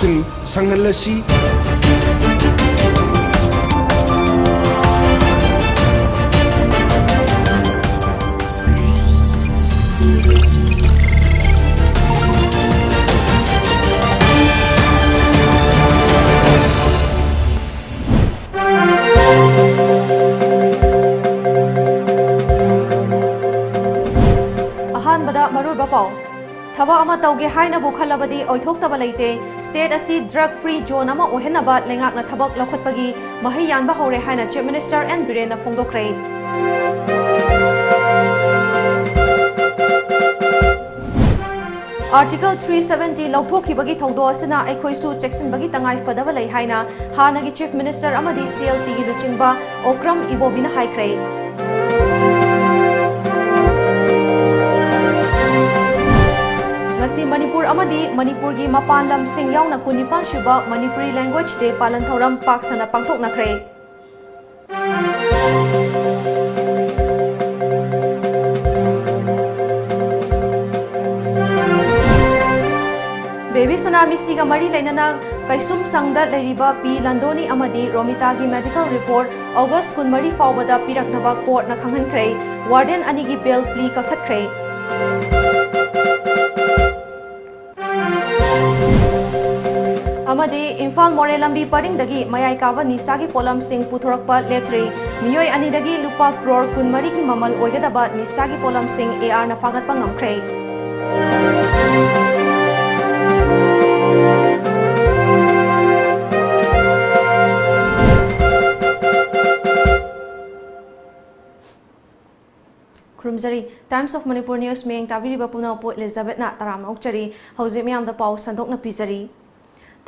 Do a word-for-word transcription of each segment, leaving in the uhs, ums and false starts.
ꯁꯤꯡ ꯁꯪꯍꯜꯂꯁꯤ꯫ ꯑꯍꯥꯟꯕꯗ ꯃꯔꯨꯑꯣꯏꯕ ꯄꯥꯎ꯫ ꯊꯕꯛ ꯑꯃ ꯇꯧꯒꯦ ꯍꯥꯏꯅꯕꯨ ꯈꯜꯂꯕꯗꯤ ꯑꯣꯏꯊꯣꯛꯇꯕ ꯂꯩꯇꯦ꯫ State ꯑꯁꯤ drug free zone ꯑꯃ ꯑꯣꯏꯍꯟꯅꯕ ꯂꯩꯉꯥꯛꯅ ꯊꯕꯛ ꯂꯧꯈꯠꯄꯒꯤ ꯃꯍꯩ ꯌꯥꯟꯕ ꯍꯧꯔꯦ ꯍꯥꯏꯅ Chief Minister N ꯕꯤꯔꯦꯟꯅ ꯐꯣꯡꯗꯣꯛꯈ꯭ꯔꯦ꯫ Article three seventy ꯂꯧꯊꯣꯛꯈꯤꯕꯒꯤ ꯊꯧꯗꯣꯛ ꯑꯁꯤꯅ ꯑꯩꯈꯣꯏꯁꯨ ꯆꯦꯛꯁꯤꯟꯕꯒꯤ ꯇꯉꯥꯏ ꯐꯗꯕ ꯂꯩ ꯍꯥꯏꯅ ꯍꯥꯟꯅꯒꯤ Chief Minister ꯑꯃꯗꯤ C L Pꯒꯤ ꯂꯨꯆꯤꯡꯕ ꯑꯣꯀ꯭ꯔꯝ ꯏꯕꯣꯕꯤꯅ ꯍꯥꯏꯈ꯭ꯔꯦ꯫ ꯉꯁꯤ ꯃꯅꯤꯄꯨꯔ ꯑꯃꯗꯤ ꯃꯅꯤꯄꯨꯔꯒꯤ ꯃꯄꯥꯟ ꯂꯝꯁꯤꯡ ꯌꯥꯎꯅ ꯀꯨꯟꯅꯤꯄꯥꯟ ꯁꯨꯕ Manipuri Language Day ꯄꯥꯂꯟ ꯊꯧꯔꯝ ꯄꯥꯛ ꯁꯟꯅ ꯄꯥꯡꯊꯣꯛꯅꯈ꯭ꯔꯦ꯫ ꯕꯦꯕꯤ ꯁꯅꯥ ꯃꯤꯁꯤꯒ ꯃꯔꯤ ꯂꯩꯅꯅ ꯀꯩꯁꯨꯝꯁꯪꯗ ꯂꯩꯔꯤꯕ ꯄꯤ ꯂꯟꯗꯣꯅꯤ ꯑꯃꯗꯤ ꯔꯣꯃꯤꯇꯥꯒꯤ medical report August ꯀꯨꯟꯃꯔꯤ ꯐꯥꯎꯕꯗ ꯄꯤꯔꯛꯅꯕ courtꯅ ꯈꯪꯍꯟꯈ꯭ꯔꯦ꯫ Warden ꯑꯅꯤꯒꯤ bail plea ꯀꯛꯊꯠꯈ꯭ꯔꯦ꯫ ꯑꯃꯗꯤ ꯏꯝꯐꯥꯜ ꯃꯣꯔꯦ ꯂꯝꯕꯤ ꯄꯔꯤꯡꯗꯒꯤ ꯃꯌꯥꯏ ꯀꯥꯕ ꯅꯤꯁꯥꯒꯤ ꯄꯣꯠꯂꯝꯁꯤꯡ ꯄꯨꯊꯣꯔꯛꯄ ꯂꯦꯞꯇ꯭ꯔꯤ꯫ ꯃꯤꯑꯣꯏ ꯑꯅꯤꯗꯒꯤ ꯂꯨꯄꯥ ꯀ꯭ꯔꯣꯔ ꯀꯨꯟꯃꯔꯤꯒꯤ ꯃꯃꯜ ꯑꯣꯏꯒꯗꯕ ꯅꯤꯁꯥꯒꯤ ꯄꯣꯠꯂꯝꯁꯤꯡ ARꯅ ꯐꯥꯒꯠꯄ ꯉꯝꯈ꯭ꯔꯦ꯫ ꯈꯨꯔꯨꯝꯖꯔꯤ꯫ Times of Manipur News ꯃꯤꯠꯌꯦꯡ ꯇꯥꯕꯤꯔꯤꯕ ꯄꯨꯝꯅꯃꯛꯄꯨ ꯏꯂꯤꯖꯥꯕꯦꯠꯅ ꯇꯔꯥꯝꯅ ꯑꯣꯛꯆꯔꯤ꯫ ꯍꯧꯖꯤꯛ ꯃꯤꯌꯥꯝꯗ ꯄꯥꯎ ꯁꯟꯗꯣꯛꯅ ꯄꯤꯖꯔꯤ꯫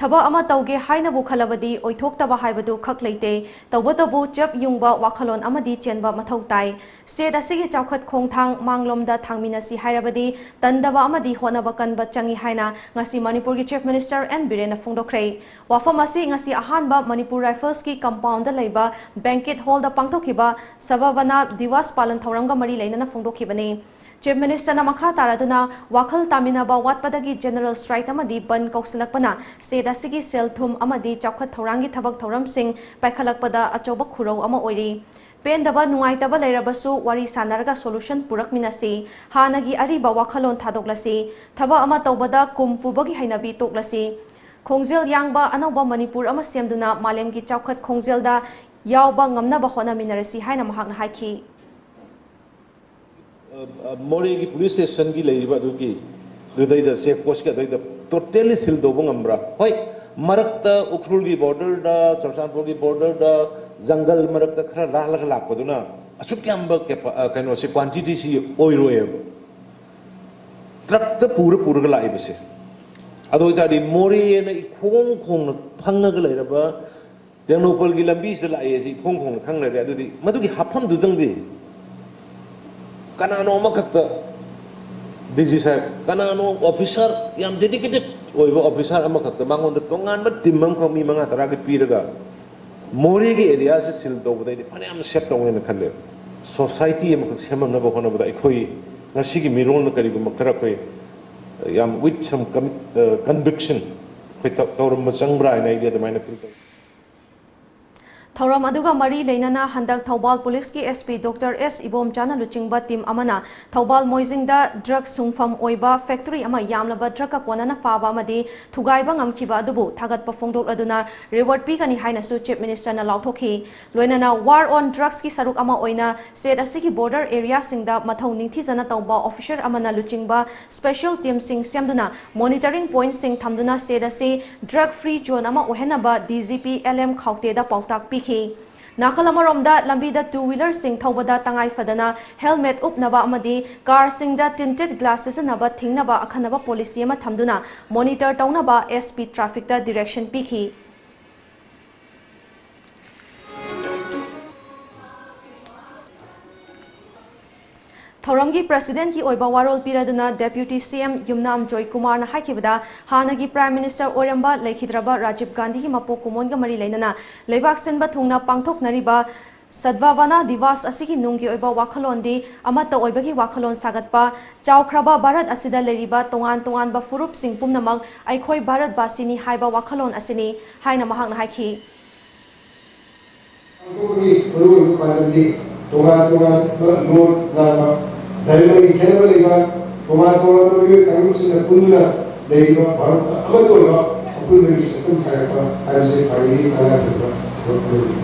ꯊꯕꯛ ꯑꯃ ꯇꯧꯒꯦ ꯍꯥꯏꯅꯕꯨ ꯈꯜꯂꯕꯗꯤ ꯑꯣꯏꯊꯣꯛꯇꯕ ꯍꯥꯏꯕꯗꯨ ꯈꯛ ꯂꯩꯇꯦ꯫ ꯇꯧꯕꯇꯕꯨ ꯆꯞ ꯌꯨꯡꯕ ꯋꯥꯈꯜꯂꯣꯟ ꯑꯃꯗꯤ ꯆꯦꯟꯕ ꯃꯊꯧ ꯇꯥꯏ꯫ State ꯑꯁꯤꯒꯤ ꯆꯥꯎꯈꯠ ꯈꯣꯡꯊꯥꯡ ꯃꯥꯡꯂꯣꯝꯗ ꯊꯥꯡꯃꯤꯟꯅꯁꯤ ꯍꯥꯏꯔꯕꯗꯤ ꯇꯟꯗꯕ ꯑꯃꯗꯤ ꯍꯣꯠꯅꯕ ꯀꯟꯕ ꯆꯪꯏ ꯍꯥꯏꯅ ꯉꯁꯤ ꯃꯅꯤꯄꯨꯔꯒꯤ Chief Minister N ꯕꯤꯔꯦꯟꯅ ꯐꯣꯡꯗꯣꯛꯈ꯭ꯔꯦ꯫ ꯋꯥꯐꯝ ꯑꯁꯤ ꯉꯁꯤ ꯑꯍꯥꯟꯕ ꯃꯅꯤꯄꯨꯔ Riflesꯀꯤ compoundꯗ ꯂꯩꯕ banquet hallꯗ ꯄꯥꯡꯊꯣꯛꯈꯤꯕ ꯁꯕꯚꯅꯥ ꯗꯤꯋꯥꯁ ꯄꯥꯂꯟ ꯊꯧꯔꯝꯒ ꯃꯔꯤ ꯂꯩꯅꯅ ꯐꯣꯡꯗꯣꯛꯈꯤꯕꯅꯤ꯫ Chief Minister ꯅ ꯃꯈꯥ ꯇꯥꯔꯗꯨꯅ ꯋꯥꯈꯜ ꯇꯥꯃꯤꯟꯅꯕ ꯋꯥꯠꯄꯗꯒꯤ general strike ꯑꯃꯗꯤ ꯕꯟꯗ ꯀꯧꯁꯤꯜꯂꯛꯄꯅ state ꯑꯁꯤꯒꯤ ꯁꯦꯜ ꯊꯨꯝ ꯑꯃꯗꯤ ꯆꯥꯎꯈꯠ ꯊꯧꯔꯥꯡꯒꯤ ꯊꯕꯛ ꯊꯧꯔꯝꯁꯤꯡ ꯄꯥꯏꯈꯠꯂꯛꯄꯗ ꯑꯆꯧꯕ ꯈꯨꯔꯧ ꯑꯃ ꯑꯣꯏꯔꯤ꯫ ꯄꯦꯟꯗꯕ ꯅꯨꯡꯉꯥꯏꯇꯕ ꯂꯩꯔꯕꯁꯨ ꯋꯥꯔꯤ ꯁꯥꯟꯅꯔꯒ solution ꯄꯨꯔꯛꯃꯤꯟꯅꯁꯤ꯫ ꯍꯥꯟꯅꯒꯤ ꯑꯔꯤꯕ ꯋꯥꯈꯜꯂꯣꯟ ꯊꯥꯗꯣꯛꯂꯁꯤ꯫ ꯊꯕꯛ ꯑꯃ ꯇꯧꯕꯗ ꯀꯨꯝ ꯄꯨꯕꯒꯤ ꯍꯩꯅꯕꯤ ꯇꯣꯛꯂꯁꯤ꯫ ꯈꯣꯡꯖꯦꯜ ꯌꯥꯡꯕ ꯑꯅꯧꯕ ꯃꯅꯤꯄꯨꯔ ꯑꯃ ꯁꯦꯝꯗꯨꯅ ꯃꯥꯂꯦꯝꯒꯤ ꯆꯥꯎꯈꯠ ꯈꯣꯡꯖꯦꯜꯗ ꯌꯥꯎꯕ ꯉꯝꯅꯕ ꯍꯣꯠꯅꯃꯤꯟꯅꯔꯁꯤ ꯍꯥꯏꯅ ꯃꯍꯥꯛꯅ ꯍꯥꯏꯈꯤ꯫ ꯃꯣꯔꯦꯒꯤ ꯄꯨꯂꯤꯁ ꯁ꯭ꯇꯦꯁꯟꯒꯤ ꯂꯩꯔꯤꯕ ꯑꯗꯨꯒꯤ ꯑꯗꯨꯗꯩꯗ ꯆꯦꯛ ꯄꯣꯁꯀꯤ ꯑꯗꯨꯗꯩꯗ totally seal ꯇꯧꯕ ꯉꯝꯕ꯭ꯔꯥ? ꯍꯣꯏ, ꯃꯔꯛꯇ ꯎꯈ꯭ꯔꯨꯜꯒꯤ borderꯗ, ꯆꯨꯔꯆꯥꯟꯄꯨꯔꯒꯤ borderꯗ, ꯖꯪꯒꯜ ꯃꯔꯛꯇ ꯈꯔ ꯂꯥꯜꯂꯒ ꯂꯥꯛꯄꯗꯨꯅ ꯑꯁꯨꯛ ꯌꯥꯝꯕ ꯀꯩꯅꯣꯁꯦ, quantityꯁꯤ ꯑꯣꯏꯔꯣꯏꯕ꯫ ꯇ꯭ꯔꯛꯇ ꯄꯨꯔ ꯄꯨꯔꯒ ꯂꯥꯛꯏꯕꯁꯦ꯫ ꯑꯗꯨ ꯑꯣꯏꯇꯥꯔꯗꯤ ꯃꯣꯔꯦꯅ ꯏꯈꯣꯡ ꯈꯣꯡꯅ ꯐꯪꯉꯒ ꯂꯩꯔꯕ ꯇꯦꯡꯅꯧꯄꯜꯒꯤ ꯂꯝꯕꯤꯁꯤꯗ ꯂꯥꯛꯑꯦ ꯁꯤ ꯏꯈꯣꯡ ꯈꯣꯡꯅ ꯈꯪꯅꯔꯦ꯫ ꯑꯗꯨꯗꯤ ꯃꯗꯨꯒꯤ ꯍꯥꯞꯐꯝꯗꯨꯗꯪꯗꯤ ꯀꯅꯥꯅꯣ ꯑꯃꯈꯛꯇ, ꯗꯤ ꯁꯤ ꯁꯥꯍꯦꯕ, ꯀꯅꯥꯅꯣ officer, ꯌꯥꯝ dedicated ꯑꯣꯏꯕ officer ꯑꯃꯈꯛꯇ, ꯃꯉꯣꯟꯗ ꯇꯣꯉꯥꯟꯕ team ꯑꯃꯈꯛ ꯃꯤ ꯃꯉꯥ ꯇꯔꯥꯒꯤ ꯄꯤꯔꯒ ꯃꯣꯔꯦꯒꯤ areaꯁꯦ seal ꯇꯧꯕꯗ ꯑꯩꯗꯤ ꯐꯅꯌꯥꯝ save ꯇꯧꯅꯦꯅ ꯈꯜꯂꯦ꯫ Society ꯑꯃꯈꯛ ꯁꯦꯝꯃꯛꯅꯕ ꯍꯣꯠꯅꯕꯗ ꯑꯩꯈꯣꯏ ꯉꯁꯤꯒꯤ ꯃꯤꯔꯣꯜꯅ ꯀꯔꯤꯒꯨꯝꯕ ꯈꯔ ꯑꯩꯈꯣꯏ ꯌꯥꯝ with some con-, conviction ꯑꯩꯈꯣꯏ ꯇꯧ-, ꯇꯧꯔꯝꯕ ꯆꯪꯕ꯭ꯔꯥ ꯍꯥꯏꯅ ꯑꯩꯗꯤ ꯑꯗꯨꯃꯥꯏꯅ feel ꯇꯧꯏ꯫ ꯊꯧꯔꯝ ꯑꯗꯨꯒ ꯃꯔꯤ ꯂꯩꯅꯅ ꯍꯟꯗꯛ ꯊꯧꯕꯥꯜ ꯄꯨꯂꯤꯁꯀꯤ SP Doctor S ꯏꯕꯣꯝꯆꯥꯅ ꯂꯨꯆꯤꯡꯕ team ꯑꯃꯅ ꯊꯧꯕꯥꯜ ꯃꯣꯏꯖꯤꯡꯗ drug ꯁꯨꯡꯐꯝ ꯑꯣꯏꯕ factory ꯑꯃ ꯌꯥꯝꯂꯕ drugꯀ ꯀꯣꯟꯅꯅ ꯐꯥꯕ ꯑꯃꯗꯤ ꯊꯨꯒꯥꯏꯕ ꯉꯝꯈꯤꯕ ꯑꯗꯨꯕꯨ ꯊꯥꯒꯠꯄ ꯐꯣꯡꯗꯣꯛꯂꯗꯨꯅ reward ꯄꯤꯒꯅꯤ ꯍꯥꯏꯅꯁꯨ Chief Ministerꯅ ꯂꯥꯎꯊꯣꯛꯈꯤ꯫ ꯂꯣꯏꯅꯅ war on drugsꯀꯤ ꯁꯔꯨꯛ ꯑꯃ ꯑꯣꯏꯅ state ꯑꯁꯤꯒꯤ border areaꯁꯤꯡꯗ ꯃꯊꯧ ꯅꯤꯡꯊꯤꯖꯅ ꯇꯧꯕ officer ꯑꯃꯅ ꯂꯨꯆꯤꯡꯕ special teamꯁꯤꯡ ꯁꯦꯝꯗꯨꯅ monitoring pointꯁꯤꯡ ꯊꯝꯗꯨꯅ state ꯑꯁꯤ drug free zone ꯑꯃ ꯑꯣꯏꯍꯟꯅꯕ DGP LM ꯈꯥꯎꯇꯦꯗ ꯄꯥꯎꯇꯥꯛ ꯄꯤꯈꯤ꯫ ꯅꯥꯀꯜ ꯑꯃꯔꯣꯝꯗ ꯂꯝꯕꯤꯗ two wheelerꯁꯤꯡ ꯊꯧꯕꯗ ꯇꯉꯥꯏ ꯐꯗꯅ helmet ꯎꯞꯅꯕ ꯑꯃꯗꯤ carꯁꯤꯡꯗ tinted glass ꯁꯤꯖꯤꯟꯅꯕ ꯊꯤꯡꯅꯕ ꯑꯈꯟꯅꯕ policy ꯑꯃ ꯊꯝꯗꯨꯅ monitor ꯇꯧꯅꯕ SP trafficꯇ direction ꯄꯤꯈꯤ꯫ ꯊꯧꯔꯝꯒꯤ presidentꯀꯤ ꯑꯣꯏꯕ ꯋꯥꯔꯣꯜ ꯄꯤꯔꯗꯨꯅ Deputy CM ꯌꯨꯝꯅꯥꯝ ꯖꯣꯏꯀꯨꯃꯥꯔꯅ ꯍꯥꯏꯈꯤꯕꯗ, ꯍꯥꯟꯅꯒꯤ Prime Minister ꯑꯣꯏꯔꯝꯕ ꯂꯩꯈꯤꯗ꯭ꯔꯕ ꯔꯥꯖꯤꯕ ꯒꯥꯟꯙꯤꯒꯤ ꯃꯄꯣꯛ ꯀꯨꯝꯑꯣꯟꯒ ꯃꯔꯤ ꯂꯩꯅꯅ ꯂꯩꯕꯥꯛ ꯁꯤꯟꯕ ꯊꯨꯡꯅ ꯄꯥꯡꯊꯣꯛꯅꯔꯤꯕ ꯁꯗꯚꯥꯕꯅꯥ ꯗꯤꯚꯥꯁ ꯑꯁꯤꯒꯤ ꯅꯨꯡꯒꯤ ꯑꯣꯏꯕ ꯋꯥꯈꯜꯂꯣꯟꯗꯤ ꯑꯃꯠꯇ ꯑꯣꯏꯕꯒꯤ ꯋꯥꯈꯜꯂꯣꯟ ꯁꯥꯒꯠꯄ, ꯆꯥꯎꯈ꯭ꯔꯕ ꯚꯥꯔꯠ ꯑꯁꯤꯗ ꯂꯩꯔꯤꯕ ꯇꯣꯉꯥꯟ ꯇꯣꯉꯥꯟꯕ ꯐꯨꯔꯨꯞꯁꯤꯡ ꯄꯨꯝꯅꯃꯛ ꯑꯩꯈꯣꯏ ꯚꯥꯔꯠꯕꯥꯁꯤꯅꯤ ꯍꯥꯏꯕ ꯋꯥꯈꯜꯂꯣꯟ ꯑꯁꯤꯅꯤ ꯍꯥꯏꯅ ꯃꯍꯥꯛꯅ ꯍꯥꯏꯈꯤ꯫ ꯄꯥꯡꯊꯣꯛꯄꯒꯤ ꯃꯔꯨꯑꯣꯏꯕ ꯄꯥꯟꯗꯝꯗꯤ ꯇꯣꯉꯥꯟ ꯇꯣꯉꯥꯟꯕ ꯂꯣꯟ ꯉꯥꯡꯕ, ꯙꯔꯃꯒꯤ ꯈꯦꯠꯅꯕ ꯂꯩꯕ, ꯇꯣꯉꯥꯟ ꯇꯣꯉꯥꯟꯕ ꯃꯤꯑꯣꯏ ꯀꯥꯡꯂꯨꯞꯁꯤꯡꯅ ꯄꯨꯟꯗꯨꯅ ꯂꯩꯔꯤꯕ ꯚꯥꯔꯠꯇ ꯑꯃꯠꯇ ꯑꯣꯏꯕ ꯑꯩꯈꯣꯏ ꯃꯔꯤ ꯁꯛꯇꯝ ꯁꯥꯒꯠꯄ ꯍꯥꯏꯕꯁꯤ ꯈ꯭ꯋꯥꯏꯗꯒꯤ ꯇꯉꯥꯏ ꯐꯗꯕ ꯊꯕꯛ ꯑꯃꯅꯤ꯫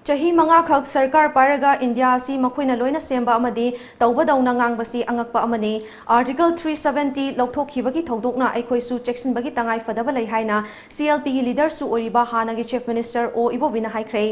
ꯆꯍꯤ ꯃꯉꯥꯈꯛ ꯁꯔꯀꯥꯔ ꯄꯥꯏꯔꯒ ꯏꯟꯗꯤꯌꯥ ꯑꯁꯤ ꯃꯈꯣꯏꯅ ꯂꯣꯏꯅ ꯁꯦꯝꯕ ꯑꯃꯗꯤ ꯇꯧꯕꯗꯧꯅ ꯉꯥꯡꯕꯁꯤ ꯑꯉꯛꯄ ꯑꯃꯅꯤ꯫ Article three seventy ꯂꯧꯊꯣꯛꯈꯤꯕꯒꯤ ꯊꯧꯗꯣꯛꯅ ꯑꯩꯈꯣꯏꯁꯨ ꯆꯦꯛꯁꯤꯟꯕꯒꯤ ꯇꯉꯥꯏ ꯐꯗꯕ ꯂꯩ ꯍꯥꯏꯅ C L Pꯒꯤ ꯂꯤꯗꯔꯁꯨ ꯑꯣꯏꯔꯤꯕ ꯍꯥꯟꯅꯒꯤ Chief Minister ꯑꯣ ꯏꯕꯣꯕꯤꯅ ꯍꯥꯏꯈ꯭ꯔꯦ꯫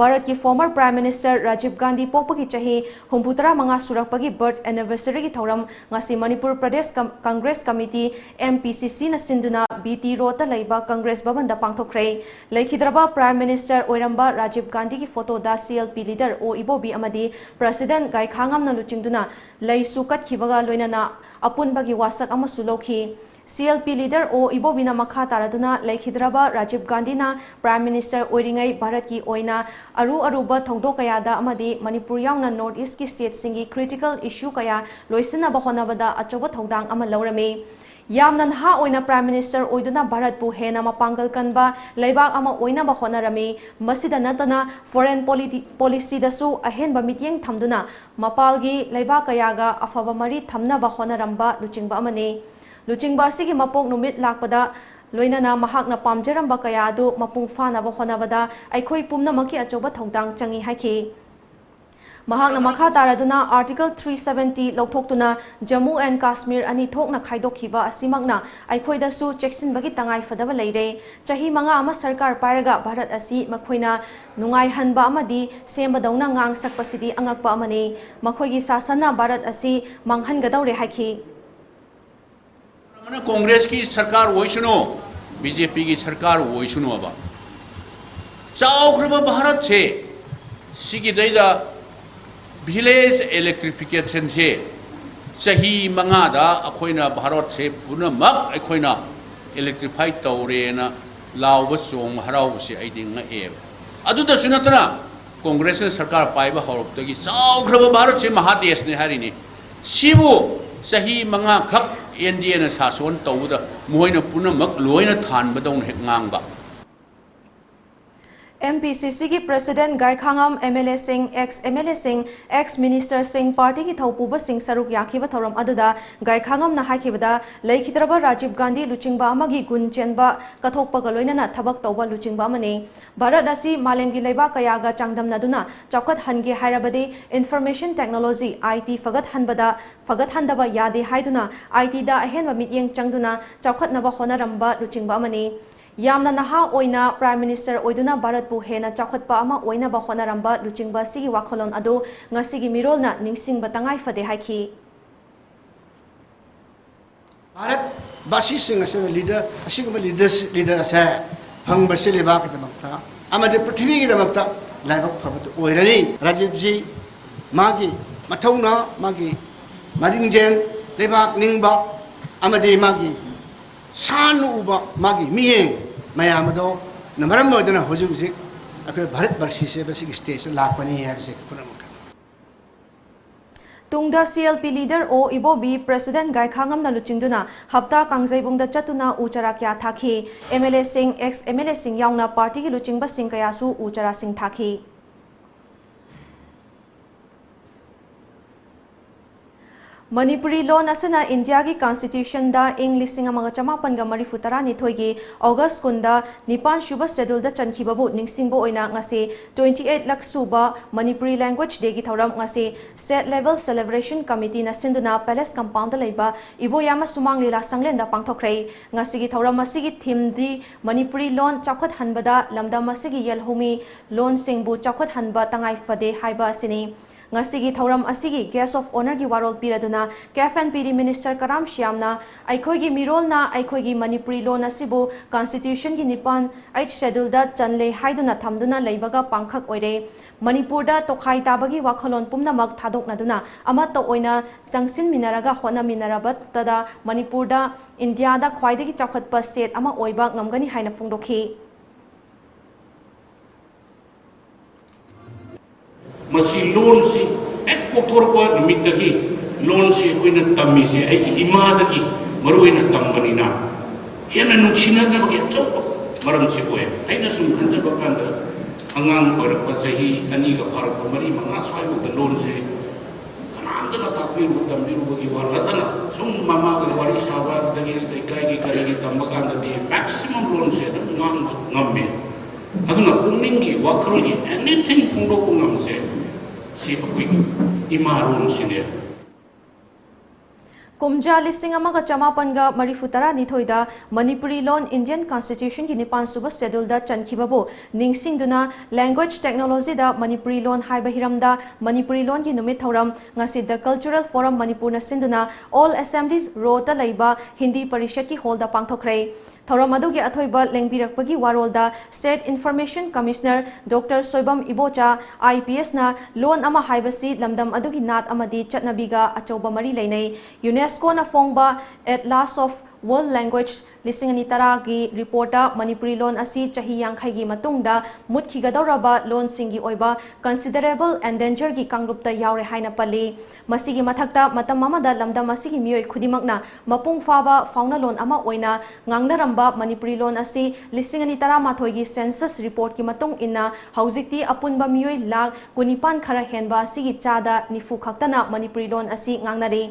ꯚꯥꯔꯠꯀꯤ former Prime Minister Rajiv Gandhi ꯄꯣꯛꯄꯒꯤ ꯆꯍꯤ ꯍꯨꯝꯐꯨ ꯇꯔꯥ ꯃꯉꯥ ꯁꯨꯔꯛꯄꯒꯤ birth anniversaryꯒꯤ ꯊꯧꯔꯝ ꯉꯁꯤ ꯃꯅꯤꯄꯨꯔ ꯄ꯭ꯔꯗꯦꯁ ꯀꯝ-, Congress committee, M P C Cꯅ ꯁꯤꯟꯗꯨꯅ B T Roadꯇ ꯂꯩꯕ ꯀꯪꯒ꯭ꯔꯦꯁ ꯚꯕꯟꯗ ꯄꯥꯡꯊꯣꯛꯈ꯭ꯔꯦ꯫ ꯂꯩꯈꯤꯗ꯭ꯔꯕ Prime Minister ꯑꯣꯏꯔꯝꯕ ꯔꯥꯖꯤꯕ ꯒꯥꯟꯙꯤꯒꯤ ꯐꯣꯇꯣꯗ C L P leader ꯑꯣ ꯏꯕꯣꯕꯤ ꯑꯃꯗꯤ President ꯒꯥꯏꯈꯥꯉꯝꯅ ꯂꯨꯆꯤꯡꯗꯨꯅ ꯂꯩꯁꯨ ꯀꯠꯈꯤꯕꯒ ꯂꯣꯏꯅꯅ ꯑꯄꯨꯟꯕꯒꯤ ꯋꯥꯁꯛ ꯑꯃꯁꯨ ꯂꯧꯈꯤ꯫ C L P leader ꯑꯣ ꯏꯕꯣꯕꯤꯅ ꯃꯈꯥ ꯇꯥꯔꯗꯨꯅ ꯂꯩꯈꯤꯗ꯭ꯔꯕ ꯔꯥꯖꯤꯕ ꯒꯥꯟꯙꯤꯅ Prime Minister ꯑꯣꯏꯔꯤꯉꯩ ꯚꯥꯔꯠꯀꯤ ꯑꯣꯏꯅ ꯑꯔꯨ ꯑꯔꯨꯕ ꯊꯧꯗꯣꯛ ꯀꯌꯥꯗ ꯑꯃꯗꯤ ꯃꯅꯤꯄꯨꯔ ꯌꯥꯎꯅ North Eastꯀꯤ stateꯁꯤꯡꯒꯤ critical issue ꯀꯌꯥ ꯂꯣꯏꯁꯤꯟꯅꯕ ꯍꯣꯠꯅꯕꯗ ꯑꯆꯧꯕ ꯊꯧꯗꯥꯡ ꯑꯃ ꯂꯧꯔꯝꯃꯤ꯫ ꯌꯥꯝꯅ ꯅꯍꯥ ꯑꯣꯏꯅ Prime Minister ꯑꯣꯏꯗꯨꯅ ꯚꯥꯔꯠꯄꯨ ꯍꯦꯟꯅ ꯃꯄꯥꯡꯒꯜ ꯀꯟꯕ ꯂꯩꯕꯥꯛ ꯑꯃ ꯑꯣꯏꯅꯕ ꯍꯣꯠꯅꯔꯝꯃꯤ꯫ ꯃꯁꯤꯗ ꯅꯠꯇꯅ foreign politi-, policyꯗꯁꯨ ꯑꯍꯦꯟꯕ ꯃꯤꯠꯌꯦꯡ ꯊꯝꯗꯨꯅ ꯃꯄꯥꯜꯒꯤ ꯂꯩꯕꯥꯛ ꯀꯌꯥꯒ ꯑꯐꯕ ꯃꯔꯤ ꯊꯝꯅꯕ ꯍꯣꯠꯅꯔꯝꯕ ꯂꯨꯆꯤꯡꯕ ꯑꯃꯅꯤ꯫ ꯂꯨꯆꯤꯡꯕ ꯑꯁꯤꯒꯤ ꯃꯄꯣꯛ ꯅꯨꯃꯤꯠ ꯂꯥꯛꯄꯗ ꯂꯣꯏꯅꯅ ꯃꯍꯥꯛꯅ ꯄꯥꯝꯖꯔꯝꯕ ꯀꯌꯥ ꯑꯗꯨ ꯃꯄꯨꯡ ꯐꯥꯅꯕ ꯍꯣꯠꯅꯕꯗ ꯑꯩꯈꯣꯏ ꯄꯨꯝꯅꯃꯛꯀꯤ ꯑꯆꯧꯕ ꯊꯧꯗꯥꯡ ꯆꯪꯏ ꯍꯥꯏꯈꯤ꯫ ꯃꯍꯥꯛꯅ ꯃꯈꯥ ꯇꯥꯔꯗꯨꯅ Article three seventy ꯂꯧꯊꯣꯛꯇꯨꯅ Jammu and Kashmir ꯑꯅꯤ ꯊꯣꯛꯅ ꯈꯥꯏꯗꯣꯛꯈꯤꯕ ꯑꯁꯤꯃꯛꯅ ꯑꯩꯈꯣꯏꯗꯁꯨ ꯆꯦꯛꯁꯤꯟꯕꯒꯤ ꯇꯉꯥꯏ ꯐꯗꯕ ꯂꯩꯔꯦ꯫ ꯆꯍꯤ ꯃꯉꯥ ꯑꯃ ꯁꯔꯀꯥꯔ ꯄꯥꯏꯔꯒ ꯚꯥꯔꯠ ꯑꯁꯤ ꯃꯈꯣꯏꯅ ꯅꯨꯡꯉꯥꯏꯍꯟꯕ ꯑꯃꯗꯤ ꯁꯦꯝꯕꯗꯧꯅ ꯉꯥꯡ ꯁꯛꯄꯁꯤꯗꯤ ꯑꯉꯛꯄ ꯑꯃꯅꯤ꯫ ꯃꯈꯣꯏꯒꯤ ꯁꯥꯁꯟꯅ ꯚꯥꯔꯠ ꯑꯁꯤ ꯃꯥꯡꯍꯟꯒꯗꯧꯔꯦ ꯍꯥꯏꯈꯤ꯫ ꯑꯃꯅ ꯀꯣꯡꯒ꯭ꯔꯦꯁꯀꯤ ꯁꯔꯀꯥꯔ ꯑꯣꯏꯁꯅꯨ, ꯕꯤ ꯖꯦ ꯄꯤꯒꯤ ꯁꯔꯀꯥꯔ ꯑꯣꯏꯁꯅꯨꯕ, ꯆꯥꯎꯈ꯭ꯔꯕ ꯚꯥꯔꯠꯁꯦ ꯁꯤꯒꯤꯗꯩꯗ village electrificationꯁꯦ ꯆꯍꯤ ꯃꯉꯥꯗ ꯑꯩꯈꯣꯏꯅ ꯚꯥꯔꯠꯁꯦ ꯄꯨꯝꯅꯃꯛ ꯑꯩꯈꯣꯏꯅ electrify ꯇꯧꯔꯦꯅ ꯂꯥꯎꯕ ꯆꯣꯡꯕ ꯍꯔꯥꯎꯕꯁꯦ ꯑꯩꯗꯤ ꯉꯛꯑꯦꯕ꯫ ꯑꯗꯨꯗꯁꯨ ꯅꯠꯇꯅ ꯀꯣꯡꯒ꯭ꯔꯦꯁꯅ ꯁꯔꯀꯥꯔ ꯄꯥꯏꯕ ꯍꯧꯔꯛꯄꯗꯒꯤ ꯆꯥꯎꯈ꯭ꯔꯕ ꯚꯥꯔꯠꯁꯦ ꯃꯍꯥꯗꯦꯁꯅꯤ ꯍꯥꯏꯔꯤꯅꯤ꯫ ꯁꯤꯕꯨ ꯆꯍꯤ ꯃꯉꯥꯈꯛ ꯑꯦꯟ ꯗꯤ ꯑꯦꯅ ꯁꯥꯁꯣꯟ ꯇꯧꯕꯗ ꯃꯈꯣꯏꯅ ꯄꯨꯝꯅꯃꯛ ꯂꯣꯏꯅ ꯊꯥꯟꯕꯗꯧꯅ ꯍꯦꯛ ꯉꯥꯡꯕ꯫ ꯑꯦꯝ ꯄꯤ ꯁꯤ ꯁꯤꯒꯤ ꯄ꯭ꯔꯦꯁꯤꯗꯦꯟꯠ ꯒꯥꯏꯈꯥꯉꯝ, ꯑꯦꯝ ꯑꯦꯜ ꯑꯦꯁꯤꯡ, ꯑꯦꯛꯁ ꯑꯦꯝ ꯑꯦꯜ ꯑꯦꯁꯤꯡ, ꯑꯦꯛꯁ ꯃꯤꯅꯤꯁꯇꯔꯁꯤꯡ, ꯄꯥꯔꯇꯤꯒꯤ ꯊꯧꯄꯨꯕꯁꯤꯡ ꯁꯔꯨꯛ ꯌꯥꯈꯤꯕ ꯊꯧꯔꯝ ꯑꯗꯨꯗ ꯒꯥꯏꯈꯥꯉꯝꯅ ꯍꯥꯏꯈꯤꯕꯗ, ꯂꯩꯈꯤꯗ꯭ꯔꯕ ꯔꯥꯖꯤꯕ ꯒꯥꯟꯙꯤ ꯂꯨꯆꯤꯡꯕ ꯑꯃꯒꯤ ꯒꯨꯟ ꯆꯦꯟꯕ ꯀꯠꯊꯣꯛꯄꯒ ꯂꯣꯏꯅꯅ ꯊꯕꯛ ꯇꯧꯕ ꯂꯨꯆꯤꯡꯕ ꯑꯃꯅꯤ꯫ ꯚꯥꯔꯠ ꯑꯁꯤ ꯃꯥꯂꯦꯝꯒꯤ ꯂꯩꯕꯥꯛ ꯀꯌꯥꯒ ꯆꯥꯡꯗꯝꯅꯗꯨꯅ ꯆꯥꯎꯈꯠꯍꯟꯒꯦ ꯍꯥꯏꯔꯕꯗꯤ information technology, I T ꯐꯒꯠꯍꯟꯕꯗ, ꯐꯒꯠꯍꯟꯗꯕ ꯌꯥꯗꯦ ꯍꯥꯏꯗꯨꯅ I T ꯗ ꯑꯍꯦꯟꯕ ꯃꯤꯠꯌꯦꯡ ꯆꯪꯗꯨꯅ ꯆꯥꯎꯈꯠꯅꯕ ꯍꯣꯠꯅꯔꯝꯕ ꯂꯨꯆꯤꯡꯕ ꯑꯃꯅꯤ꯫ ꯌꯥꯝꯅ ꯅꯍꯥ ꯑꯣꯏꯅ Prime Minister ꯑꯣꯏꯗꯨꯅ ꯚꯥꯔꯠꯄꯨ ꯍꯦꯟꯅ ꯆꯥꯎꯈꯠꯄ ꯑꯃ ꯑꯣꯏꯅꯕ ꯍꯣꯠꯅꯔꯝꯕ ꯂꯨꯆꯤꯡꯕ ꯑꯁꯤꯒꯤ ꯋꯥꯈꯜꯂꯣꯟ ꯑꯗꯨ ꯉꯁꯤꯒꯤ ꯃꯤꯔꯣꯜꯅ ꯅꯤꯡꯁꯤꯡꯕ ꯇꯉꯥꯏ ꯐꯗꯦ ꯍꯥꯏꯈꯤ꯫ ꯚꯥꯔꯠ ꯕꯥꯁꯤꯁꯤꯡ ꯑꯁꯤꯅ ꯂꯤꯗꯔ, ꯑꯁꯤꯒꯨꯝꯕ ꯂꯤꯗꯔꯁꯤꯞ, ꯂꯤꯗꯔ ꯑꯁꯦ ꯐꯪꯕꯁꯤ ꯂꯩꯕꯥꯛꯀꯤꯗꯃꯛꯇ ꯑꯃꯗꯤ ꯄ꯭ꯔꯤꯊꯤꯕꯤꯒꯤꯗꯃꯛꯇ ꯂꯥꯏꯕꯛ ꯐꯕꯗꯨ ꯑꯣꯏꯔꯅꯤ꯫ ꯔꯥꯖꯤꯕꯖꯤ ꯃꯥꯒꯤ ꯃꯊꯧꯅꯥ, ꯃꯥꯒꯤ ꯃꯔꯤꯡꯖꯦꯜ, ꯂꯩꯕꯥꯛ ꯅꯤꯡꯕ ꯑꯃꯗꯤ ꯃꯥꯒꯤ ꯁꯥꯟꯅ ꯎꯕ ꯃꯥꯒꯤ ꯃꯤꯠꯌꯦꯡ ꯃꯌꯥꯝ ꯑꯗꯨꯅ ꯃꯔꯝ ꯑꯣꯏꯗꯨꯅ ꯍꯧꯖꯤꯛ ꯍꯧꯖꯤꯛ ꯑꯩꯈꯣꯏ ꯚꯥꯔꯠ ꯕꯔꯁꯤꯁꯦ ꯃꯁꯤꯒꯤ ꯁ꯭ꯇꯦꯖꯇ ꯂꯥꯛꯄꯅꯤ ꯍꯥꯏꯕꯁꯦ ꯄꯨꯝꯅꯃꯛ ꯈꯪꯏ꯫ ꯇꯨꯡꯗ C L P leader ꯑꯣ ꯏꯕꯣꯕꯤ President ꯒꯥꯏꯈꯥꯉꯝꯅ ꯂꯨꯆꯤꯡꯗꯨꯅ ꯍꯞꯇꯥ ꯀꯥꯡꯖꯩꯕꯨꯡꯗ ꯆꯠꯇꯨꯅ ꯎ ꯆꯥꯔꯥ ꯀꯌꯥ ꯊꯥꯈꯤ꯫ M L A ꯁꯤꯡ, ex M L A ꯁꯤꯡ ꯌꯥꯎꯅ party ꯒꯤ ꯂꯨꯆꯤꯡꯕꯁꯤꯡ ꯀꯌꯥꯁꯨ ꯎ ꯆꯥꯔꯥꯁꯤꯡ ꯊꯥꯈꯤ꯫ ꯃꯅꯤꯄꯨꯔꯤ ꯂꯣꯟ ꯑꯁꯤꯅ ꯏꯟꯗꯤꯌꯥꯒꯤ constitution ꯗ ꯏꯪ ꯂꯤꯁꯤꯡ ꯑꯃꯒ ꯆꯃꯥꯄꯟꯒ ꯃꯔꯤꯐꯨ ꯇꯔꯥꯅꯤꯊꯣꯏꯒꯤ August ꯀꯨꯟꯗ ꯅꯤꯄꯥꯟ ꯁꯨꯕ schedule ꯗ ꯆꯟꯈꯤꯕꯕꯨ ꯅꯤꯡꯁꯤꯡꯕ ꯑꯣꯏꯅ ꯉꯁꯤ twenty eight ꯂꯛ ꯁꯨꯕ Manipuri Language Day ꯒꯤ ꯊꯧꯔꯝ ꯉꯁꯤ State Level Celebration Committee ꯅ ꯁꯤꯟꯗꯨꯅ Palace Compound ꯗ ꯂꯩꯕ ꯏꯕꯣꯌꯥꯏꯃ ꯁꯨꯃꯥꯡ ꯂꯤꯂꯥ ꯁꯪꯂꯦꯟꯗ ꯄꯥꯡꯊꯣꯛꯈ꯭ꯔꯦ꯫ ꯉꯁꯤꯒꯤ ꯊꯧꯔꯝ ꯑꯁꯤꯒꯤ theme ꯗꯤ ꯃꯅꯤꯄꯨꯔꯤ ꯂꯣꯟ ꯆꯥꯎꯈꯠꯍꯟꯕꯗ ꯂꯝꯗꯝ ꯑꯁꯤꯒꯤ ꯌꯦꯜꯍꯧꯃꯤ ꯂꯣꯟꯁꯤꯡꯕꯨ ꯆꯥꯎꯈꯠꯍꯟꯕ ꯇꯉꯥꯏ ꯐꯗꯦ ꯍꯥꯏꯕ ꯑꯁꯤꯅꯤ꯫ ꯉꯁꯤꯒꯤ ꯊꯧꯔꯝ ꯑꯁꯤꯒꯤ Guest of Honour ꯒꯤ ꯋꯥꯔꯣꯜ ꯄꯤꯔꯗꯨꯅ CAF and PD Minister ꯀꯔꯥꯝ ꯁ꯭ꯌꯥꯝꯅ ꯑꯩꯈꯣꯏꯒꯤ ꯃꯤꯔꯣꯜꯅ ꯑꯩꯈꯣꯏꯒꯤ ꯃꯅꯤꯄꯨꯔꯤ ꯂꯣꯟ ꯑꯁꯤꯕꯨ constitution ꯒꯤ ꯅꯤꯄꯥꯟ, eighth schedule ꯗ ꯆꯜꯂꯦ ꯍꯥꯏꯗꯨꯅ ꯊꯝꯗꯨꯅ ꯂꯩꯕꯒ ꯄꯥꯡꯈꯛ ꯑꯣꯏꯔꯦ꯫ ꯃꯅꯤꯄꯨꯔꯗ ꯇꯣꯈꯥꯏ ꯇꯥꯕꯒꯤ ꯋꯥꯈꯜꯂꯣꯟ ꯄꯨꯝꯅꯃꯛ ꯊꯥꯗꯣꯛꯅꯗꯨꯅ ꯑꯃꯠꯇ ꯑꯣꯏꯅ ꯆꯪꯁꯤꯟꯃꯤꯟꯅꯔꯒ ꯍꯣꯠꯅꯃꯤꯟꯅꯔꯕꯇꯗ ꯃꯅꯤꯄꯨꯔꯗ ꯏꯟꯗꯤꯌꯥꯗ ꯈ꯭ꯋꯥꯏꯗꯒꯤ ꯆꯥꯎꯈꯠꯄ state ꯑꯃ ꯑꯣꯏꯕ ꯉꯝꯒꯅꯤ ꯍꯥꯏꯅ ꯐꯣꯡꯗꯣꯛꯈꯤ꯫ ꯃꯁꯤ ꯂꯣꯟꯁꯤ ꯍꯦꯛ ꯄꯣꯛꯊꯣꯔꯛꯄ ꯅꯨꯃꯤꯠꯇꯒꯤ ꯂꯣꯟꯁꯤ ꯑꯩꯈꯣꯏꯅ ꯇꯝꯃꯤꯁꯦ ꯑꯩꯒꯤ ꯏꯃꯥꯗꯒꯤ ꯃꯔꯨ ꯑꯣꯏꯅ ꯇꯝꯕꯅꯤꯅ, ꯍꯦꯟꯅ ꯅꯨꯡꯁꯤꯅꯅꯕꯒꯤ ꯑꯆꯧꯕ ꯃꯔꯝꯁꯤ ꯑꯣꯏ꯫ ꯑꯩꯅ ꯁꯨꯝ ꯈꯟꯖꯕ ꯀꯥꯟꯗ, ꯑꯉꯥꯡ ꯑꯣꯏꯔꯛꯄ ꯆꯍꯤ ꯑꯅꯤꯒ ꯐꯥꯔꯛꯄ, ꯃꯔꯤ ꯃꯉꯥ ꯁ꯭ꯋꯥꯏꯐꯥꯎꯗ ꯂꯣꯟꯁꯦ ꯀꯅꯥꯝꯇꯅ ꯇꯥꯛꯄꯤꯔꯨꯕ ꯇꯝꯕꯤꯔꯨꯕꯒꯤ ꯋꯥ ꯅꯠꯇꯅ, ꯁꯨꯝ ꯃꯃꯥꯒ ꯋꯥꯔꯤ ꯁꯥꯕ, ꯑꯗꯒꯤ ꯂꯩꯀꯥꯏꯒꯤ ꯀꯔꯤꯒꯤ ꯇꯝꯕ ꯀꯥꯟꯗꯗꯤ maximum ꯂꯣꯟꯁꯦ ꯑꯗꯨꯝ ꯉꯥꯡꯕ ꯉꯝꯃꯤ꯫ ꯑꯗꯨꯅ ꯄꯨꯛꯅꯤꯡꯒꯤ ꯋꯥꯈꯜꯒꯤ anything ꯐꯣꯡꯗꯣꯛꯄ ꯉꯝꯕꯁꯦ, ꯁꯤ ꯑꯩꯈꯣꯏꯒꯤ ꯏꯃꯥ ꯂꯣꯟꯁꯤꯅꯦ꯫ ꯀꯨꯝꯖꯥ ꯂꯤꯁꯤꯡ ꯑꯃꯒ ꯆꯃꯥꯄꯟꯒ ꯃꯔꯤꯐꯨ ꯇꯔꯥꯅꯤꯊꯣꯏꯗ ꯃꯅꯤꯄꯨꯔꯤ ꯂꯣꯟ Indian Constitutionꯒꯤ ꯅꯤꯄꯥꯟ ꯁꯨꯕ scheduleꯗ ꯆꯟꯈꯤꯕꯕꯨ ꯅꯤꯡꯁꯤꯡꯗꯨꯅ, language technologyꯗ ꯃꯅꯤꯄꯨꯔꯤ ꯂꯣꯟ ꯍꯥꯏꯕ ꯍꯤꯔꯝꯗ ꯃꯅꯤꯄꯨꯔꯤ ꯂꯣꯟꯒꯤ ꯅꯨꯃꯤꯠ ꯊꯧꯔꯝ ꯉꯁꯤ The Cultural Forum ꯃꯅꯤꯄꯨꯔꯅ ꯁꯤꯟꯗꯨꯅ Old Assembly Roadꯇ ꯂꯩꯕ ꯍꯤꯟꯗꯤ ꯄꯔꯤꯁꯠꯀꯤ hallꯗ ꯄꯥꯡꯊꯣꯛꯈ꯭ꯔꯦ꯫ ꯊꯧꯔꯝ ꯑꯗꯨꯒꯤ ꯑꯊꯣꯏꯕ ꯂꯦꯡꯕꯤꯔꯛꯄꯒꯤ ꯋꯥꯔꯣꯜꯗ State Information Commissioner Doctor Soibam Ibocha, IPSꯅ ꯂꯣꯟ ꯑꯃ ꯍꯥꯏꯕꯁꯤ ꯂꯝꯗꯝ ꯑꯗꯨꯒꯤ ꯅꯥꯠ ꯑꯃꯗꯤ ꯆꯠꯅꯕꯤꯒ ꯑꯆꯧꯕ ꯃꯔꯤ ꯂꯩꯅꯩ꯫ UNESCOꯅ ꯐꯣꯡꯕ Atlas of World Language ꯂꯤꯁꯤꯡ ꯑꯅꯤ ꯇꯔꯥꯒꯤ reportꯇ ꯃꯅꯤꯄꯨꯔꯤ ꯂꯣꯟ ꯑꯁꯤ ꯆꯍꯤ ꯌꯥꯡꯈꯩꯒꯤ ꯃꯇꯨꯡꯗ ꯃꯨꯠꯈꯤꯒꯗꯧꯔꯕ ꯂꯣꯟꯁꯤꯡꯒꯤ ꯑꯣꯏꯕ considerable endangerꯒꯤ ꯀꯥꯡꯂꯨꯞꯇ ꯌꯥꯎꯔꯦ ꯍꯥꯏꯅ ꯄꯜꯂꯤ꯫ ꯃꯁꯤꯒꯤ ꯃꯊꯛꯇ, ꯃꯇꯝ ꯑꯃꯗ ꯂꯝꯗꯝ ꯑꯁꯤꯒꯤ ꯃꯤꯑꯣꯏ ꯈꯨꯗꯤꯡꯃꯛꯅ ꯃꯄꯨꯡ ꯐꯥꯕ ꯐꯥꯎꯅꯂꯣꯟ ꯑꯃ ꯑꯣꯏꯅ ꯉꯥꯡꯅꯔꯝꯕ ꯃꯅꯤꯄꯨꯔꯤ ꯂꯣꯟ ꯑꯁꯤ ꯂꯤꯁꯤꯡ ꯑꯅꯤ ꯇꯔꯥꯃꯥꯊꯣꯏꯒꯤ census reportꯀꯤ ꯃꯇꯨꯡ ꯏꯟꯅ ꯍꯧꯖꯤꯛꯇꯤ ꯑꯄꯨꯟꯕ ꯃꯤꯑꯣꯏ ꯂꯥꯈ ꯀꯨꯟꯅꯤꯄꯥꯟ ꯈꯔ ꯍꯦꯟꯕ ꯑꯁꯤꯒꯤ ꯆꯥꯗ ꯅꯤꯐꯨ ꯈꯛꯇꯅ ꯃꯅꯤꯄꯨꯔꯤ ꯂꯣꯟ ꯑꯁꯤ ꯉꯥꯡꯅꯔꯤ꯫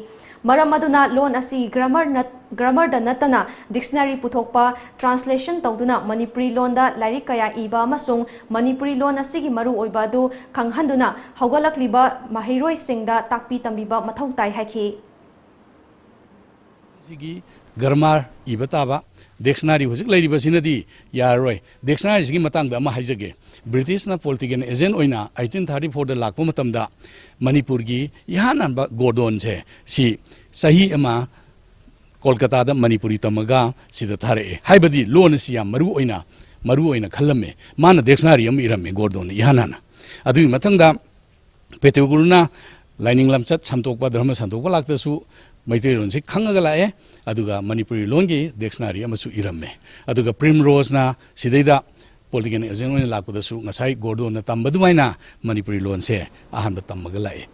ꯃꯔꯝ ꯑꯗꯨꯅ ꯂꯣꯟ ꯑꯁꯤ grammar ꯅꯠ-, grammarꯗ ꯅꯠꯇꯅ dictionary ꯄꯨꯊꯣꯛꯄ, translation ꯇꯧꯗꯨꯅ ꯃꯅꯤꯄꯨꯔꯤ ꯂꯣꯟꯗ ꯂꯥꯏꯔꯤꯛ ꯀꯌꯥ ꯏꯕ ꯑꯃꯁꯨꯡ ꯃꯅꯤꯄꯨꯔꯤ ꯂꯣꯟ ꯑꯁꯤꯒꯤ ꯃꯔꯨꯑꯣꯏꯕ ꯑꯗꯨ ꯈꯪꯍꯟꯗꯨꯅ ꯍꯧꯒꯠꯂꯛꯂꯤꯕ ꯃꯍꯩꯔꯣꯏꯁꯤꯡꯗ ꯇꯥꯛꯄꯤ ꯇꯝꯕꯤꯕ ꯃꯊꯧ ꯇꯥꯏ ꯍꯥꯏꯈꯤ꯫ ꯁꯤꯒꯤ grammar ꯏꯕ ꯇꯥꯕ꯫ Dictionary ꯍꯧꯖꯤꯛ ꯂꯩꯔꯤꯕꯁꯤꯅꯗꯤ ꯌꯥꯔꯔꯣꯏ꯫ Dictionaryꯁꯤꯒꯤ ꯃꯇꯥꯡꯗ ꯑꯃ ꯍꯥꯏꯖꯒꯦ꯫ Britishꯅ political agent ꯑꯣꯏꯅ eighteen thirty fourꯗ ꯂꯥꯛꯄ ꯃꯇꯝꯗ ꯃꯅꯤꯄꯨꯔꯒꯤ ꯏꯍꯥꯟ ꯍꯥꯟꯕ ꯒꯣꯔꯗꯣꯟꯁꯦ, ꯁꯤ ꯆꯍꯤ ꯑꯃ ꯀꯣꯜꯀꯇꯥꯗ ꯃꯅꯤꯄꯨꯔꯤ ꯇꯝꯃꯒ ꯁꯤꯗ ꯊꯥꯔꯛꯑꯦ꯫ ꯍꯥꯏꯕꯗꯤ ꯂꯣꯟ ꯑꯁꯤ ꯌꯥꯝ ꯃꯔꯨ ꯑꯣꯏꯅ, ꯃꯔꯨ ꯑꯣꯏꯅ ꯈꯜꯂꯝꯃꯦ꯫ ꯃꯥꯅ dictionary ꯑꯃ ꯏꯔꯝꯃꯦ ꯒꯣꯔꯗꯣꯟꯅ ꯏꯍꯥꯟ ꯍꯥꯟꯅ꯫ ꯑꯗꯨꯒꯤ ꯃꯊꯪꯗ ꯄꯦꯇ꯭ꯔꯨꯒꯨꯔꯨꯅ ꯂꯥꯏꯅꯤꯡ ꯂꯝꯆꯠ ꯁꯟꯗꯣꯛꯄ, ꯙꯔꯃ ꯁꯟꯗꯣꯛꯄ ꯂꯥꯛꯇꯁꯨ ꯃꯩꯇꯩꯂꯣꯟꯁꯤ ꯈꯪꯉꯒ ꯂꯥꯛꯑꯦ꯫ ꯑꯗꯨꯒ ꯃꯅꯤꯄꯨꯔꯤ ꯂꯣꯟꯒꯤ dictionary ꯑꯃꯁꯨ ꯏꯔꯝꯃꯦ꯫ ꯑꯗꯨꯒ ꯄ꯭ꯔꯤꯝꯔꯣꯖꯅ ꯁꯤꯗꯩꯗ ꯄꯣꯂꯤꯇꯤꯀꯦꯜ ꯑꯦꯖꯦꯟ ꯑꯣꯏꯅ ꯂꯥꯛꯄꯗꯁꯨ ꯉꯁꯥꯏ ꯒꯣꯔꯗꯣꯟꯅ ꯇꯝꯕ ꯑꯗꯨꯃꯥꯏꯅ ꯃꯅꯤꯄꯨꯔꯤ ꯂꯣꯟꯁꯦ ꯑꯍꯥꯟꯕ ꯇꯝꯃꯒ ꯂꯥꯛꯑꯦ꯫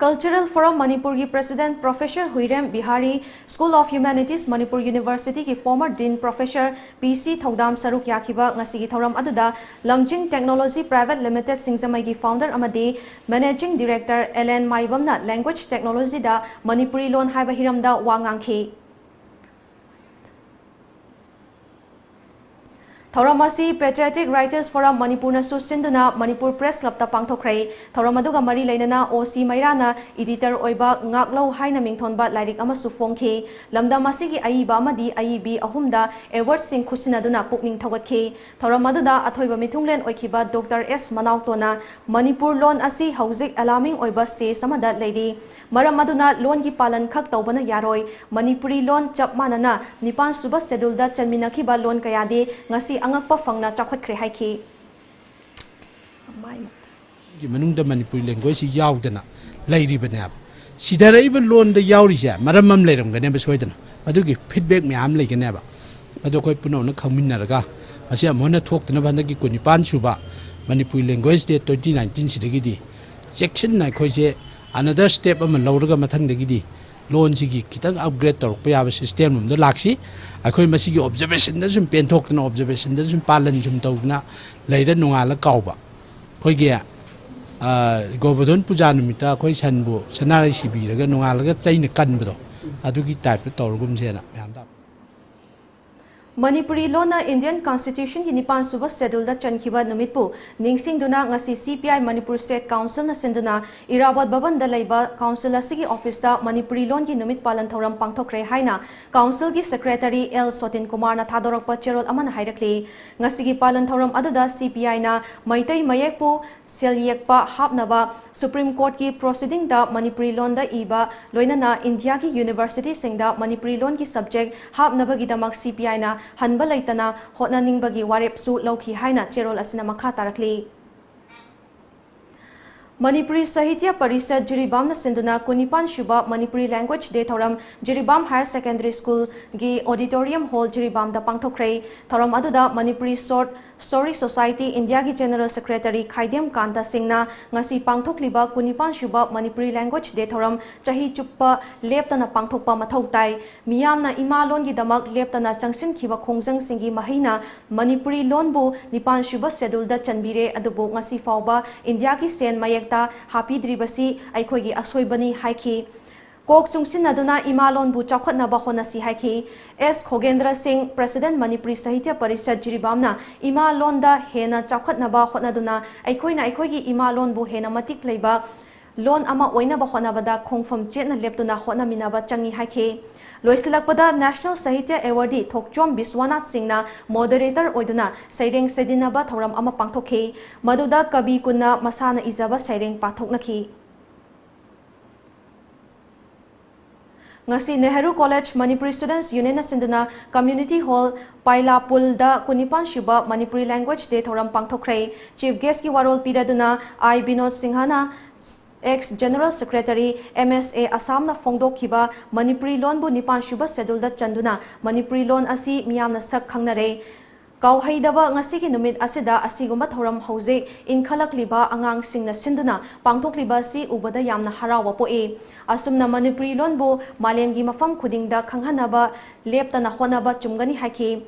Cultural Forum ꯃꯅꯤꯄꯨꯔꯒꯤ President Professor ꯍꯨꯏꯔꯦꯝ Bihari, School of Humanities Manipur Universityꯒꯤ former Dean Professor ꯄꯤ ꯁꯤ ꯊꯧꯗꯥꯝ ꯁꯔꯨꯛ ꯌꯥꯈꯤꯕ ꯉꯁꯤꯒꯤ ꯊꯧꯔꯝ ꯑꯗꯨꯗ ꯂꯝꯖꯤꯡ Technology Private Limited ꯁꯤꯡꯖꯃꯩꯒꯤ founder ꯑꯃꯗꯤ Managing Director ꯑꯦꯜ ꯑꯦꯟ ꯃꯥꯏꯕꯝꯅ Language Technologyꯗ ꯃꯅꯤꯄꯨꯔꯤ ꯂꯣꯟ ꯍꯥꯏꯕ ꯍꯤꯔꯝꯗ ꯋꯥ ꯉꯥꯡꯈꯤ꯫ ꯊꯧꯔꯝ ꯑꯁꯤ Patriotic Writers Forum ꯃꯅꯤꯄꯨꯔꯅꯁꯨ ꯁꯤꯟꯗꯨꯅ ꯃꯅꯤꯄꯨꯔ Press Clubꯇ ꯄꯥꯡꯊꯣꯛꯈ꯭ꯔꯦ꯫ ꯊꯧꯔꯝ ꯑꯗꯨꯒ ꯃꯔꯤ ꯂꯩꯅꯅ ꯑꯣ ꯁꯤ ꯃꯩꯔꯥꯅ Editor ꯑꯣꯏꯕ ꯉꯥꯛꯂꯧ ꯍꯥꯏꯅ ꯃꯤꯡꯊꯣꯟꯕ ꯂꯥꯏꯔꯤꯛ ꯑꯃꯁꯨ ꯐꯣꯡꯈꯤ꯫ ꯂꯝꯗꯝ ꯑꯁꯤꯒꯤ ꯑꯏꯕ ꯑꯃꯗꯤ ꯑꯏꯕꯤ ꯑꯍꯨꯝꯗ awardꯁꯤꯡ ꯈꯨꯠꯁꯤꯟꯅꯗꯨꯅ ꯄꯨꯛꯅꯤꯡ ꯊꯧꯒꯠꯈꯤ꯫ ꯊꯧꯔꯝ ꯑꯗꯨꯗ ꯑꯊꯣꯏꯕ ꯃꯤꯊꯨꯡꯂꯦꯟ ꯑꯣꯏꯈꯤꯕ ꯗꯣꯛꯇꯔ ꯑꯦꯁ ꯃꯅꯥꯎꯇꯣꯅ ꯃꯅꯤꯄꯨꯔ ꯂꯣꯟ ꯑꯁꯤ ꯍꯧꯖꯤꯛ alarming ꯑꯣꯏꯕ stage ꯑꯃꯗ ꯂꯩꯔꯤ꯫ ꯃꯔꯝ ꯑꯗꯨꯅ ꯂꯣꯟꯒꯤ ꯄꯥꯂꯟ ꯈꯛ ꯇꯧꯕꯅ ꯌꯥꯔꯣꯏ꯫ ꯃꯅꯤꯄꯨꯔꯤ ꯂꯣꯟ ꯆꯞ ꯃꯥꯟꯅꯅ ꯅꯤꯄꯥꯟ ꯁꯨꯕ scheduleꯗ ꯆꯟꯃꯤꯟꯅꯈꯤꯕ ꯂꯣꯟ ꯀꯌꯥꯗꯤ ꯉꯁꯤ ꯑꯉꯛꯄ ꯐꯪꯅ ꯆꯥꯎꯈꯠꯈ꯭ꯔꯦ ꯍꯥꯏꯈꯤ꯫ ꯒꯤ ꯃꯅꯨꯡꯗ ꯃꯅꯤꯄꯨꯔꯤ languageꯁꯤ ꯌꯥꯎꯗꯅ ꯂꯩꯔꯤꯕꯅꯦꯕ꯫ ꯁꯤꯗꯔꯛꯏꯕ ꯂꯣꯟꯗ ꯌꯥꯎꯔꯤꯁꯦ ꯃꯔꯝ ꯑꯃ ꯂꯩꯔꯝꯒꯅꯦꯕ ꯁꯣꯏꯗꯅ꯫ ꯃꯗꯨꯒꯤ feedback ꯃꯌꯥꯝ ꯂꯩꯒꯅꯦꯕ꯫ ꯃꯗꯨ ꯑꯩꯈꯣꯏ ꯄꯨꯝꯅꯃꯛꯅ ꯈꯪꯃꯤꯟꯅꯔꯒ ꯃꯁꯤ ꯑꯃꯨꯛ ꯍꯟꯅ ꯊꯣꯛꯇꯅꯕ ꯍꯟꯗꯛꯀꯤ ꯀꯨꯟꯅꯤꯄꯥꯟ ꯁꯨꯕ ꯃꯅꯤꯄꯨꯔꯤ Language Day twenty nineteenꯁꯤꯗꯒꯤꯗꯤ ꯆꯦꯛꯁꯤꯟꯅ ꯑꯩꯈꯣꯏꯁꯦ another step ꯑꯃ ꯂꯧꯔꯒ ꯃꯊꯪꯗꯒꯤꯗꯤ ꯂꯣꯟꯁꯤꯒꯤ ꯈꯤꯇꯪ upgrade ꯇꯧꯔꯛꯄ ꯌꯥꯕ system ꯂꯣꯝꯗ ꯂꯥꯛꯁꯤ꯫ ꯑꯩꯈꯣꯏ ꯃꯁꯤꯒꯤ observationꯗ ꯁꯨꯝ ꯄꯦꯟꯊꯣꯛꯇꯅ observationꯗ ꯁꯨꯝ ꯄꯥꯂꯟ ꯁꯨꯝ ꯇꯧꯗꯅ ꯂꯩꯔ ꯅꯣꯡꯉꯥꯜꯂ ꯀꯥꯎꯕ꯫ ꯑꯩꯈꯣꯏꯒꯤ ꯒꯣꯕꯔꯙꯟ ꯄꯨꯖꯥ ꯅꯨꯃꯤꯠꯇ ꯑꯩꯈꯣꯏ ꯁꯟꯕꯨ ꯁꯅꯥꯔꯩ ꯁꯤꯕꯤꯔꯒ ꯅꯣꯡꯉꯥꯜꯂꯒ ꯆꯩꯅ ꯀꯟꯕꯗꯣ, ꯑꯗꯨꯒꯤ typeꯇ ꯇꯧꯔꯒꯨꯝꯁꯦꯅ ꯃꯌꯥꯝꯗ꯫ ꯃꯅꯤꯄꯨꯔꯤ ꯂꯣꯟꯅ Indian Constitutionꯒꯤ ꯅꯤꯄꯥꯟ ꯁꯨꯕ scheduleꯗ ꯆꯟꯈꯤꯕ ꯅꯨꯃꯤꯠꯄꯨ ꯅꯤꯡꯁꯤꯡꯗꯨꯅ ꯉꯁꯤ CPI Manipur State Councilꯅ ꯁꯤꯟꯗꯨꯅ ꯏꯔꯥꯕꯣꯠ ꯚꯕꯟꯗ ꯂꯩꯕ council ꯑꯁꯤꯒꯤ officeꯇ ꯃꯅꯤꯄꯨꯔꯤ ꯂꯣꯟꯒꯤ ꯅꯨꯃꯤꯠ ꯄꯥꯂꯟ ꯊꯧꯔꯝ ꯄꯥꯡꯊꯣꯛꯈ꯭ꯔꯦ ꯍꯥꯏꯅ councilꯒꯤ secretary ꯑꯦꯜ ꯁꯣꯇꯤꯟ ꯀꯨꯃꯥꯔꯅ ꯊꯥꯗꯣꯔꯛꯄ ꯆꯦꯔꯣꯜ ꯑꯃꯅ ꯍꯥꯏꯔꯛꯂꯤ꯫ ꯉꯁꯤꯒꯤ ꯄꯥꯂꯟ ꯊꯧꯔꯝ ꯑꯗꯨꯗ CPIꯅ ꯃꯩꯇꯩ ꯃꯌꯦꯛꯄꯨ ꯁꯦꯜ ꯌꯦꯛꯄ ꯍꯥꯞꯅꯕ Supreme Courtꯀꯤ proceedingꯗ ꯃꯅꯤꯄꯨꯔꯤ ꯂꯣꯟꯗ ꯏꯕ, ꯂꯣꯏꯅꯅ ꯏꯟꯗꯤꯌꯥꯒꯤ universityꯁꯤꯡꯗ ꯃꯅꯤꯄꯨꯔꯤ ꯂꯣꯟꯒꯤ subject ꯍꯥꯞꯅꯕꯒꯤꯗꯃꯛ CPIꯅ ꯍꯟꯕ ꯂꯩꯇꯅ ꯍꯣꯠꯅꯅꯤꯡꯕꯒꯤ ꯋꯥꯔꯦꯞꯁꯨ ꯂꯧꯈꯤ ꯍꯥꯏꯅ ꯆꯦꯔꯣꯜ ꯑꯁꯤꯅ ꯃꯈꯥ ꯇꯥꯔꯛꯂꯤ꯫ ꯃꯅꯤꯄꯨꯔꯤ ꯁꯥꯍꯤꯇ꯭ꯌ ꯄꯔꯤꯁꯠ ꯖꯤꯔꯤꯕꯥꯝꯅ ꯁꯤꯟꯗꯨꯅ ꯀꯨꯟꯅꯤꯄꯥꯟ ꯁꯨꯕ ꯃꯅꯤꯄꯨꯔꯤ Language Day ꯊꯧꯔꯝ Jiribam Higher Secondary Schoolꯒꯤ Auditorium Hall ꯖꯤꯔꯤꯕꯥꯝꯗ ꯄꯥꯡꯊꯣꯛꯈ꯭ꯔꯦ꯫ ꯊꯧꯔꯝ ꯑꯗꯨꯗ Manipuri Short Story Society Indiaꯒꯤ General Secretary ꯈꯥꯏꯗꯦꯝ ꯀꯥꯟꯇ ꯁꯤꯡꯅ ꯉꯁꯤ ꯄꯥꯡꯊꯣꯛꯂꯤꯕ ꯀꯨꯟꯅꯤꯄꯥꯟ ꯁꯨꯕ ꯃꯅꯤꯄꯨꯔꯤ Language Day ꯊꯧꯔꯝ ꯆꯍꯤ ꯆꯨꯞꯄ ꯂꯦꯞꯇꯅ ꯄꯥꯡꯊꯣꯛꯄ ꯃꯊꯧ ꯇꯥꯏ꯫ ꯃꯤꯌꯥꯝꯅ ꯏꯃꯥ ꯂꯣꯟꯒꯤꯗꯃꯛ ꯂꯦꯞꯇꯅ ꯆꯪꯁꯤꯟꯈꯤꯕ ꯈꯣꯡꯖꯪꯁꯤꯡꯒꯤ ꯃꯍꯩꯅ ꯃꯅꯤꯄꯨꯔꯤ ꯂꯣꯟꯕꯨ ꯅꯤꯄꯥꯟ ꯁꯨꯕ Scheduleꯗ ꯆꯟꯕꯤꯔꯦ, ꯑꯗꯨꯕꯨ ꯉꯁꯤ ꯐꯥꯎꯕ ꯏꯟꯗꯤꯌꯥꯒꯤ ꯁꯦꯟ ꯃꯌꯦꯛꯇ ꯍꯥꯞꯄꯤꯗ꯭ꯔꯤꯕꯁꯤ ꯑꯩꯈꯣꯏꯒꯤ ꯑꯁꯣꯏꯕꯅꯤ ꯍꯥꯏꯈꯤ꯫ ꯀꯣꯛ ꯆꯨꯡꯁꯤꯟꯅꯗꯨꯅ ꯏꯃꯥ ꯂꯣꯟꯕꯨ ꯆꯥꯎꯈꯠꯅꯕ ꯍꯣꯠꯅꯁꯤ ꯍꯥꯏꯈꯤ꯫ ꯑꯦꯁ ꯈꯣꯒꯦꯟꯗ꯭ꯔ ꯁꯤꯡ, President ꯃꯅꯤꯄꯨꯔꯤ ꯁꯥꯍꯤꯇ꯭ꯌ ꯄꯔꯤꯁꯠ ꯖꯤꯔꯤꯕꯥꯝꯅ ꯏꯃꯥ ꯂꯣꯟꯗ ꯍꯦꯟꯅ ꯆꯥꯎꯈꯠꯅꯕ ꯍꯣꯠꯅꯗꯨꯅ ꯑꯩꯈꯣꯏꯅ ꯑꯩꯈꯣꯏꯒꯤ ꯏꯃꯥ ꯂꯣꯟꯕꯨ ꯍꯦꯟꯅ ꯃꯇꯤꯛ ꯂꯩꯕ ꯂꯣꯟ ꯑꯃ ꯑꯣꯏꯅꯕ ꯍꯣꯠꯅꯕꯗ ꯈꯣꯡꯐꯝ ꯆꯦꯠꯅ ꯂꯦꯞꯇꯨꯅ ꯍꯣꯠꯅꯃꯤꯟꯅꯕ ꯆꯪꯏ ꯍꯥꯏꯈꯤ꯫ ꯂꯣꯏꯁꯤꯜꯂꯛꯄꯗ National Sahitya Awardee ꯊꯣꯛꯆꯣꯝ ꯕꯤꯁ꯭ꯋꯥꯅꯥꯊ ꯁꯤꯡꯅ moderator ꯑꯣꯏꯗꯨꯅ ꯁꯩꯔꯦꯡ ꯁꯩꯗꯤꯟꯅꯕ ꯊꯧꯔꯝ ꯑꯃ ꯄꯥꯡꯊꯣꯛꯈꯤ꯫ ꯃꯗꯨꯗ ꯀꯕꯤ ꯀꯨꯟꯅ ꯃꯁꯥꯅ ꯏꯖꯕ ꯁꯩꯔꯦꯡ ꯄꯥꯊꯣꯛꯅꯈꯤ꯫ ꯉꯁꯤ Nehru College Manipuri Students Unionꯅ ꯁꯤꯟꯗꯨꯅ Community Hall ꯄꯥꯏꯂꯥꯄꯨꯜꯗ ꯀꯨꯟꯅꯤꯄꯥꯟ ꯁꯨꯕ Manipuri Language Day ꯊꯧꯔꯝ ꯄꯥꯡꯊꯣꯛꯈ꯭ꯔꯦ꯫ Chief Guestꯀꯤ ꯋꯥꯔꯣꯜ ꯄꯤꯔꯗꯨꯅ ꯑꯥꯏ ꯕꯤꯅꯣꯗ ꯁꯤꯡꯍꯅ ex General Secretary M S A Assamꯅ ꯐꯣꯡꯗꯣꯛꯈꯤꯕ Manipuri ꯂꯣꯟꯕꯨ ꯅꯤꯄꯥꯟ ꯁꯨꯕ Scheduleꯗ ꯆꯟꯗꯨꯅ ꯃꯅꯤꯄꯨꯔꯤ ꯂꯣꯟ ꯑꯁꯤ ꯃꯤꯌꯥꯝꯅ ꯁꯛ ꯈꯪꯅꯔꯦ꯫ ꯀꯥꯎꯍꯩꯗꯕ ꯉꯁꯤꯒꯤ ꯅꯨꯃꯤꯠ ꯑꯁꯤꯗ ꯑꯁꯤꯒꯨꯝꯕ ꯊꯧꯔꯝ ꯍꯧꯖꯤꯛ ꯏꯟꯈꯠꯂꯛꯂꯤꯕ ꯑꯉꯥꯡꯁꯤꯡꯅ ꯁꯤꯟꯗꯨꯅ ꯄꯥꯡꯊꯣꯛꯂꯤꯕ ꯑꯁꯤ ꯎꯕꯗ ꯌꯥꯝꯅ ꯍꯔꯥꯎꯕ ꯄꯣꯛꯏ꯫ ꯑꯁꯨꯝꯅ ꯃꯅꯤꯄꯨꯔꯤ ꯂꯣꯟꯕꯨ ꯃꯥꯂꯦꯝꯒꯤ ꯃꯐꯝ ꯈꯨꯗꯤꯡꯗ ꯈꯪꯍꯟꯅꯕ ꯂꯦꯞꯇꯅ ꯍꯣꯠꯅꯕ ꯆꯨꯝꯒꯅꯤ ꯍꯥꯏꯈꯤ꯫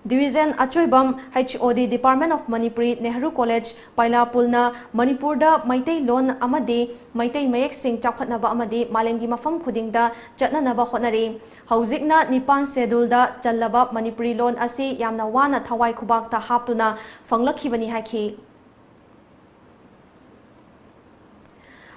Division ꯑꯆꯣꯏꯕꯝ, H O D Department of Manipuri, Nehru College, ꯄꯥꯏꯂꯥꯄꯨꯜꯅ ꯃꯅꯤꯄꯨꯔꯗ ꯃꯩꯇꯩ ꯂꯣꯟ ꯑꯃꯗꯤ ꯃꯩꯇꯩ ꯃꯌꯦꯛꯁꯤꯡ ꯆꯥꯎꯈꯠꯅꯕ ꯑꯃꯗꯤ ꯃꯥꯂꯦꯝꯒꯤ ꯃꯐꯝ ꯈꯨꯗꯤꯡꯗ ꯆꯠꯅꯅꯕ ꯍꯣꯠꯅꯔꯤ꯫ ꯍꯧꯖꯤꯛꯅ ꯅꯤꯄꯥꯟ Scheduleꯗ ꯆꯜꯂꯕ ꯃꯅꯤꯄꯨꯔꯤ ꯂꯣꯟ ꯑꯁꯤ ꯌꯥꯝꯅ ꯋꯥꯅ ꯊꯋꯥꯏ ꯈꯨꯕꯥꯛꯇ ꯍꯥꯞꯇꯨꯅ ꯐꯪꯂꯛꯈꯤꯕꯅꯤ ꯍꯥꯏꯈꯤ꯫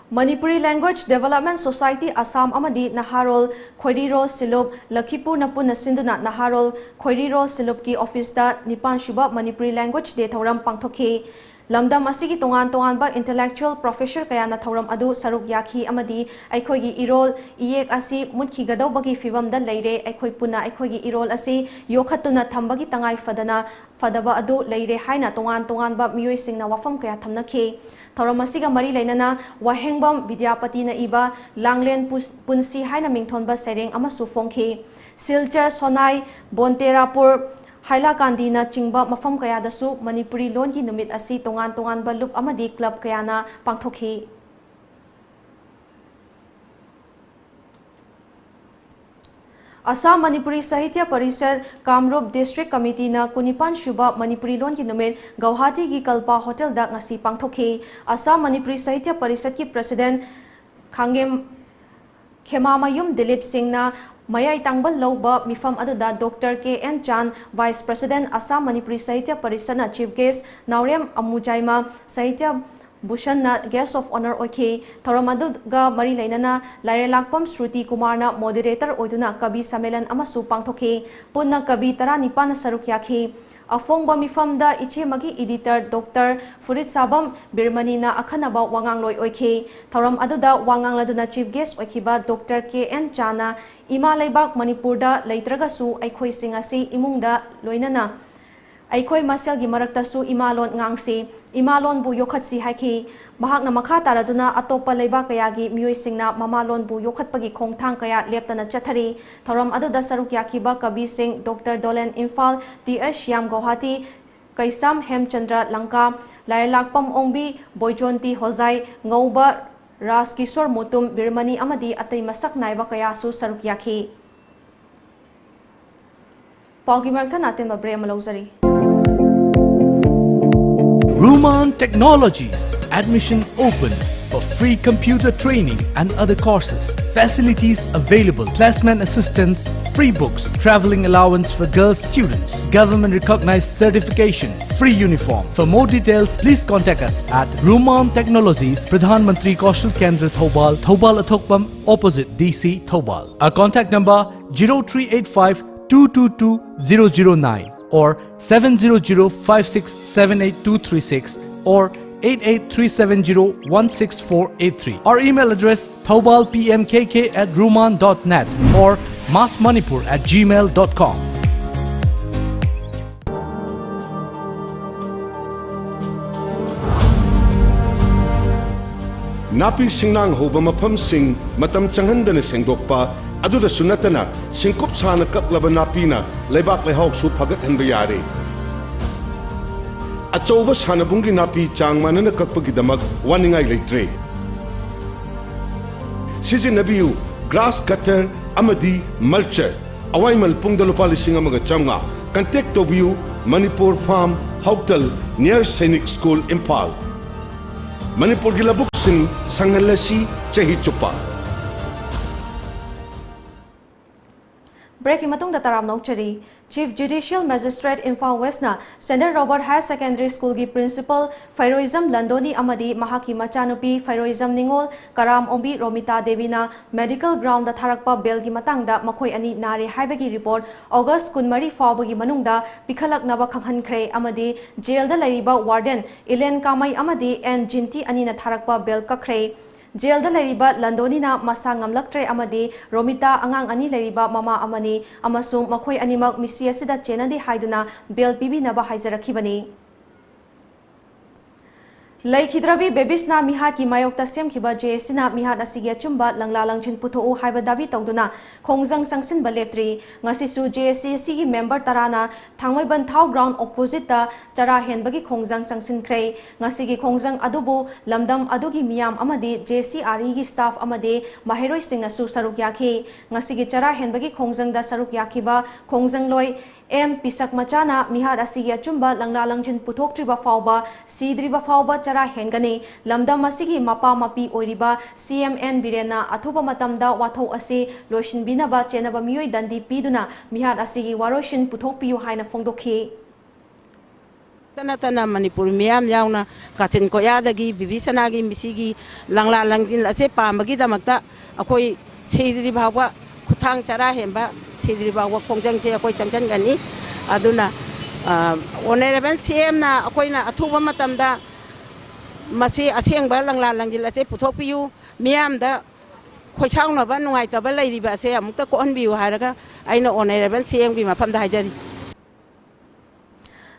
Manipuri Language Development Society Assam ꯑꯃꯗꯤ ꯅꯍꯥꯔꯣꯜ ꯈꯣꯏꯔꯤꯔꯣ ꯁꯤꯂꯨꯞ ꯂꯈꯤꯄꯨꯔꯅ ꯄꯨꯟꯅ ꯁꯤꯟꯗꯨꯅ ꯅꯍꯥꯔꯣꯜ ꯈꯣꯏꯔꯤꯔꯣ ꯁꯤꯂꯨꯞꯀꯤ officeꯇ ꯅꯤꯄꯥꯟ ꯁꯨꯕ Manipuri Language Day ꯊꯧꯔꯝ ꯄꯥꯡꯊꯣꯛꯈꯤ꯫ ꯂꯝꯗꯝ ꯑꯁꯤꯒꯤ ꯇꯣꯉꯥꯟ ꯇꯣꯉꯥꯟꯕ intellectual professor ꯀꯌꯥꯅ ꯊꯧꯔꯝ ꯑꯗꯨ ꯁꯔꯨꯛ ꯌꯥꯈꯤ ꯑꯃꯗꯤ ꯑꯩꯈꯣꯏꯒꯤ ꯏꯔꯣꯜ ꯏꯌꯦꯛ ꯑꯁꯤ ꯃꯨꯠꯈꯤꯒꯗꯧꯕꯒꯤ ꯐꯤꯕꯝꯗ ꯂꯩꯔꯦ, ꯑꯩꯈꯣꯏ ꯄꯨꯟꯅ ꯑꯩꯈꯣꯏꯒꯤ ꯏꯔꯣꯜ ꯑꯁꯤ ꯌꯣꯛꯈꯠꯇꯨꯅ ꯊꯝꯕꯒꯤ ꯇꯉꯥꯏ ꯐꯗꯅ ꯐꯗꯕ ꯑꯗꯨ ꯂꯩꯔꯦ ꯍꯥꯏꯅ ꯇꯣꯉꯥꯟ ꯇꯣꯉꯥꯟꯕ ꯃꯤꯑꯣꯏꯁꯤꯡꯅ ꯋꯥꯐꯝ ꯀꯌꯥ ꯊꯝꯅꯈꯤ꯫ ꯊꯧꯔꯝ ꯑꯁꯤꯒ ꯃꯔꯤ ꯂꯩꯅꯅ ꯋꯥꯍꯦꯡꯕꯝ ꯕꯤꯗ꯭ꯌꯥꯄꯇꯤꯅ ꯏꯕ ꯂꯥꯡꯂꯦꯟ ꯄꯨ-, ꯄꯨꯟꯁꯤ ꯍꯥꯏꯅ ꯃꯤꯡꯊꯣꯟꯕ ꯁꯩꯔꯦꯡ ꯑꯃꯁꯨ ꯐꯣꯡꯈꯤ꯫ ꯁꯤꯜꯆꯔ, ꯁꯣꯅꯥꯏ, ꯕꯣꯟꯇꯦꯔꯥꯄꯨꯔ, ꯍꯥꯏꯂꯥꯀꯥꯟꯗꯤꯅꯆꯤꯡꯕ ꯃꯐꯝ ꯀꯌꯥꯗꯁꯨ ꯃꯅꯤꯄꯨꯔꯤ ꯂꯣꯟꯒꯤ ꯅꯨꯃꯤꯠ ꯑꯁꯤ ꯇꯣꯉꯥꯟ ꯇꯣꯉꯥꯟꯕ ꯂꯨꯞ ꯑꯃꯗꯤ club ꯀꯌꯥꯅ ꯄꯥꯡꯊꯣꯛꯈꯤ꯫ ꯑꯁꯥꯝ ꯃꯅꯤꯄꯨꯔꯤ ꯁꯥꯍꯤꯇ꯭ꯌ ꯄꯔꯤꯁꯠ ꯀꯥꯝꯔꯨꯞ District Committeeꯅ ꯀꯨꯟꯅꯤꯄꯥꯟ ꯁꯨꯕ ꯃꯅꯤꯄꯨꯔꯤ ꯂꯣꯟꯒꯤ ꯅꯨꯃꯤꯠ ꯒꯧꯍꯥꯇꯤꯒꯤ ꯀꯜꯄꯥ ꯍꯣꯇꯦꯜꯗ ꯉꯁꯤ ꯄꯥꯡꯊꯣꯛꯈꯤ꯫ ꯑꯁꯥꯝ ꯃꯅꯤꯄꯨꯔꯤ ꯁꯥꯍꯤꯇ꯭ꯌ ꯄꯔꯤꯁꯠꯀꯤ President ꯈꯥꯡꯒꯦꯝ ꯈꯦꯃꯥꯃꯌꯨꯝ ꯗꯤꯂꯤꯞ ꯁꯤꯡꯅ ꯃꯌꯥꯏ ꯇꯥꯡꯕ ꯂꯧꯕ ꯃꯤꯐꯝ ꯑꯗꯨꯗ Doctor K N Chan, Vice President, Assam Manipuri Sahitya ꯄꯔꯤꯁꯠꯅ Chief Guest, ꯅꯥꯎꯔꯦꯝ ꯑꯃꯨꯖꯥꯏꯃ ꯁꯥꯍꯤꯇ꯭ꯌ ꯚꯨꯁꯟꯅ Guest of Honour ꯑꯣꯏꯈꯤ꯫ ꯊꯧꯔꯝ ꯑꯗꯨꯒ ꯃꯔꯤ ꯂꯩꯅꯅ ꯂꯥꯏꯔꯦꯂꯥꯛꯄꯝ ꯁ꯭ꯔꯨꯇꯤ ꯀꯨꯃꯥꯔꯅ Moderator ꯑꯣꯏꯗꯨꯅ ꯀꯕꯤ ꯁꯝꯃꯦꯂꯟ ꯑꯃꯁꯨ ꯄꯥꯡꯊꯣꯛꯈꯤ꯫ ꯄꯨꯟꯅ ꯀꯕꯤ ꯇꯔꯥꯅꯤꯄꯥꯟꯅ ꯁꯔꯨꯛ ꯌꯥꯈꯤ꯫ ꯑꯐꯣꯡꯕ ꯃꯤꯐꯝꯗ ꯏꯆꯦꯃꯒꯤ Editor Doctor ꯐꯨꯔꯤꯠꯁꯥꯕꯝ ꯕꯤꯔꯃꯅꯤꯅ ꯑꯈꯟꯅꯕ ꯋꯥꯉꯥꯡꯂꯣꯏ ꯑꯣꯏꯈꯤ꯫ ꯊꯧꯔꯝ ꯑꯗꯨꯗ ꯋꯥ ꯉꯥꯡꯂꯗꯨꯅ Chief Guest ꯑꯣꯏꯈꯤꯕ Doctor ꯀꯦ ꯑꯦꯟ ꯆꯥꯅ ꯏꯃꯥ ꯂꯩꯕꯥꯛ ꯃꯅꯤꯄꯨꯔꯗ ꯂꯩꯇ꯭ꯔꯒꯁꯨ ꯑꯩꯈꯣꯏꯁꯤꯡ ꯑꯁꯤ ꯏꯃꯨꯡꯗ ꯂꯣꯏꯅꯅ ꯑꯩꯈꯣꯏ ꯃꯁꯦꯜꯒꯤ ꯃꯔꯛꯇꯁꯨ ꯏꯃꯥ ꯂꯣꯟ ꯉꯥꯡꯁꯤ, ꯏꯃꯥ ꯂꯣꯟꯕꯨ ꯌꯣꯛꯈꯠꯁꯤ ꯍꯥꯏꯈꯤ꯫ ꯃꯍꯥꯛꯅ ꯃꯈꯥ ꯇꯥꯔꯗꯨꯅ ꯑꯇꯣꯞꯄ ꯂꯩꯕꯥꯛ ꯀꯌꯥꯒꯤ ꯃꯤꯑꯣꯏꯁꯤꯡꯅ ꯃꯃꯥ ꯂꯣꯟꯕꯨ ꯌꯣꯛꯈꯠꯄꯒꯤ ꯈꯣꯡꯊꯥꯡ ꯀꯌꯥ ꯂꯦꯞꯇꯅ ꯆꯠꯊꯔꯤ꯫ ꯊꯧꯔꯝ ꯑꯗꯨꯗ ꯁꯔꯨꯛ ꯌꯥꯈꯤꯕ ꯀꯕꯤꯁꯤꯡ Doctor Dolen Imphal, T H Shyam Guwahati, Keisham Hemchandra Langka, Laireilakpam Ongbi, Boijonti Hojai, Ngouba Rajkishor Mutum ꯕꯤꯔꯃꯅꯤ ꯑꯃꯗꯤ ꯑꯇꯩ ꯃꯁꯛ ꯅꯥꯏꯕ ꯀꯌꯥꯁꯨ ꯁꯔꯨꯛ ꯌꯥꯈꯤ꯫ ꯄꯥꯎꯒꯤ ꯃꯔꯛ ꯊꯠꯅ ꯑꯇꯦꯟꯕ break ꯑꯃ ꯂꯧꯖꯔꯤ꯫ Ruman Technologies. Admission open for free computer training and other courses. Facilities available. Placement assistance, free books, traveling allowance for girls students, government recognized certification, free uniform. For more details, please contact us at Ruman Technologies, Pradhan Mantri Kaushal Kendra Thoubal, Thoubal Athokpam, opposite D C Thoubal. Our contact number zero three eight five two two two zero zero nine or seven zero zero five six seven eight two three six or eight eight three seven zero one six four eight three. Our email address, thoubal P M K K at ruman dot net or mass manipur at gmail dot com. ꯅꯥꯄꯤ ꯁꯤꯡꯅꯥꯡ ꯍꯧꯕ ꯃꯐꯝꯁꯤꯡ ꯃꯇꯝ ꯆꯪꯍꯟꯗꯅ ꯁꯦꯡꯗꯣꯛꯄ, ꯑꯗꯨꯗꯁꯨ ꯅꯠꯇꯅ ꯁꯤꯡꯀꯨꯞ ꯁꯥꯅ ꯀꯛꯂꯕ ꯅꯥꯄꯤꯅ ꯂꯩꯕꯥꯛ ꯂꯩꯍꯥꯎꯁꯨ ꯐꯒꯠꯍꯟꯕ ꯌꯥꯔꯦ꯫ ꯑꯆꯧꯕ ꯁꯥꯟꯅꯕꯨꯡꯒꯤ ꯅꯥꯄꯤ ꯆꯥꯡ ꯃꯥꯟꯅꯅ ꯀꯛꯄꯒꯤꯗꯃꯛ ꯋꯥꯅꯤꯡꯉꯥꯏ ꯂꯩꯇ꯭ꯔꯦ꯫ ꯁꯤꯖꯤꯟꯅꯕꯤꯌꯨ grass cutter ꯑꯃꯗꯤ mulcher꯫ ꯑꯋꯥꯏꯃꯜ ꯄꯨꯡꯗ ꯂꯨꯄꯥ ꯂꯤꯁꯤꯡ ꯑꯃꯒ ꯆꯥꯝꯃꯉꯥ꯫ Contact ꯇꯧꯕꯤꯌꯨ, Manipur farm, Houtal, near Sainik school, Imphal. ꯃꯅꯤꯄꯨꯔꯒꯤ ꯂꯧꯕꯨꯛꯁꯤꯡ ꯁꯪꯍꯜꯂꯁꯤ ꯆꯍꯤ ꯆꯨꯞꯄ꯫ ꯕ꯭ꯔꯦꯛꯀꯤ ꯃꯇꯨꯡꯗ ꯇꯔꯥꯝꯅ ꯑꯣꯛꯆꯔꯤ꯫ Chief Judicial Magistrate ꯏꯝꯐꯥꯜ ꯋꯦꯁꯅ ꯁꯦꯟꯇꯔ ꯔꯣꯕꯔꯠ ꯍꯥꯌꯔ ꯁꯦꯀꯦꯟꯗꯔꯤ ꯁ꯭ꯀꯨꯜꯒꯤ ꯄ꯭ꯔꯤꯟꯁꯤꯄꯜ ꯐꯩꯔꯣꯏꯖꯝ ꯂꯟꯗꯣꯅꯤ ꯑꯃꯗꯤ ꯃꯍꯥꯛꯀꯤ ꯃꯆꯥꯅꯨꯄꯤ ꯐꯩꯔꯣꯏꯖꯝ ꯅꯤꯉꯣꯜ ꯀꯔꯥꯝ ꯑꯣꯝꯕꯤ ꯔꯣꯃꯤꯇꯥ ꯗꯦꯕꯤꯅ ꯃꯦꯗꯤꯀꯦꯜ ꯒ꯭ꯔꯥꯎꯟꯗ ꯊꯥꯔꯛꯄ ꯕꯦꯜꯒꯤ ꯃꯇꯥꯡꯗ ꯃꯈꯣꯏ ꯑꯅꯤ ꯅꯥꯔꯦ ꯍꯥꯏꯕꯒꯤ ꯔꯤꯄꯣꯔꯠ ꯑꯣꯒꯁ ꯀꯨꯟꯃꯔꯤ ꯐꯥꯎꯕꯒꯤ ꯃꯅꯨꯡꯗ ꯄꯤꯈꯠꯂꯛꯅꯕ ꯈꯪꯍꯟꯈ꯭ꯔꯦ ꯑꯃꯗꯤ ꯖꯦꯜꯗ ꯂꯩꯔꯤꯕ ꯋꯥꯔꯗꯦꯟ ꯏꯂꯦꯟ ꯀꯥꯃꯩ ꯑꯃꯗꯤ ꯑꯦꯟ ꯖꯤꯟꯇꯤ ꯑꯅꯤꯅ ꯊꯥꯔꯛꯄ ꯕꯦꯜ ꯀꯛꯈ꯭ꯔꯦ꯫ ꯖꯦꯜꯗ ꯂꯩꯔꯤꯕ ꯂꯟꯗꯣꯅꯤꯅ ꯃꯁꯥ ꯉꯝꯂꯛꯇ꯭ꯔꯦ ꯑꯃꯗꯤ ꯔꯣꯃꯤꯇꯥ ꯑꯉꯥꯡ ꯑꯅꯤ ꯂꯩꯔꯤꯕ ꯃꯃꯥ ꯑꯃꯅꯤ ꯑꯃꯁꯨꯡ ꯃꯈꯣꯏ ꯑꯅꯤꯃꯛ ꯃꯤꯁꯤ ꯑꯁꯤꯗ ꯆꯦꯟꯅꯗꯦ ꯍꯥꯏꯗꯨꯅ ꯕꯦꯜ ꯄꯤꯕꯤꯅꯕ ꯍꯥꯏꯖꯔꯛꯈꯤꯕꯅꯤ꯫ ꯂꯩꯈꯤꯗ꯭ꯔꯕꯤ ꯕꯦꯕꯤꯁꯅ ꯃꯤꯍꯥꯠꯀꯤ ꯃꯥꯌꯣꯛꯇ ꯁꯦꯝꯈꯤꯕ ꯖꯦ ꯑꯦꯁ ꯁꯤꯅ ꯃꯤꯍꯥꯠ ꯑꯁꯤꯒꯤ ꯑꯆꯨꯝꯕ ꯂꯪꯂꯥ ꯂꯪꯖꯤꯟ ꯄꯨꯊꯣꯛꯎ ꯍꯥꯏꯕ ꯗꯥꯕꯤ ꯇꯧꯗꯨꯅ ꯈꯣꯡꯖꯪ ꯆꯪꯁꯤꯟꯕ ꯂꯦꯞꯇ꯭ꯔꯤ꯫ ꯉꯁꯤꯁꯨ ꯖꯦ ꯑꯦꯁ ꯁꯤ ꯑꯁꯤꯒꯤ ꯃꯦꯝꯕꯔ ꯇꯔꯥꯅ ꯊꯥꯡꯃꯩꯕꯟ ꯊꯥꯎ ꯒ꯭ꯔꯥꯎꯟ ꯑꯣꯄꯣꯖꯤꯠꯇ ꯆꯔꯥ ꯍꯦꯟꯕꯒꯤ ꯈꯣꯡꯖꯪ ꯆꯪꯁꯤꯟꯈ꯭ꯔꯦ꯫ ꯉꯁꯤꯒꯤ ꯈꯣꯡꯖꯪ ꯑꯗꯨꯕꯨ ꯂꯝꯗꯝ ꯑꯗꯨꯒꯤ ꯃꯤꯌꯥꯝ ꯑꯃꯗꯤ ꯖꯦ ꯁꯤ ꯑꯥꯔ ꯏꯒꯤ ꯁ꯭ꯇꯥꯐ ꯑꯃꯗꯤ ꯃꯍꯩꯔꯣꯏꯁꯤꯡꯅꯁꯨ ꯁꯔꯨꯛ ꯌꯥꯈꯤ꯫ ꯉꯁꯤꯒꯤ ꯆꯔꯥ ꯍꯦꯟꯕꯒꯤ ꯈꯣꯡꯖꯪꯗ ꯁꯔꯨꯛ ꯌꯥꯈꯤꯕ ꯈꯣꯡꯖꯪꯂꯣꯏ ꯑꯦꯝ ꯄꯤꯁꯛ ꯃꯆꯥꯅ ꯃꯤꯍꯥꯠ ꯑꯁꯤꯒꯤ ꯑꯆꯨꯝꯕ ꯂꯪꯂꯥ ꯂꯪꯖꯤꯟ ꯄꯨꯊꯣꯛꯇ꯭ꯔꯤꯕ ꯐꯥꯎꯕ, ꯁꯤꯗ꯭ꯔꯤꯕ ꯐꯥꯎꯕ ꯆꯔꯥ ꯍꯦꯟꯒꯅꯤ꯫ ꯂꯝꯗꯝ ꯑꯁꯤꯒꯤ ꯃꯄꯥ ꯃꯄꯤ ꯑꯣꯏꯔꯤꯕ ꯁꯤ ꯑꯦꯝ ꯑꯦꯟ ꯕꯤꯔꯦꯟꯅ ꯑꯊꯨꯕ ꯃꯇꯝꯗ ꯋꯥꯊꯣꯛ ꯑꯁꯤ ꯂꯣꯏꯁꯤꯟꯕꯤꯅꯕ ꯆꯦꯟꯅꯕ ꯃꯤꯑꯣꯏ ꯗꯟꯗꯤ ꯄꯤꯗꯨꯅ ꯃꯤꯍꯥꯠ ꯑꯁꯤꯒꯤ ꯋꯥꯔꯣꯏꯁꯤꯟ ꯄꯨꯊꯣꯛꯄꯤꯌꯨ ꯍꯥꯏꯅ ꯐꯣꯡꯗꯣꯛꯈꯤ꯫ ꯇ ꯅꯠꯇꯅ ꯃꯅꯤꯄꯨꯔ ꯃꯤꯌꯥꯝ ꯌꯥꯎꯅ ꯀꯥꯆꯤꯟ ꯀꯣꯌꯥꯗꯒꯤ ꯕꯤꯕꯤꯁꯅꯥꯒꯤ ꯃꯤꯁꯤꯒꯤ ꯂꯪꯂꯥ ꯂꯪꯖꯤꯟ ꯑꯁꯦ ꯄꯥꯝꯕꯒꯤꯗꯃꯛꯇ ꯑꯩꯈꯣꯏ ꯁꯤꯗ꯭ꯔꯤ ꯐꯥꯎꯕ ꯈꯨꯠꯊꯥꯡ ꯆꯔꯥ ꯍꯦꯟꯕ ꯁꯤꯗ꯭ꯔꯤ ꯐꯥꯎꯕ ꯈꯣꯡꯖꯪꯁꯦ ꯑꯩꯈꯣꯏ ꯆꯪꯁꯤꯟꯒꯅꯤ꯫ ꯑꯗꯨꯅ, ꯑ, ꯑꯣꯅꯔꯦꯕꯜ ꯁꯤ ꯑꯦꯝꯅ ꯑꯩꯈꯣꯏꯅ ꯑꯊꯨꯕ ꯃꯇꯝꯗ ꯃꯁꯤ ꯑꯁꯦꯡꯕ ꯂꯪꯂꯥ ꯂꯪꯖꯤꯜ ꯑꯁꯦ ꯄꯨꯊꯣꯛꯄꯤꯌꯨ꯫ ꯃꯤꯌꯥꯝꯗ ꯈꯣꯏꯁꯥꯎꯅꯕ, ꯅꯨꯡꯉꯥꯏꯇꯕ ꯂꯩꯔꯤꯕ ꯑꯁꯦ ꯑꯃꯨꯛꯇ ꯀꯣꯛꯍꯟꯕꯤꯌꯨ ꯍꯥꯏꯔꯒ ꯑꯩꯅ Honourable C M ꯒꯤ ꯃꯐꯝꯗ ꯍꯥꯏꯖꯔꯤ꯫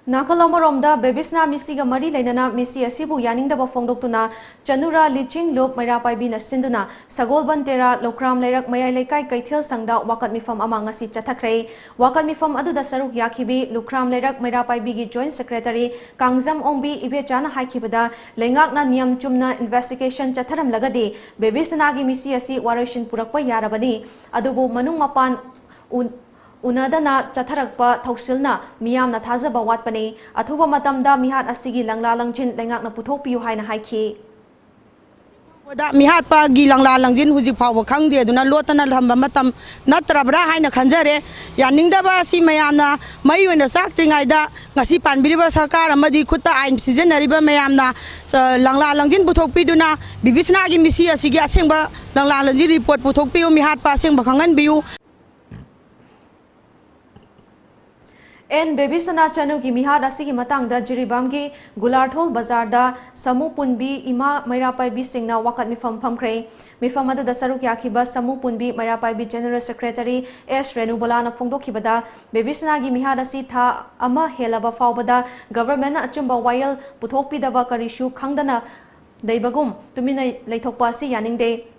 ꯅꯥꯀꯜ ꯑꯃꯔꯣꯝꯗ, ꯕꯦꯕꯤꯁꯅꯥ ꯃꯤꯁꯤꯒ ꯃꯔꯤ ꯂꯩꯅꯅ ꯃꯤꯁꯤ ꯑꯁꯤꯕꯨ ꯌꯥꯅꯤꯡꯗꯕ ꯐꯣꯡꯗꯣꯛꯇꯨꯅ ꯆꯅꯨꯔꯥ ꯂꯤꯆꯤꯡ ꯂꯨꯞ ꯃꯩꯔꯥ ꯄꯥꯏꯕꯤꯅ ꯁꯤꯟꯗꯨꯅ ꯁꯒꯣꯜꯕꯟ ꯇꯦꯔꯥ ꯂꯧꯈ꯭ꯔꯥꯝ ꯂꯩꯔꯛ ꯃꯌꯥꯏ ꯂꯩꯀꯥꯏ ꯀꯩꯊꯦꯜ ꯁꯪꯗ ꯋꯥꯀꯠ ꯃꯤꯐꯝ ꯑꯃ ꯉꯁꯤ ꯆꯠꯊꯈ꯭ꯔꯦ꯫ ꯋꯥꯀꯠ ꯃꯤꯐꯝ ꯑꯗꯨꯗ ꯁꯔꯨꯛ ꯌꯥꯈꯤꯕꯤ ꯂꯨꯈ꯭ꯔꯥꯝ ꯂꯩꯔꯛ ꯃꯩꯔꯥ ꯄꯥꯏꯕꯤꯒꯤ Joint Secretary ꯀꯥꯡꯖꯝ ꯑꯣꯡꯕꯤ ꯏꯕꯦꯆꯥꯅ ꯍꯥꯏꯈꯤꯕꯗ, ꯂꯩꯉꯥꯛꯅ ꯅꯤꯌꯝ ꯆꯨꯝꯅ investigation ꯆꯠꯊꯔꯝꯂꯒꯗꯤ ꯕꯦꯕꯤꯁꯅꯥꯒꯤ ꯃꯤꯁꯤ ꯑꯁꯤ ꯋꯥꯔꯣꯏꯁꯤꯟ ꯄꯨꯔꯛꯄ ꯌꯥꯔꯕꯅꯤ꯫ ꯑꯗꯨꯕꯨ ꯃꯅꯨꯡ ꯃꯄꯥꯟ ꯎ-, ꯎꯅꯗꯅ ꯆꯠꯊꯔꯛꯄ ꯊꯧꯁꯤꯜꯅ ꯃꯤꯌꯥꯝꯅ ꯊꯥꯖꯕ ꯋꯥꯠꯄꯅꯤ꯫ ꯑꯊꯨꯕ ꯃꯇꯝꯗ ꯃꯤꯍꯥꯠ ꯑꯁꯤꯒꯤ ꯂꯪꯂꯥ ꯂꯪꯖꯤꯟ ꯂꯩꯉꯥꯛꯅ ꯄꯨꯊꯣꯛꯄꯤꯌꯨ ꯍꯥꯏꯅ ꯍꯥꯏꯈꯤ꯫ ꯃꯤꯍꯥꯠꯄꯒꯤ ꯂꯪꯂꯥ ꯂꯪꯖꯤꯟ ꯍꯧꯖꯤꯛ ꯐꯥꯎꯕ ꯈꯪꯗꯦ꯫ ꯑꯗꯨꯅ ꯂꯣꯠꯇꯅ ꯊꯝꯕ ꯃꯇꯝ ꯅꯠꯇ꯭ꯔꯕ꯭ꯔꯥ ꯍꯥꯏꯅ ꯈꯟꯖꯔꯦ꯫ ꯌꯥꯅꯤꯡꯗꯕ ꯑꯁꯤ ꯃꯌꯥꯝꯅ ꯃꯩ ꯑꯣꯏꯅ ꯆꯥꯛꯇ꯭ꯔꯤꯉꯩꯗ ꯉꯁꯤ ꯄꯥꯟꯕꯤꯔꯤꯕ ꯁꯔꯀꯥꯔ ꯑꯃꯗꯤ ꯈꯨꯠꯇ ꯑꯥꯏꯟ ꯁꯤꯖꯤꯟꯅꯔꯤꯕ ꯃꯌꯥꯝꯅ, ꯑ, ꯂꯪꯂꯥ ꯂꯪꯖꯤꯟ ꯄꯨꯊꯣꯛꯄꯤꯗꯨꯅ ꯕꯤꯕꯤꯁꯅꯥꯒꯤ ꯃꯤꯁꯤ ꯑꯁꯤꯒꯤ ꯑꯁꯦꯡꯕ ꯂꯪꯂꯥ ꯂꯪꯖꯤꯟ report ꯄꯨꯊꯣꯛꯄꯤꯌꯨ, ꯃꯤꯍꯥꯠꯄ ꯑꯁꯦꯡꯕ ꯈꯪꯍꯟꯕꯤꯌꯨ꯫ ꯑꯦꯟ ꯕꯦꯕꯤꯁꯅꯥ ꯆꯅꯨꯒꯤ ꯃꯤꯍꯥꯠ ꯑꯁꯤꯒꯤ ꯃꯇꯥꯡꯗ ꯖꯤꯔꯤꯕꯥꯝꯒꯤ ꯒꯨꯂꯥꯔꯊꯣꯜ ꯕꯖꯥꯔꯗ ꯁꯃꯨ ꯄꯨꯟꯕꯤ ꯏꯃꯥ ꯃꯩꯔꯥ ꯄꯥꯏꯕꯤꯁꯤꯡꯅ ꯋꯥꯀꯠ ꯃꯤꯐꯝ ꯐꯝꯈ꯭ꯔꯦ꯫ ꯃꯤꯐꯝ ꯑꯗꯨꯗ ꯁꯔꯨꯛ ꯌꯥꯈꯤꯕ ꯁꯃꯨ ꯄꯨꯟꯕꯤ ꯃꯩꯔꯥ ꯄꯥꯏꯕꯤ General Secretary ꯑꯦꯁ ꯔꯦꯅꯨꯕꯂꯥꯅ ꯐꯣꯡꯗꯣꯛꯈꯤꯕꯗ, ꯕꯦꯕꯤꯁꯅꯥꯒꯤ ꯃꯤꯍꯥꯠ ꯑꯁꯤ ꯊꯥ ꯑꯃ ꯍꯦꯜꯂꯕ ꯐꯥꯎꯕꯗ ꯒꯚꯔꯟꯃꯦꯟꯠꯅ ꯑꯆꯨꯝꯕ ꯋꯥꯌꯦꯜ ꯄꯨꯊꯣꯛꯄꯤꯗꯕ ꯀꯔꯤꯁꯨ ꯈꯪꯗꯅ ꯂꯩꯕꯒꯨꯝ ꯇꯨꯃꯤꯟꯅ ꯂꯩꯊꯣꯛꯄ ꯑꯁꯤ ꯌꯥꯅꯤꯡꯗꯦ꯫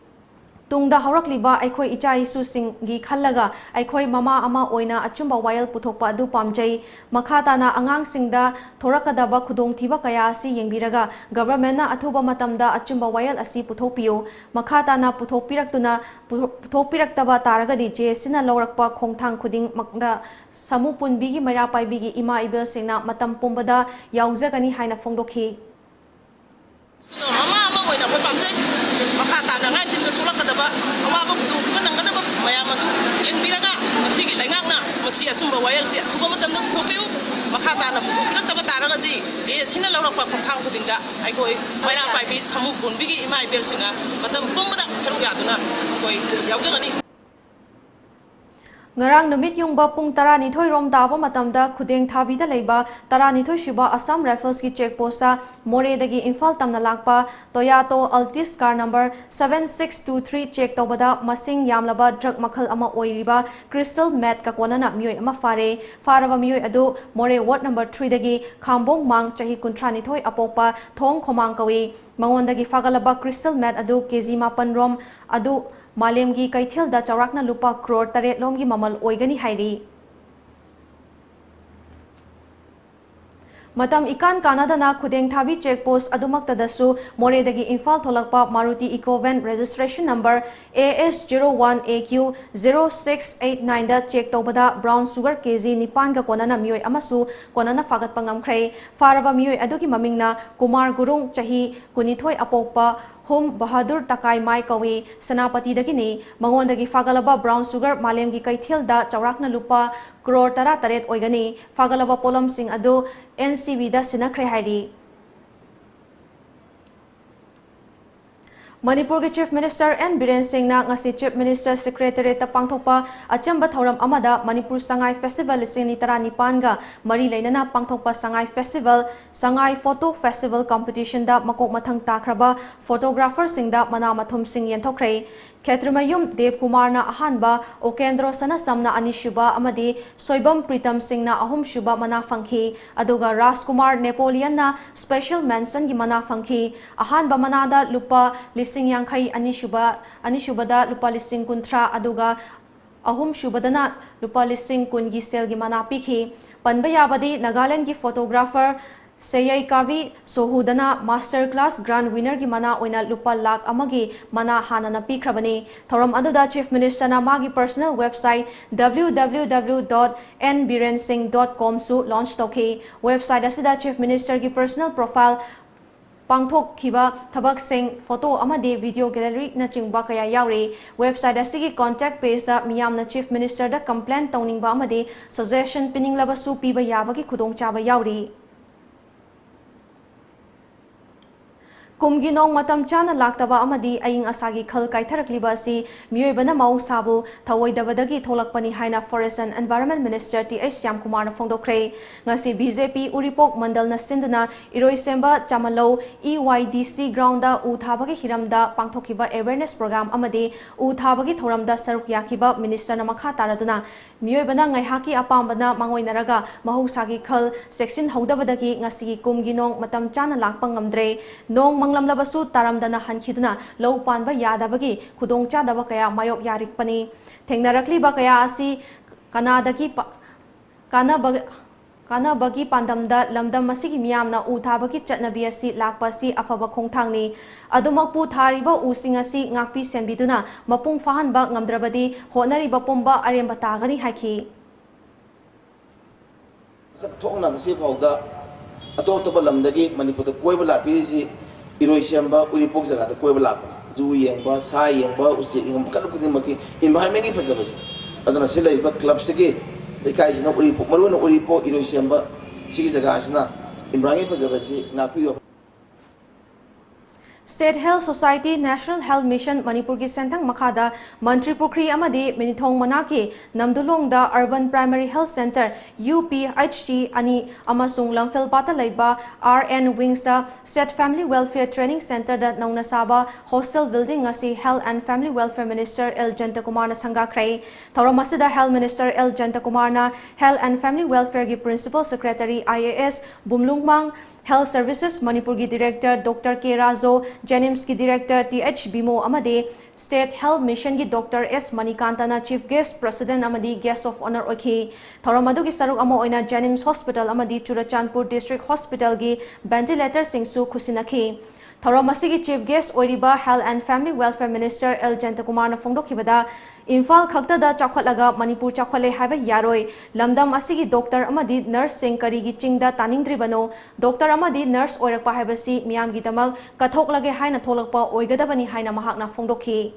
ꯇꯨꯡꯗ ꯍꯧꯔꯛꯂꯤꯕ ꯑꯩꯈꯣꯏ ꯏꯆꯥ ꯏꯁꯨꯁꯤꯡꯒꯤ ꯈꯜꯂꯒ ꯑꯩꯈꯣꯏ ꯃꯃꯥ ꯑꯃ ꯑꯣꯏꯅ ꯑꯆꯨꯝꯕ ꯋꯥꯌꯦꯜ ꯄꯨꯊꯣꯛꯄ ꯑꯗꯨ ꯄꯥꯝꯖꯩ꯫ ꯃꯈꯥ ꯇꯥꯅ ꯑꯉꯥꯡꯁꯤꯡꯗ ꯊꯣꯔꯛꯀꯗꯕ ꯈꯨꯗꯣꯡꯊꯤꯕ ꯀꯌꯥ ꯑꯁꯤ ꯌꯦꯡꯕꯤꯔꯒ ꯒꯚꯔꯟꯃꯦꯟꯠꯅ ꯑꯊꯨꯕ ꯃꯇꯝꯗ ꯑꯆꯨꯝꯕ ꯋꯥꯌꯦꯜ ꯑꯁꯤ ꯄꯨꯊꯣꯛꯄꯤꯌꯨ꯫ ꯃꯈꯥ ꯇꯥꯅ ꯄꯨꯊꯣꯛꯄꯤꯔꯛꯇꯨꯅ, ꯄꯨꯊꯣꯛꯄꯤꯔꯛꯇꯕ ꯇꯥꯔꯒꯗꯤ ꯖꯦ ꯑꯦꯁ ꯁꯤꯅ ꯂꯧꯔꯛꯄ ꯈꯣꯡꯊꯥꯡ ꯈꯨꯗꯤꯡꯃꯛꯇ ꯁꯃꯨ ꯄꯨꯟꯕꯤꯒꯤ ꯃꯩꯔꯥ ꯄꯥꯏꯕꯤꯒꯤ ꯏꯃꯥ ꯏꯕꯦꯜꯁꯤꯡꯅ ꯃꯇꯝ ꯄꯨꯝꯕꯗ ꯌꯥꯎꯖꯒꯅꯤ ꯍꯥꯏꯅ ꯐꯣꯡꯗꯣꯛꯈꯤ꯫ ꯑꯗꯣ ꯃꯃꯥ ꯑꯃ ꯑꯣꯏꯅ ꯑꯩꯈꯣꯏ ꯄꯥꯝꯖꯩ꯫ ꯃꯈꯥ ꯇꯥꯅ ꯑꯉꯥꯡꯁꯤꯡꯗ ꯊꯣꯛꯂꯛꯀꯗꯕ ꯑꯋꯥꯕ ꯈꯨꯗꯣꯡꯊꯤꯕ ꯅꯪꯒꯗꯕ ꯃꯌꯥꯝ ꯑꯗꯨ ꯌꯦꯡꯕꯤꯔꯒ, ꯃꯁꯤꯒꯤ ꯂꯩꯉꯥꯛꯅ ꯃꯁꯤ ꯑꯆꯨꯝꯕ ꯋꯥꯌꯦꯜꯁꯤ ꯑꯊꯨꯕ ꯃꯇꯝꯗ ꯄꯨꯊꯣꯛꯄꯤꯌꯨ꯫ ꯃꯈꯥ ꯇꯥꯅ ꯄꯨꯊꯣꯛꯄꯤꯔꯛꯇꯕ ꯇꯥꯔꯒꯗꯤ ꯖꯦ ꯑꯦꯁ ꯁꯤꯅ ꯂꯧꯔꯛꯄ ꯈꯣꯡꯊꯥꯡ ꯈꯨꯗꯤꯡꯗ ꯑꯩꯈꯣꯏ ꯃꯩꯔꯥ ꯄꯥꯏꯕꯤ ꯁꯃꯨ ꯄꯨꯟꯕꯤꯒꯤ ꯏꯃꯥ ꯏꯕꯦꯜꯁꯤꯡꯅ ꯃꯇꯝ ꯄꯨꯝꯕꯗ ꯁꯔꯨꯛ ꯌꯥꯗꯨꯅ ꯑꯩꯈꯣꯏ ꯌꯥꯎꯖꯒꯅꯤ꯫ ꯉꯔꯥꯡ ꯅꯨꯃꯤꯠ ꯌꯨꯡꯕ ꯄꯨꯡ ꯇꯔꯥꯅꯤꯊꯣꯏ ꯔꯣꯝ ꯇꯥꯕ ꯃꯇꯝꯗ ꯈꯨꯗꯦꯡ ꯊꯥꯕꯤꯗ ꯂꯩꯕ ꯇꯔꯥꯅꯤꯊꯣꯏ ꯁꯨꯕ Assam Riflesꯀꯤ check postꯇ ꯃꯣꯔꯦꯗꯒꯤ ꯏꯝꯐꯥꯜ ꯇꯝꯅ ꯂꯥꯛꯄ Toyota Altis car number seven six two three check ꯇꯧꯕꯗ ꯃꯁꯤꯡ ꯌꯥꯝꯂꯕ drug ꯃꯈꯜ ꯑꯃ ꯑꯣꯏꯔꯤꯕ crystal methꯀ ꯀꯣꯟꯅꯅ ꯃꯤꯑꯣꯏ ꯑꯃ ꯐꯥꯔꯦ꯫ ꯐꯥꯔꯕ ꯃꯤꯑꯣꯏ ꯑꯗꯨ ꯃꯣꯔꯦ ward number threeꯗꯒꯤ ꯈꯥꯝꯕꯣꯡ ꯃꯥꯡ ꯆꯍꯤ ꯀꯨꯟꯊ꯭ꯔꯥꯅꯤꯊꯣꯏ ꯑꯄꯣꯛꯄ ꯊꯣꯡ ꯈꯣꯃꯥꯡ ꯀꯧꯏ꯫ ꯃꯉꯣꯟꯗꯒꯤ ꯐꯥꯒꯠꯂꯕ crystal meth ꯑꯗꯨ ꯀꯦ ꯖꯤ ꯃꯥꯄꯟ ꯔꯣꯝ ꯑꯗꯨ ꯃꯥꯂꯦꯝꯒꯤ ꯀꯩꯊꯦꯜꯗ ꯆꯥꯎꯔꯥꯛꯅ ꯂꯨꯄꯥ ꯀ꯭ꯔꯣꯔ ꯇꯔꯦꯠ ꯂꯣꯝꯒꯤ ꯃꯃꯜ ꯑꯣꯏꯒꯅꯤ ꯍꯥꯏꯔꯤ꯫ ꯃꯇꯝ ꯏꯀꯥꯟ ꯀꯥꯟꯅꯗꯅ ꯈꯨꯗꯦꯡ ꯊꯥꯕꯤ check post ꯑꯗꯨꯃꯛꯇꯗꯁꯨ ꯃꯣꯔꯦꯗꯒꯤ ꯏꯝꯐꯥꯜ ꯊꯣꯛꯂꯛꯄ Maruti Eeco van registration number A S zero one A Q zero six eight nineꯗ check ꯇꯧꯕꯗ brown sugar ꯀꯦ ꯖꯤ ꯅꯤꯄꯥꯟꯒ ꯀꯣꯟꯅꯅ ꯃꯤꯑꯣꯏ ꯑꯃꯁꯨ ꯀꯣꯟꯅꯅ ꯐꯥꯒꯠꯄ ꯉꯝꯈ꯭ꯔꯦ꯫ ꯐꯥꯔꯕ ꯃꯤꯑꯣꯏ ꯑꯗꯨꯒꯤ ꯃꯃꯤꯡꯅ ꯀꯨꯃꯥꯔ ꯒꯨꯔꯨꯡ, ꯆꯍꯤ ꯀꯨꯟꯅꯤꯊꯣꯏ ꯑꯄꯣꯛꯄ, ꯍꯨꯝ ꯕꯍꯥꯗꯨꯔ ꯇꯀꯥꯏ ꯃꯥꯏ ꯀꯧꯏ, ꯁꯦꯅꯥꯄꯇꯤꯗꯒꯤꯅꯤ꯫ ꯃꯉꯣꯟꯗꯒꯤ ꯐꯥꯒꯠꯂꯕ brown sugar ꯃꯥꯂꯦꯝꯒꯤ ꯀꯩꯊꯦꯜꯗ ꯆꯥꯎꯔꯥꯛꯅ ꯂꯨꯄꯥ ꯀ꯭ꯔꯣꯔ ꯇꯔꯥꯇꯔꯦꯠ ꯑꯣꯏꯒꯅꯤ꯫ ꯐꯥꯒꯠꯂꯕ ꯄꯣꯠꯂꯝꯁꯤꯡ ꯑꯗꯨ N C Bꯗ ꯁꯤꯟꯅꯈ꯭ꯔꯦ ꯍꯥꯏꯔꯤ꯫ ꯃꯅꯤꯄꯨꯔꯒꯤ Chief Minister N ꯕꯤꯔꯦꯟ ꯁꯤꯡꯅ ꯉꯁꯤ Chief Minister Secretariatꯇ ꯄꯥꯡꯊꯣꯛꯄ ꯑꯆꯝꯕ ꯊꯧꯔꯝ ꯑꯃꯗ ꯃꯅꯤꯄꯨꯔ ꯁꯉꯥꯏ Festival ꯂꯤꯁꯤꯡ ꯑꯅꯤ ꯇꯔꯥꯅꯤꯄꯥꯟꯒ ꯃꯔꯤ ꯂꯩꯅꯅ ꯄꯥꯡꯊꯣꯛꯄ ꯁꯉꯥꯏ Festival, ꯁꯉꯥꯏ Photo Festival Competitionꯗ ꯃꯀꯣꯛ ꯃꯊꯪ ꯇꯥꯈ꯭ꯔꯕ photographerꯁꯤꯡꯗ ꯃꯅꯥ ꯃꯊꯨꯝꯁꯤꯡ ꯌꯦꯟꯊꯣꯛꯈ꯭ꯔꯦ꯫ ꯈꯦꯇ꯭ꯔꯤꯃꯌꯨꯝ ꯗꯦꯕꯀꯨꯃꯥꯔꯅ ꯑꯍꯥꯟꯕ, ꯎꯀꯦꯟꯗ꯭ꯔꯣ ꯁꯅꯥꯆꯝꯅ ꯑꯅꯤꯁꯨꯕ ꯑꯃꯗꯤ ꯁꯣꯏꯕꯝ ꯄ꯭ꯔꯤꯇꯝ ꯁꯤꯡꯅ ꯑꯍꯨꯝꯁꯨꯕ ꯃꯅꯥ ꯐꯪꯈꯤ, ꯑꯗꯨꯒ ꯔꯥꯖꯀꯨꯃꯥꯔ ꯅꯦꯄꯣꯂꯤꯌꯟꯅ special mentionꯒꯤ ꯃꯅꯥ ꯐꯪꯈꯤ꯫ ꯑꯍꯥꯟꯕ ꯃꯅꯥꯗ ꯂꯨꯄꯥ ꯂꯤꯁꯤꯡ ꯌꯥꯡꯈꯩ, ꯑꯅꯤꯁꯨꯕ, ꯑꯅꯤꯁꯨꯕꯗ ꯂꯨꯄꯥ ꯂꯤꯁꯤꯡ ꯀꯨꯟꯊ꯭ꯔꯥ, ꯑꯗꯨꯒ ꯑꯍꯨꯝꯁꯨꯕꯗꯅ ꯂꯨꯄꯥ ꯂꯤꯁꯤꯡ ꯀꯨꯟꯒꯤ ꯁꯦꯜꯒꯤ ꯃꯅꯥ ꯄꯤꯈꯤ꯫ ꯄꯟꯕ ꯌꯥꯕꯗꯤ ꯅꯥꯒꯥꯂꯦꯟꯗꯒꯤ photographer ꯁꯦꯌꯩ ꯀꯥꯕꯤ ꯁꯣꯍꯨꯗꯅ master class grant winnerꯒꯤ ꯃꯅꯥ ꯑꯣꯏꯅ ꯂꯨꯄꯥ ꯂꯥꯈ ꯑꯃꯒꯤ ꯃꯅꯥ ꯍꯥꯟꯅꯅ ꯄꯤꯈ꯭ꯔꯕꯅꯤ꯫ ꯊꯧꯔꯝ ꯑꯗꯨꯗ Chief Ministerꯅ ꯃꯥꯒꯤ personal website W W W dot N Biren Singh dot comꯁꯨ launch ꯇꯧꯈꯤ꯫ Website ꯑꯁꯤꯗ Chief Ministerꯒꯤ personal profile, ꯄꯥꯡꯊꯣꯛꯈꯤꯕ ꯊꯕꯛꯁꯤꯡ, photo ꯑꯃꯗꯤ video galleryꯅꯆꯤꯡꯕ ꯀꯌꯥ ꯌꯥꯎꯔꯤ꯫ Website ꯑꯁꯤꯒꯤ contact pageꯇ ꯃꯤꯌꯥꯝꯅ Chief Ministerꯗ complain ꯇꯧꯅꯤꯡꯕ ꯑꯃꯗꯤ suggestion ꯄꯤꯅꯤꯡꯂꯕꯁꯨ ꯄꯤꯕ ꯌꯥꯕꯒꯤ ꯈꯨꯗꯣꯡꯆꯥꯕ ꯌꯥꯎꯔꯤ꯫ ꯀꯨꯝꯒꯤ ꯅꯣꯡ ꯃꯇꯝ ꯆꯥꯅ ꯂꯥꯛꯇꯕ ꯑꯃꯗꯤ ꯑꯏꯪ ꯑꯁꯥꯒꯤ ꯈꯜ ꯀꯥꯏꯊꯔꯛꯂꯤꯕ ꯑꯁꯤ ꯃꯤꯑꯣꯏꯕꯅ ꯃꯍꯧꯁꯥꯕꯨ ꯊꯧꯑꯣꯏꯗꯕꯗꯒꯤ ꯊꯣꯛꯂꯛꯄꯅꯤ ꯍꯥꯏꯅ Forest and Environment Minister T H ꯁ꯭ꯌꯥꯝꯀꯨꯃꯥꯔꯅ ꯐꯣꯡꯗꯣꯛꯈ꯭ꯔꯦ꯫ ꯉꯁꯤ ꯕꯤ ꯖꯦ ꯄꯤ ꯎꯔꯤꯄꯣꯛ ꯃꯟꯗꯜꯅ ꯁꯤꯟꯗꯨꯅ ꯏꯔꯣꯏꯁꯦꯝꯕ ꯆꯥꯃꯂꯧ ꯏ ꯋꯥꯏ ꯗꯤ ꯁꯤ ꯒ꯭ꯔꯥꯎꯟꯗ ꯎ ꯊꯥꯕꯒꯤ ꯍꯤꯔꯝꯗ ꯄꯥꯡꯊꯣꯛꯈꯤꯕ ꯑꯦꯋꯦꯔꯅꯦꯁ ꯄ꯭ꯔꯣꯒ꯭ꯔꯥꯝ ꯑꯃꯗꯤ ꯎ ꯊꯥꯕꯒꯤ ꯊꯧꯔꯝꯗ ꯁꯔꯨꯛ ꯌꯥꯈꯤꯕ ꯃꯤꯅꯤꯁꯇꯔꯅ ꯃꯈꯥ ꯇꯥꯔꯗꯨꯅ, ꯃꯤꯑꯣꯏꯕꯅ ꯉꯥꯏꯍꯥꯛꯀꯤ ꯑꯄꯥꯝꯕꯅ ꯃꯥꯡꯑꯣꯏꯅꯔꯒ ꯃꯍꯧꯁꯥꯒꯤ ꯈꯜ ꯆꯦꯛꯁꯤꯟꯍꯧꯗꯕꯗꯒꯤ ꯉꯁꯤꯒꯤ ꯀꯨꯝꯒꯤ ꯅꯣꯡ ꯃꯇꯝ ꯆꯥꯅ ꯂꯥꯛꯄ ꯉꯝꯗ꯭ꯔꯦ꯫ ꯅꯣꯡ ꯃꯪꯂꯝꯂꯕꯁꯨ ꯇꯥꯔꯝꯗꯅ ꯍꯟꯈꯤꯗꯨꯅ ꯂꯧ ꯄꯥꯟꯕ ꯌꯥꯗꯕꯒꯤ ꯈꯨꯗꯣꯡꯆꯥꯗꯕ ꯀꯌꯥ ꯃꯥꯌꯣꯛ ꯌꯥꯔꯛꯄꯅꯤ꯫ ꯊꯦꯡꯅꯔꯛꯂꯤꯕ ꯀꯌꯥ ꯑꯁꯤ ꯀꯅꯥꯗꯒꯤ ꯄ-, ꯀꯥꯟꯅꯕ, ꯀꯥꯟꯅꯕꯒꯤ ꯄꯥꯟꯗꯝꯗ ꯂꯝꯗꯝ ꯑꯁꯤꯒꯤ ꯃꯤꯌꯥꯝꯅ ꯎ ꯊꯥꯕꯒꯤ ꯆꯠꯅꯕꯤ ꯑꯁꯤ ꯂꯥꯛꯄ ꯑꯁꯤ ꯑꯐꯕ ꯈꯣꯡꯊꯥꯡꯅꯤ꯫ ꯑꯗꯨꯃꯛꯄꯨ ꯊꯥꯔꯤꯕ ꯎꯁꯤꯡ ꯑꯁꯤ ꯉꯥꯛꯄꯤ ꯁꯦꯟꯕꯤꯗꯨꯅ ꯃꯄꯨꯡ ꯐꯥꯍꯟꯕ ꯉꯝꯗ꯭ꯔꯕꯗꯤ ꯍꯣꯠꯅꯔꯤꯕ ꯄꯨꯝꯕ ꯑꯔꯦꯝꯕ ꯇꯥꯒꯅꯤ ꯍꯥꯏꯈꯤ꯫ ꯆꯠꯊꯣꯛꯅ ꯉꯁꯤ ꯐꯥꯎꯗ ꯑꯇꯣꯞ ꯑꯇꯣꯞꯄ ꯂꯝꯗꯒꯤ ꯃꯅꯤꯄꯨꯔꯗ ꯀꯣꯏꯕ ꯂꯥꯛꯄꯤꯔꯤꯁꯤ ꯏꯔꯣꯏꯁꯦꯝꯕ, ꯎꯔꯤꯄꯣꯛ ꯖꯒꯥꯗ ꯀꯣꯏꯕ ꯂꯥꯛꯄꯅꯤ꯫ ꯖꯨ ꯌꯦꯡꯕ, ꯁꯥ ꯌꯦꯡꯕ, ꯎꯆꯦꯛ ꯌꯦꯡꯕ, ꯃꯈꯜ ꯈꯨꯗꯤꯡꯃꯛꯀꯤ environment ꯀꯤ ꯐꯖꯕꯁꯦ꯫ ꯑꯗꯨꯅ ꯁꯤ ꯂꯩꯔꯤꯕ club ꯁꯤꯒꯤ, ꯂꯩꯀꯥꯏꯁꯤꯅ ꯎꯔꯤꯄꯣꯛ, ꯃꯔꯨꯑꯣꯏꯅ ꯎꯔꯤꯄꯣꯛ, ꯏꯔꯣꯏꯁꯦꯝꯕ ꯁꯤꯒꯤ ꯖꯒꯥꯁꯤꯅ environment ꯀꯤ ꯐꯖꯕꯁꯤ ꯉꯥꯛꯄꯤꯌꯨ꯫ State Health Society, National Health Mission ꯃꯅꯤꯄꯨꯔꯒꯤ ꯁꯦꯟꯊꯪ ꯃꯈꯥꯗ ꯃꯟꯇ꯭ꯔꯤ ꯄꯨꯈ꯭ꯔꯤ ꯑꯃꯗꯤ ꯃꯤꯅꯤꯊꯣꯡ ꯃꯅꯥꯛꯀꯤ ꯅꯝꯗꯨꯂꯣꯡꯗ Urban Primary Health Centre, U P H C, ꯑꯅꯤ ꯑꯃꯁꯨꯡ ꯂꯝꯐꯦꯜꯄꯥꯠꯇ ꯂꯩꯕ ꯑꯥꯔ ꯑꯦꯟ ꯋꯤꯡꯁꯇ State Family Welfare Training Centre ꯗ ꯅꯧꯅ ꯁꯥꯕ hostel building ꯑꯁꯤ Health and Family Welfare Minister L ꯖꯌꯟꯇꯀꯨꯃꯥꯔꯅ ꯁꯪꯒꯥꯈ꯭ꯔꯦ꯫ ꯊꯧꯔꯝ ꯑꯁꯤꯗ Health Minister ꯑꯦꯜ ꯖꯌꯟꯇꯀꯨꯃꯥꯔꯅ Health and Family Welfare ꯒꯤ Principal Secretary I A S Bumlungmang, Health Services ꯃꯅꯤꯄꯨꯔꯒꯤ Director doctor K Rajo, JNIMS ꯀꯤ Director ꯇꯤ ꯑꯩꯆ ꯕꯤꯃꯣ ꯑꯃꯗꯤ State Health Mission ꯒꯤ ꯗꯣꯛꯇꯔ ꯑꯦꯁ ꯃꯅꯤꯀꯥꯟꯇꯅ Chief Guest, President ꯑꯃꯗꯤ Guest of Honour ꯑꯣꯏꯈꯤ꯫ ꯊꯧꯔꯝ ꯑꯗꯨꯒꯤ ꯁꯔꯨꯛ ꯑꯃ ꯑꯣꯏꯅ JNIMS Hospital ꯑꯃꯗꯤ ꯆꯨꯔꯆꯥꯟꯄꯨꯔ District Hospital ꯒꯤ ventilator ꯁꯤꯡꯁꯨ ꯈꯨꯠꯁꯤꯟꯅꯈꯤ꯫ ꯊꯧꯔꯝ ꯑꯁꯤꯒꯤ Chief Guest ꯑꯣꯏꯔꯤꯕ Health and Family Welfare Minister L ꯖꯌꯟꯇꯀꯨꯃꯥꯔꯅ ꯐꯣꯡꯗꯣꯛꯈꯤꯕꯗ, ꯏꯝꯐꯥꯜ ꯈꯛꯇꯗ ꯆꯥꯎꯈꯠꯂꯒ ꯃꯅꯤꯄꯨꯔ ꯆꯥꯎꯈꯠꯂꯦ ꯍꯥꯏꯕ ꯌꯥꯔꯣꯏ꯫ ꯂꯝꯗꯝ ꯑꯁꯤꯒꯤ ꯗꯣꯛꯇꯔ ꯑꯃꯗꯤ ꯅꯔꯁꯁꯤꯡ ꯀꯔꯤꯒꯤ ꯆꯤꯡꯗ ꯇꯥꯅꯤꯡꯗ꯭ꯔꯤꯕꯅꯣ? ꯗꯣꯛꯇꯔ ꯑꯃꯗꯤ ꯅꯔꯁ ꯑꯣꯏꯔꯛꯄ ꯍꯥꯏꯕꯁꯤ ꯃꯤꯌꯥꯝꯒꯤꯗꯃꯛ ꯀꯠꯊꯣꯛꯂꯒꯦ ꯍꯥꯏꯅ ꯊꯣꯛꯂꯛꯄ ꯑꯣꯏꯒꯗꯕꯅꯤ ꯍꯥꯏꯅ ꯃꯍꯥꯛꯅ ꯐꯣꯡꯗꯣꯛꯈꯤ꯫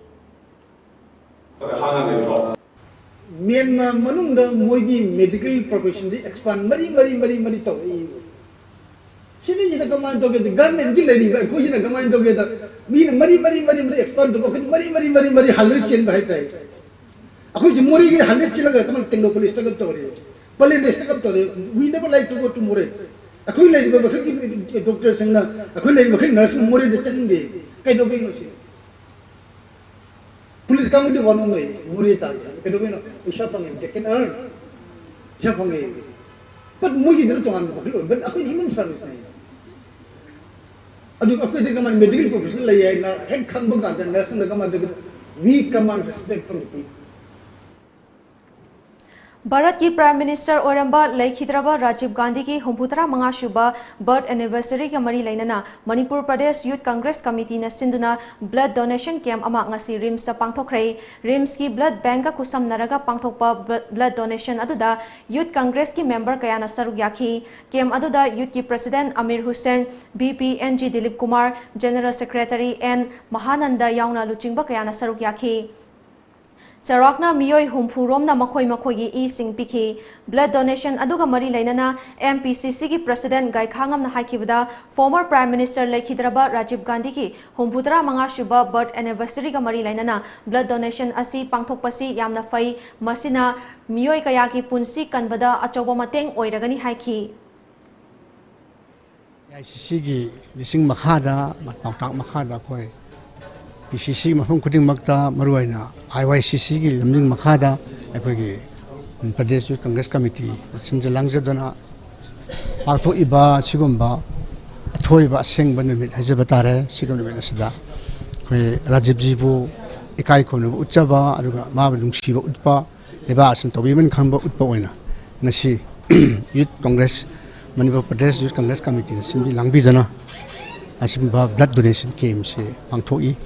ꯃ꯭ꯌꯥꯟꯃꯥꯔ ꯃꯅꯨꯡꯗ ꯃꯣꯏꯒꯤ medical profession ꯁꯤ expand ꯃꯔꯤ, ꯃꯔꯤ, ꯃꯔꯤ, ꯃꯔꯤ ꯇꯧꯔꯛꯏ꯫ ꯁꯤꯅꯤꯁꯤꯅ ꯀꯃꯥꯏꯅ ꯇꯧꯒꯦꯗ, ꯒꯚꯔꯟꯃꯦꯟꯒꯤ ꯂꯩꯔꯤꯕ ꯑꯩꯈꯣꯏꯁꯤꯅ ꯀꯃꯥꯏꯅ ꯇꯧꯒꯦꯗ, ꯃꯤꯅ ꯃꯔꯤ ꯃꯔꯤ ꯃꯔꯤ ꯃꯔꯤ ꯑꯦꯛꯁꯄꯥꯟ ꯇꯧꯕ, ꯑꯩꯈꯣꯏꯅ ꯃꯔꯤ ꯃꯔꯤ ꯃꯔꯤ ꯃꯔꯤ ꯍꯜꯂꯒ ꯆꯦꯟꯕ ꯍꯥꯏꯇꯥꯔꯦ꯫ ꯑꯩꯈꯣꯏꯁꯦ ꯃꯣꯔꯦꯒꯤ ꯍꯜꯂꯒ ꯆꯦꯜꯂꯒ ꯀꯃꯥꯏꯅ ꯇꯦꯡꯅꯧꯄꯜ ꯁ꯭ꯇꯛ ꯑꯞ ꯇꯧꯔꯦ, ꯄꯂꯦꯟꯗ ꯁ꯭ꯇꯛ ꯑꯞ ꯇꯧꯔꯦ꯫ We never like to go to ꯃꯣꯔꯦ꯫ ꯑꯩꯈꯣꯏ ꯂꯩꯔꯤꯕ ꯃꯈꯜꯒꯤ ꯗꯣꯛꯇꯔꯁꯤꯡꯅ, ꯑꯩꯈꯣꯏ ꯂꯩꯔꯤꯕ ꯃꯈꯜ ꯅꯔꯁꯁꯤꯡ ꯃꯣꯔꯦꯗ ꯆꯠꯅꯤꯡꯗꯦ꯫ ꯀꯩꯗꯧꯕꯩꯅꯣ ꯁꯤ? ꯄꯨꯂꯤꯁ ꯀꯥꯡꯕꯨꯗꯤ ꯋꯥꯅꯣꯝ ꯂꯩ, ꯃꯣꯔꯦ ꯇꯥꯒꯦ꯫ ꯀꯩꯗꯧꯕꯩꯅꯣ? ꯄꯩꯁꯥ ꯐꯪꯉꯦ, they can earn꯫ ꯄꯩꯁꯥ ꯐꯪꯉꯦ꯫ But ꯃꯣꯏꯒꯤꯗꯨꯅ ꯇꯣꯉꯥꯟꯕ ꯃꯈꯜ ꯑꯣꯏ, but ꯑꯩꯈꯣꯏꯗꯤ human service ꯅꯦ꯫ ꯑꯗꯨꯒ ꯑꯩꯈꯣꯏꯗꯤ ꯀꯃꯥꯏꯅ ꯃꯦꯗꯤꯀꯦꯜ ꯄ꯭ꯔꯣꯐꯦꯁꯟ ꯂꯩ ꯍꯥꯏꯅ ꯍꯦꯛ ꯈꯪꯕ ꯀꯥꯟꯗ ꯅꯔꯁꯁꯤꯡꯅ ꯀꯃꯥꯏꯅ ꯇꯧꯒꯦ? We command respect from the people. ꯚꯥꯔꯠꯀꯤ ꯄ꯭ꯔꯥꯏꯝ ꯃꯤꯅꯤꯁꯇꯔ ꯑꯣꯏꯔꯝꯕ ꯂꯩꯈꯤꯗ꯭ꯔꯕ ꯔꯥꯖꯤꯕ ꯒꯥꯟꯙꯤꯒꯤ ꯍꯨꯝꯐꯨꯇꯔꯥ ꯃꯉꯥ ꯁꯨꯕ ꯕꯔꯊ ꯑꯦꯅꯤꯚꯔꯁꯔꯤꯒ ꯃꯔꯤ ꯂꯩꯅꯅ ꯃꯅꯤꯄꯨꯔ ꯄ꯭ꯔꯗꯦꯁ ꯌꯨꯊ ꯀꯪꯒ꯭ꯔꯦꯁ ꯀꯃꯤꯇꯤꯅ ꯁꯤꯟꯗꯨꯅ ꯕ꯭ꯂꯗ ꯗꯣꯅꯦꯁꯟ ꯀꯦꯝꯞ ꯑꯃ ꯉꯁꯤ ꯔꯤꯝꯁꯇ ꯄꯥꯡꯊꯣꯛꯈ꯭ꯔꯦ꯫ ꯔꯤꯝꯁꯀꯤ ꯕ꯭ꯂꯗ ꯕꯦꯡꯛꯀ ꯈꯨꯠꯁꯝꯅꯔꯒ ꯄꯥꯡꯊꯣꯛꯄ ꯕ꯭ꯂ-, ꯕ꯭ꯂꯗ ꯗꯣꯅꯦꯁꯟ ꯑꯗꯨꯗ ꯌꯨꯊ ꯀꯪꯒ꯭ꯔꯦꯁꯀꯤ ꯃꯦꯝꯕꯔ ꯀꯌꯥꯅ ꯁꯔꯨꯛ ꯌꯥꯈꯤ꯫ ꯀꯦꯝꯞ ꯑꯗꯨꯗ ꯌꯨꯊꯀꯤ president Amir Hussain, V P N G Dilip Kumar, general secretary N Mahanand ꯌꯥꯎꯅ ꯂꯨꯆꯤꯡꯕ ꯀꯌꯥꯅ ꯁꯔꯨꯛ ꯌꯥꯈꯤ꯫ ꯆꯥꯎꯔꯥꯛꯅ ꯃꯤꯑꯣꯏ ꯍꯨꯝꯐꯨ ꯔꯣꯝꯅ ꯃꯈꯣꯏ ꯃꯈꯣꯏꯒꯤ ꯏꯁꯤꯡ ꯄꯤꯈꯤ꯫ ꯕ꯭ꯂꯗ ꯗꯣꯅꯦꯁꯟ ꯑꯗꯨꯒ ꯃꯔꯤ ꯂꯩꯅꯅ ꯑꯦꯝ ꯄꯤ ꯁꯤ ꯁꯤꯒꯤ ꯄ꯭ꯔꯁꯤꯗꯦꯟꯠ ꯒꯥꯏꯈꯥꯉꯝꯅ ꯍꯥꯏꯈꯤꯕꯗ, ꯐꯣꯔꯃꯔ ꯄ꯭ꯔꯥꯏꯝ ꯃꯤꯅꯤꯁꯇꯔ ꯂꯩꯈꯤꯗ꯭ꯔꯕ ꯔꯥꯖꯤꯕ ꯒꯥꯟꯙꯤꯒꯤ ꯍꯨꯝꯐꯨꯇꯔꯥ ꯃꯉꯥ ꯁꯨꯕ ꯕꯔꯊ ꯑꯦꯅꯤꯚꯔꯁꯔꯤꯒ ꯃꯔꯤ ꯂꯩꯅꯅ ꯕ꯭ꯂꯗ ꯗꯣꯅꯦꯁꯟ ꯑꯁꯤ ꯄꯥꯡꯊꯣꯛꯄꯁꯤ ꯌꯥꯝꯅ ꯐꯩ, ꯃꯁꯤꯅ ꯃꯤꯑꯣꯏ ꯀꯌꯥꯒꯤ ꯄꯨꯟꯁꯤ ꯀꯟꯕꯗ ꯑꯆꯧꯕ ꯃꯇꯦꯡ ꯑꯣꯏꯔꯒꯅꯤ ꯍꯥꯏꯈꯤ꯫ ꯑꯥꯏ ꯁꯤ ꯁꯤꯒꯤ ꯂꯤꯁꯤꯡ ꯃꯈꯥꯗ, ꯄꯥꯎꯇꯥꯛ ꯃꯈꯥꯗ ꯑꯩꯈꯣꯏ ꯄꯤ ꯁꯤ ꯁꯤ ꯃꯐꯝ ꯈꯨꯗꯤꯡꯃꯛꯇ, ꯃꯔꯨꯑꯣꯏꯅ ꯑꯥꯏ ꯋꯥꯏ ꯁꯤ ꯁꯤꯒꯤ ꯂꯝꯖꯤꯡ ꯃꯈꯥꯗ ꯑꯩꯈꯣꯏꯒꯤ ꯄ꯭ꯔꯗꯦꯁ ꯌꯨꯊ ꯀꯪꯒ꯭ꯔꯦꯁ ꯀꯃꯤꯇꯤꯅ ꯁꯤꯟꯖ ꯂꯥꯡꯖꯗꯨꯅ ꯄꯥꯡꯊꯣꯛꯏꯕ ꯁꯤꯒꯨꯝꯕ ꯑꯊꯣꯏꯕ ꯑꯁꯦꯡꯕ ꯅꯨꯃꯤꯠ ꯍꯥꯏꯖꯕ ꯇꯥꯔꯦ꯫ ꯁꯤꯒꯨꯝꯕ ꯅꯨꯃꯤꯠ ꯑꯁꯤꯗ ꯑꯩꯈꯣꯏ ꯔꯥꯖꯤꯕꯖꯤꯕꯨ ꯏꯀꯥꯏ ꯈꯨꯝꯅꯕ ꯎꯠꯆꯕ, ꯑꯗꯨꯒ ꯃꯥꯕꯨ ꯅꯨꯡꯁꯤꯕ ꯎꯠꯄ, ꯂꯩꯕꯥꯛ ꯑꯁꯤꯅ ꯇꯧꯕꯤꯃꯟ ꯈꯪꯕ ꯎꯠꯄ ꯑꯣꯏꯅ ꯉꯁꯤ ꯌꯨꯊ ꯀꯪꯒ꯭ꯔꯦꯁ, ꯃꯅꯤꯄꯨꯔ ꯄ꯭ꯔꯗꯦꯁ ꯌꯨꯊ ꯀꯪꯒ꯭ꯔꯦꯁ ꯀꯃꯤꯇꯤꯅ ꯁꯤꯟꯕꯤ ꯂꯥꯡꯕꯤꯗꯨꯅ ꯑꯁꯤꯒꯨꯝꯕ ꯕ꯭ꯂꯗ ꯗꯣꯅꯦꯁꯟ ꯀꯦꯝꯞꯁꯦ ꯄꯥꯡꯊꯣꯛꯏ꯫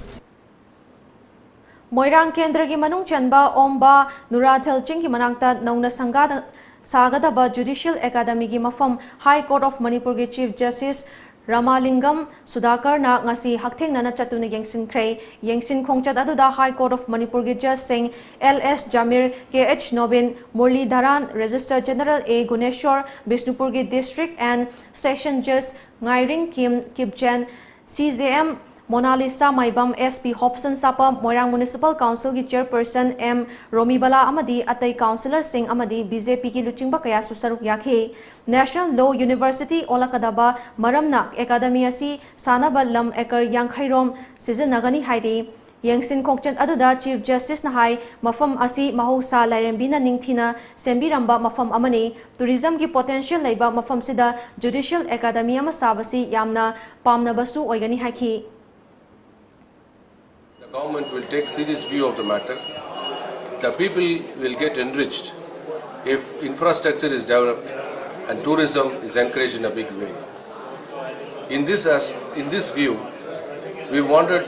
ꯃꯣꯏꯔꯥꯡ ꯀꯦꯟꯗ꯭ꯔꯒꯤ ꯃꯅꯨꯡ ꯆꯟꯕ ꯑꯣꯝꯕ ꯅꯨꯔꯥꯊꯦꯜ ꯆꯤꯡꯒꯤ ꯃꯅꯥꯛꯇ ꯅꯧꯅ ꯁꯪꯒꯥꯗ-, ꯁꯥꯒꯗꯕ ꯖꯨꯗꯤꯁꯤꯌꯦꯜ ꯑꯦꯀꯥꯗꯃꯤꯒꯤ ꯃꯐꯝ ꯍꯥꯏ ꯀꯣꯔꯠ ꯑꯣꯐ ꯃꯅꯤꯄꯨꯔꯒꯤ ꯆꯤꯐ ꯖꯁꯇꯤꯁ ꯔꯥꯃꯥꯂꯤꯡꯒꯝ ꯁꯨꯙꯥꯀꯔꯅ ꯉꯁꯤ ꯍꯛꯊꯦꯡꯅꯅ ꯆꯠꯇꯨꯅ ꯌꯦꯡꯁꯤꯟꯈ꯭ꯔꯦ꯫ ꯌꯦꯡꯁꯤꯟ ꯈꯣꯡꯆꯠ ꯑꯗꯨꯗ High Court of ꯃꯅꯤꯄꯨꯔꯒꯤ ꯖꯖꯁꯤꯡ L S Jamir, K H Nobin, Murali Dharan, Registrar General A Guneshor, ꯕꯤꯁꯅꯨꯄꯨꯔꯒꯤ District and Session Judge Ngairing Kim Kipgen, C J M Monalisa Maibam, S P Hopson Sapam, Moirang Municipal Councilꯒꯤ Chairperson ꯑꯦꯝ ꯔꯣꯃꯤꯕꯂꯥ ꯑꯃꯗꯤ ꯑꯇꯩ councillorꯁꯤꯡ ꯑꯃꯗꯤ ꯕꯤ ꯖꯦ ꯄꯤꯒꯤ ꯂꯨꯆꯤꯡꯕ ꯀꯌꯥꯁꯨ ꯁꯔꯨꯛ ꯌꯥꯈꯤ꯫ National Law University ꯑꯣꯜꯂꯛꯀꯗꯕ ꯃꯔꯝꯅ academy ꯑꯁꯤ ꯁꯥꯅꯕ ꯂꯝ acre ꯌꯥꯡꯈꯩ ꯔꯣꯝ ꯁꯤꯖꯤꯟꯅꯒꯅꯤ ꯍꯥꯏꯔꯤ꯫ ꯌꯦꯡꯁꯤꯟ ꯈꯣꯡꯆꯠ ꯑꯗꯨꯗ Chief Justiceꯅ ꯍꯥꯏ, ꯃꯐꯝ ꯑꯁꯤ ꯃꯍꯧꯁꯥ ꯂꯥꯏꯔꯦꯝꯕꯤꯅ ꯅꯤꯡꯊꯤꯅ ꯁꯦꯝꯕꯤꯔꯝꯕ ꯃꯐꯝ ꯑꯃꯅꯤ꯫ Tourismꯒꯤ potential ꯂꯩꯕ ꯃꯐꯝꯁꯤꯗ Judicial Academy ꯑꯃ ꯁꯥꯕꯁꯤ ꯌꯥꯝꯅ ꯄꯥꯝꯅꯕꯁꯨ ꯑꯣꯏꯒꯅꯤ ꯍꯥꯏꯈꯤ꯫ The government will take serious view of the matter. The people will get enriched if infrastructure is developed and tourism is encouraged in a big way. In this, as, in this view, we wanted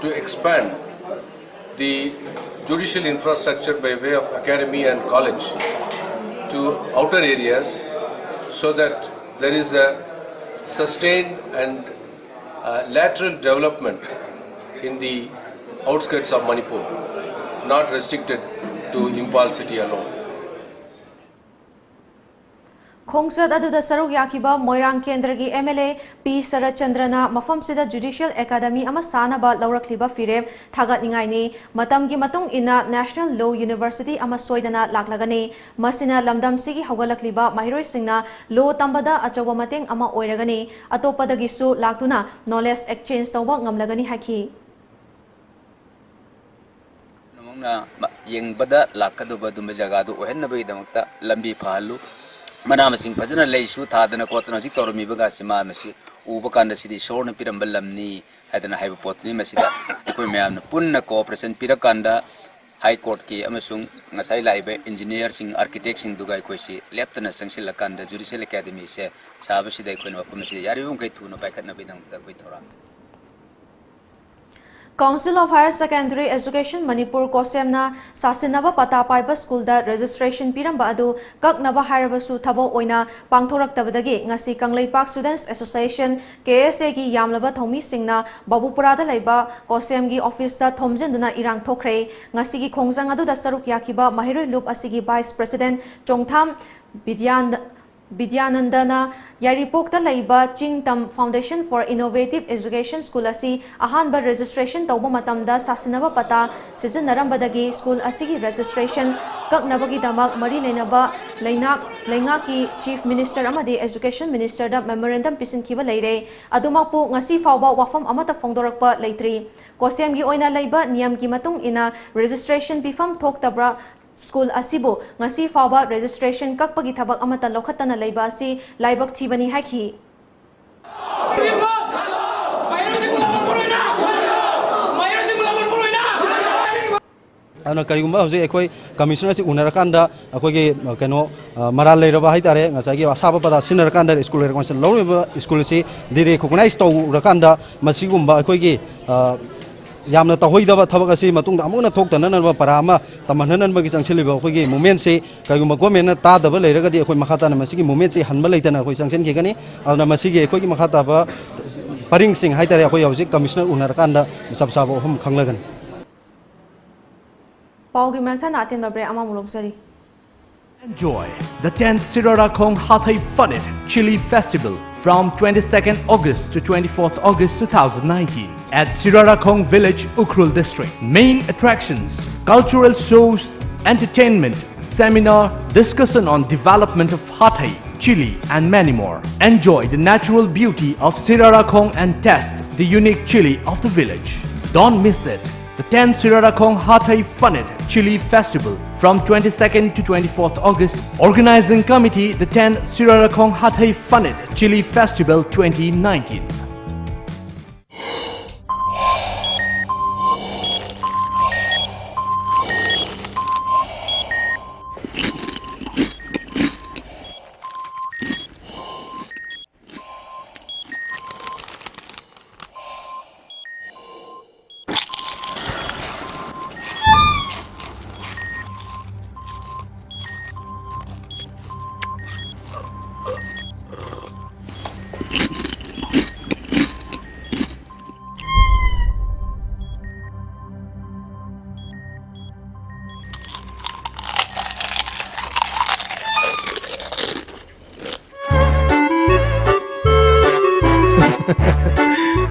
to expand the judicial infrastructure by way of academy and college to outer areas so that there is a sustained and uh, lateral development in the outskirts of Manipur, not restricted to Imphal city alone. ꯈꯣꯡꯆꯠ ꯑꯗꯨꯗ ꯁꯔꯨꯛ ꯌꯥꯈꯤꯕ ꯃꯣꯏꯔꯥꯡ ꯀꯦꯟꯗ꯭ꯔꯒꯤ M L A ꯄꯤ ꯁꯔꯠꯆꯟꯗ꯭ꯔꯅ ꯃꯐꯝꯁꯤꯗ Judicial Academy ꯑꯃ ꯁꯥꯅꯕ ꯂꯧꯔꯛꯂꯤꯕ ꯐꯤꯔꯦꯞ ꯊꯥꯒꯠꯅꯤꯡꯉꯥꯏꯅꯤ꯫ ꯃꯇꯝꯒꯤ ꯃꯇꯨꯡ ꯏꯟꯅ National Law University ꯑꯃ ꯁꯣꯏꯗꯅ ꯂꯥꯛꯂꯒꯅꯤ꯫ ꯃꯁꯤꯅ ꯂꯝꯗꯝꯁꯤꯒꯤ ꯍꯧꯒꯠꯂꯛꯂꯤꯕ ꯃꯍꯩꯔꯣꯏꯁꯤꯡꯅ law ꯇꯝꯕꯗ ꯑꯆꯧꯕ ꯃꯇꯦꯡ ꯑꯃ ꯑꯣꯏꯔꯒꯅꯤ꯫ ꯑꯇꯣꯞꯄꯗꯒꯤꯁꯨ ꯂꯥꯛꯇꯨꯅ knowledge exchange ꯇꯧꯕ ꯉꯝꯂꯒꯅꯤ ꯍꯥꯏꯈꯤ꯫ ꯄꯨꯝꯅꯃꯛꯅ ꯌꯦꯡꯕꯗ ꯂꯥꯛꯀꯗꯧꯕ ꯑꯗꯨꯝꯕ ꯖꯒꯥꯗꯨ ꯑꯣꯏꯍꯟꯅꯕꯒꯤꯗꯃꯛꯇ ꯂꯝꯕꯤ ꯐꯍꯜꯂꯨ꯫ ꯃꯅꯥ ꯃꯁꯤꯡ ꯐꯖꯅ ꯂꯩꯁꯨ ꯊꯥꯗꯅ ꯈꯣꯠꯇꯅ ꯍꯧꯖꯤꯛ ꯇꯧꯔꯝꯃꯤꯕꯒꯁꯤ ꯃꯥ ꯃꯁꯤ ꯎꯕ ꯀꯥꯟꯗ ꯁꯤꯗꯤ ꯏꯁꯣꯔꯅ ꯄꯤꯔꯝꯕ ꯂꯝꯅꯤ ꯍꯥꯏꯗꯅ ꯍꯥꯏꯕ ꯄꯣꯠꯇꯨꯅꯤ꯫ ꯃꯁꯤꯗ ꯑꯩꯈꯣꯏ ꯃꯌꯥꯝꯅ ꯄꯨꯟꯅ cooperation ꯄꯤꯔꯀꯥꯟꯗ High Courtꯀꯤ ꯑꯃꯁꯨꯡ ꯉꯁꯥꯏ ꯂꯥꯛꯏꯕ engineerꯁꯤꯡ, architectꯁꯤꯡꯗꯨꯒ ꯑꯩꯈꯣꯏꯁꯤ ꯂꯦꯞꯇꯅ ꯆꯪꯁꯤꯜꯂꯀꯥꯟꯗ Judicial Academyꯁꯦ ꯁꯥꯕꯁꯤꯗ ꯑꯩꯈꯣꯏꯅ ꯃꯐꯝ ꯑꯁꯤꯗ ꯌꯥꯔꯤꯕ ꯃꯈꯩ ꯊꯨꯅ ꯄꯥꯏꯈꯠꯅꯕꯒꯤꯗꯃꯛꯇ ꯑꯩꯈꯣꯏ ꯊꯧꯔꯥꯡ Council of Higher Secondary Education Manipur, COHSEM ꯅ ꯁꯥꯁꯤꯟꯅꯕ ꯄꯇꯥ ꯄꯥꯏꯕ ꯁ꯭ꯀꯨꯜꯗ registration ꯄꯤꯔꯝꯕ ꯑꯗꯨ ꯀꯛꯅꯕ ꯍꯥꯏꯔꯕꯁꯨ ꯊꯕꯛ ꯑꯣꯏꯅ ꯄꯥꯡꯊꯣꯔꯛꯇꯕꯗꯒꯤ ꯉꯁꯤ ꯀꯪꯂꯩꯄꯥꯛ Students Association, ꯀꯦ ꯑꯦꯁ ꯑꯦꯒꯤ ꯌꯥꯝꯂꯕ ꯊꯧꯃꯤꯁꯤꯡꯅ ꯕꯥꯕꯨꯄꯨꯔꯥꯗ ꯂꯩꯕ COHSEM ꯒꯤ office ꯇ ꯊꯣꯝꯖꯤꯟꯗꯨꯅ ꯏꯔꯥꯡ ꯊꯣꯛꯈ꯭ꯔꯦ꯫ ꯉꯁꯤꯒꯤ ꯈꯣꯡꯖꯪ ꯑꯗꯨꯗ ꯁꯔꯨꯛ ꯌꯥꯈꯤꯕ ꯃꯍꯩꯔꯣꯏ ꯂꯨꯞ ꯑꯁꯤꯒꯤ Vice President ꯆꯣꯡꯊꯥꯝ ꯕꯤꯗ꯭ꯌꯥꯟ-, ꯕꯤꯗ꯭ꯌꯥꯅꯟꯗꯅ ꯌꯥꯏꯔꯤꯄꯣꯛꯇ ꯂꯩꯕ ꯆꯤꯡ ꯇꯝ Foundation for Innovative Education School ꯑꯁꯤ ꯑꯍꯥꯟꯕ registration ꯇꯧꯕ ꯃꯇꯝꯗ ꯁꯥꯁꯤꯟꯅꯕ ꯄꯇꯥ ꯁꯤꯖꯤꯟꯅꯔꯝꯕꯗꯒꯤ ꯁ꯭ꯀꯨꯜ ꯑꯁꯤꯒꯤ registration ꯀꯛꯅꯕꯒꯤꯗꯃꯛ ꯃꯔꯤ ꯂꯩꯅꯕ ꯂꯩꯉꯥꯛ-, ꯂꯩꯉꯥꯛꯀꯤ Chief Minister ꯑꯃꯗꯤ Education Minister ꯗ memorandum ꯄꯤꯁꯤꯟꯈꯤꯕ ꯂꯩꯔꯦ꯫ ꯑꯗꯨꯃꯛꯄꯨ ꯉꯁꯤ ꯐꯥꯎꯕ ꯋꯥꯐꯝ ꯑꯃꯠꯇ ꯐꯣꯡꯗꯣꯔꯛꯄ ꯂꯩꯇ꯭ꯔꯤ꯫ COHSEM ꯒꯤ ꯑꯣꯏꯅ ꯂꯩꯕ ꯅꯤꯌꯝꯒꯤ ꯃꯇꯨꯡ ꯏꯟꯅ registration ꯄꯤꯐꯝ ꯊꯣꯛꯇꯕ꯭ꯔꯥ ꯁ꯭ꯀꯨꯜ ꯑꯁꯤꯕꯨ ꯉꯁꯤ ꯐꯥꯎꯕ registration ꯀꯛꯄꯒꯤ ꯊꯕꯛ ꯑꯃꯠꯇ ꯂꯧꯈꯠꯇꯅ ꯂꯩꯕ ꯑꯁꯤ ꯂꯥꯏꯕꯛ ꯊꯤꯕꯅꯤ ꯍꯥꯏꯈꯤ꯫ ꯑꯗꯨꯅ ꯀꯔꯤꯒꯨꯝꯕ ꯍꯧꯖꯤꯛ ꯑꯩꯈꯣꯏ commissioner ꯑꯁꯤ ꯎꯅꯔꯀꯥꯟꯗ ꯑꯩꯈꯣꯏꯒꯤ, ꯑ, ꯀꯩꯅꯣ, ꯑ, ꯃꯔꯥꯜ ꯂꯩꯔꯕ ꯍꯥꯏꯇꯥꯔꯦ, ꯉꯁꯥꯏꯒꯤ ꯑꯁꯥꯕ ꯄꯇꯥ ꯁꯤꯖꯤꯟꯅꯔꯀꯥꯟꯗ school recognition ꯂꯧꯔꯤꯕ school ꯑꯁꯤ de-recognize ꯇꯧꯔꯀꯥꯟꯗ ꯃꯁꯤꯒꯨꯝꯕ ꯑꯩꯈꯣꯏꯒꯤ, ꯑ, ꯌꯥꯝꯅ ꯇꯧꯍꯩꯗꯕ ꯊꯕꯛ ꯑꯁꯤ ꯃꯇꯨꯡꯗ ꯑꯃꯨꯛ ꯍꯟꯅ ꯊꯣꯛꯇꯅꯅꯕ ꯄꯔꯥ ꯑꯃ ꯇꯝꯍꯟꯅꯅꯕꯒꯤ ꯆꯪꯁꯤꯜꯂꯤꯕ ꯑꯩꯈꯣꯏꯒꯤ movement ꯁꯤ ꯀꯔꯤꯒꯨꯝꯕ government ꯅ ꯇꯥꯗꯕ ꯂꯩꯔꯒꯗꯤ ꯑꯩꯈꯣꯏ ꯃꯈꯥ ꯇꯥꯅ ꯃꯁꯤꯒꯤ movement ꯁꯤ ꯍꯟꯕ ꯂꯩꯇꯅ ꯑꯩꯈꯣꯏ ꯆꯪꯁꯤꯟꯈꯤꯒꯅꯤ꯫ ꯑꯗꯨꯅ ꯃꯁꯤꯒꯤ ꯑꯩꯈꯣꯏꯒꯤ ꯃꯈꯥ ꯇꯥꯕ ꯄꯔꯤꯡꯁꯤꯡ ꯍꯥꯏꯇꯥꯔꯦ ꯑꯩꯈꯣꯏ ꯍꯧꯖꯤꯛ commissioner ꯎꯅꯔꯀꯥꯟꯗ ꯆꯞ ꯆꯥꯕ ꯋꯥꯐꯝ ꯈꯪꯂꯒꯅꯤ꯫ ꯄꯥꯎꯒꯤ ꯃꯔꯛ ꯊꯠꯅ ꯑꯇꯦꯟꯕ break ꯑꯃꯃꯨꯛ ꯂꯧꯖꯔꯤ꯫ Enjoy the tenth Sirarakhong Hathei Phanit Chili Festival from twenty-second August to twenty-fourth August two thousand nineteen at Sirarakhong Village, Ukhrul District. Main attractions, cultural shows, entertainment, seminar, discussion on development of Hathei, chili, and many more. Enjoy the natural beauty of Sirarakhong and test the unique chili of the village. Don't miss it. The tenth Sirarakhong Hathei Phanit Chili Festival from twenty-second to twenty-fourth August. Organizing Committee, the tenth Sirarakhong Hathei Phanit Chili Festival twenty nineteen.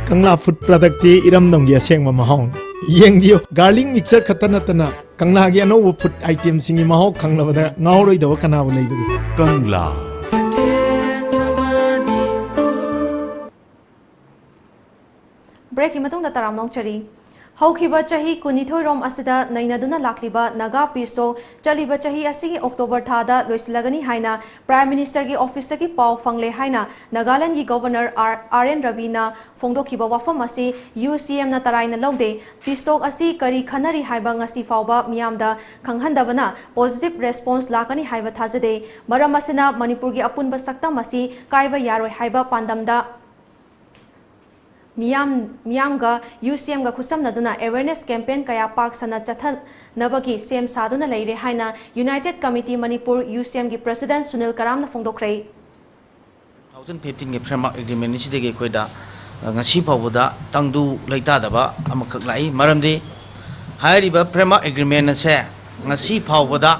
Kangla food ꯄ꯭ꯔꯗꯛꯇꯤ ꯏꯔꯝꯗꯝꯒꯤ ꯑꯁꯦꯡꯕ ꯃꯍꯥꯎꯅꯤ꯫ ꯌꯦꯡꯕꯤꯌꯨ, garlic mixture ꯈꯛꯇ ꯅꯠꯇꯅ ꯀꯪꯂꯥꯒꯤ ꯑꯅꯧꯕ food ꯑꯥꯏꯇꯦꯝꯁꯤꯡꯒꯤ ꯃꯍꯥꯎ ꯈꯪꯂꯕꯗ ꯉꯥꯎꯔꯣꯏꯗꯕ ꯀꯅꯥꯕꯨ ꯂꯩꯕꯒꯦ? ꯀꯪꯂꯥ꯫ ꯕ꯭ꯔꯦꯛꯀꯤ ꯃꯇꯨꯡꯗ ꯇꯔꯥꯝꯅ ꯑꯣꯛꯆꯔꯤ꯫ ꯍꯧꯈꯤꯕ ꯆꯍꯤ ꯀꯨꯟꯅꯤꯊꯣꯏ ꯔꯣꯝ ꯑꯁꯤꯗ ꯅꯩꯅꯗꯨꯅ ꯂꯥꯛꯂꯤꯕ ꯅꯥꯒꯥ ꯄꯤꯁ ꯇꯣꯛ ꯆꯠꯂꯤꯕ ꯆꯍꯤ ꯑꯁꯤꯒꯤ ꯑꯣꯛꯇꯣꯕꯔ ꯊꯥꯗ ꯂꯣꯏꯁꯤꯜꯂꯒꯅꯤ ꯍꯥꯏꯅ ꯄ꯭ꯔꯥꯏꯝ ꯃꯤꯅꯤꯁꯇꯔꯒꯤ ꯑꯣꯐꯤꯁꯇꯒꯤ ꯄꯥꯎ ꯐꯪꯂꯦ ꯍꯥꯏꯅ ꯅꯥꯒꯥꯂꯦꯟꯒꯤ ꯒꯣꯚꯔꯅꯔ ꯑꯥꯔ ꯑꯦꯟ ꯔꯕꯤꯅ ꯐꯣꯡꯗꯣꯛꯈꯤꯕ ꯋꯥꯐꯝ ꯑꯁꯤ ꯌꯨ ꯁꯤ ꯑꯦꯝꯅ ꯇꯔꯥꯏꯅ ꯂꯧꯗꯦ꯫ ꯄꯤꯁ ꯇꯣꯛ ꯑꯁꯤ ꯀꯔꯤ ꯈꯟꯅꯔꯤ ꯍꯥꯏꯕ ꯉꯁꯤ ꯐꯥꯎꯕ ꯃꯤꯌꯥꯝꯗ ꯈꯪꯍꯟꯗꯕꯅ ꯄꯣꯖꯤꯇꯤꯚ ꯔꯦꯁꯄꯣꯟꯁ ꯂꯥꯛꯀꯅꯤ ꯍꯥꯏꯕ ꯊꯥꯖꯗꯦ꯫ ꯃꯔꯝ ꯑꯁꯤꯅ ꯃꯅꯤꯄꯨꯔꯒꯤ ꯑꯄꯨꯟꯕ ꯁꯛꯇꯝ ꯑꯁꯤ ꯀꯥꯏꯕ ꯌꯥꯔꯣꯏ ꯍꯥꯏꯕ ꯄꯥꯟꯗꯝꯗ ꯃꯤꯌꯥꯝ, ꯃꯤꯌꯥꯝꯒ ꯌꯨ ꯁꯤ ꯑꯦꯝꯒ ꯈꯨꯠꯁꯝꯅꯗꯨꯅ ꯑꯦꯋꯦꯔꯅꯦꯁ ꯀꯦꯝꯄꯦꯟ ꯀꯌꯥ ꯄꯥꯛ ꯁꯟꯅ ꯆꯠꯊꯅꯕꯒꯤ ꯁꯦꯝ ꯁꯥꯗꯨꯅ ꯂꯩꯔꯦ ꯍꯥꯏꯅ United committee Manipur, U C ꯑꯦꯝꯒꯤ ꯄ꯭ꯔꯁꯤꯗꯦꯟꯠ ꯁꯨꯅꯤꯜ ꯀꯔꯥꯝꯅ ꯐꯣꯡꯗꯣꯛꯈ꯭ꯔꯦ꯫ Two thousand fifteenꯒꯤ framework agreement ꯑꯁꯤꯗꯒꯤ ꯑꯩꯈꯣꯏꯗ, ꯑ, ꯉꯁꯤ ꯐꯥꯎꯕꯗ ꯇꯪꯗꯨ ꯂꯩꯇꯥꯗꯕ ꯑꯃꯈꯛ ꯂꯥꯛꯏ꯫ ꯃꯔꯝꯗꯤ ꯍꯥꯏꯔꯤꯕ framework agreement ꯑꯁꯦ ꯉꯁꯤ ꯐꯥꯎꯕꯗ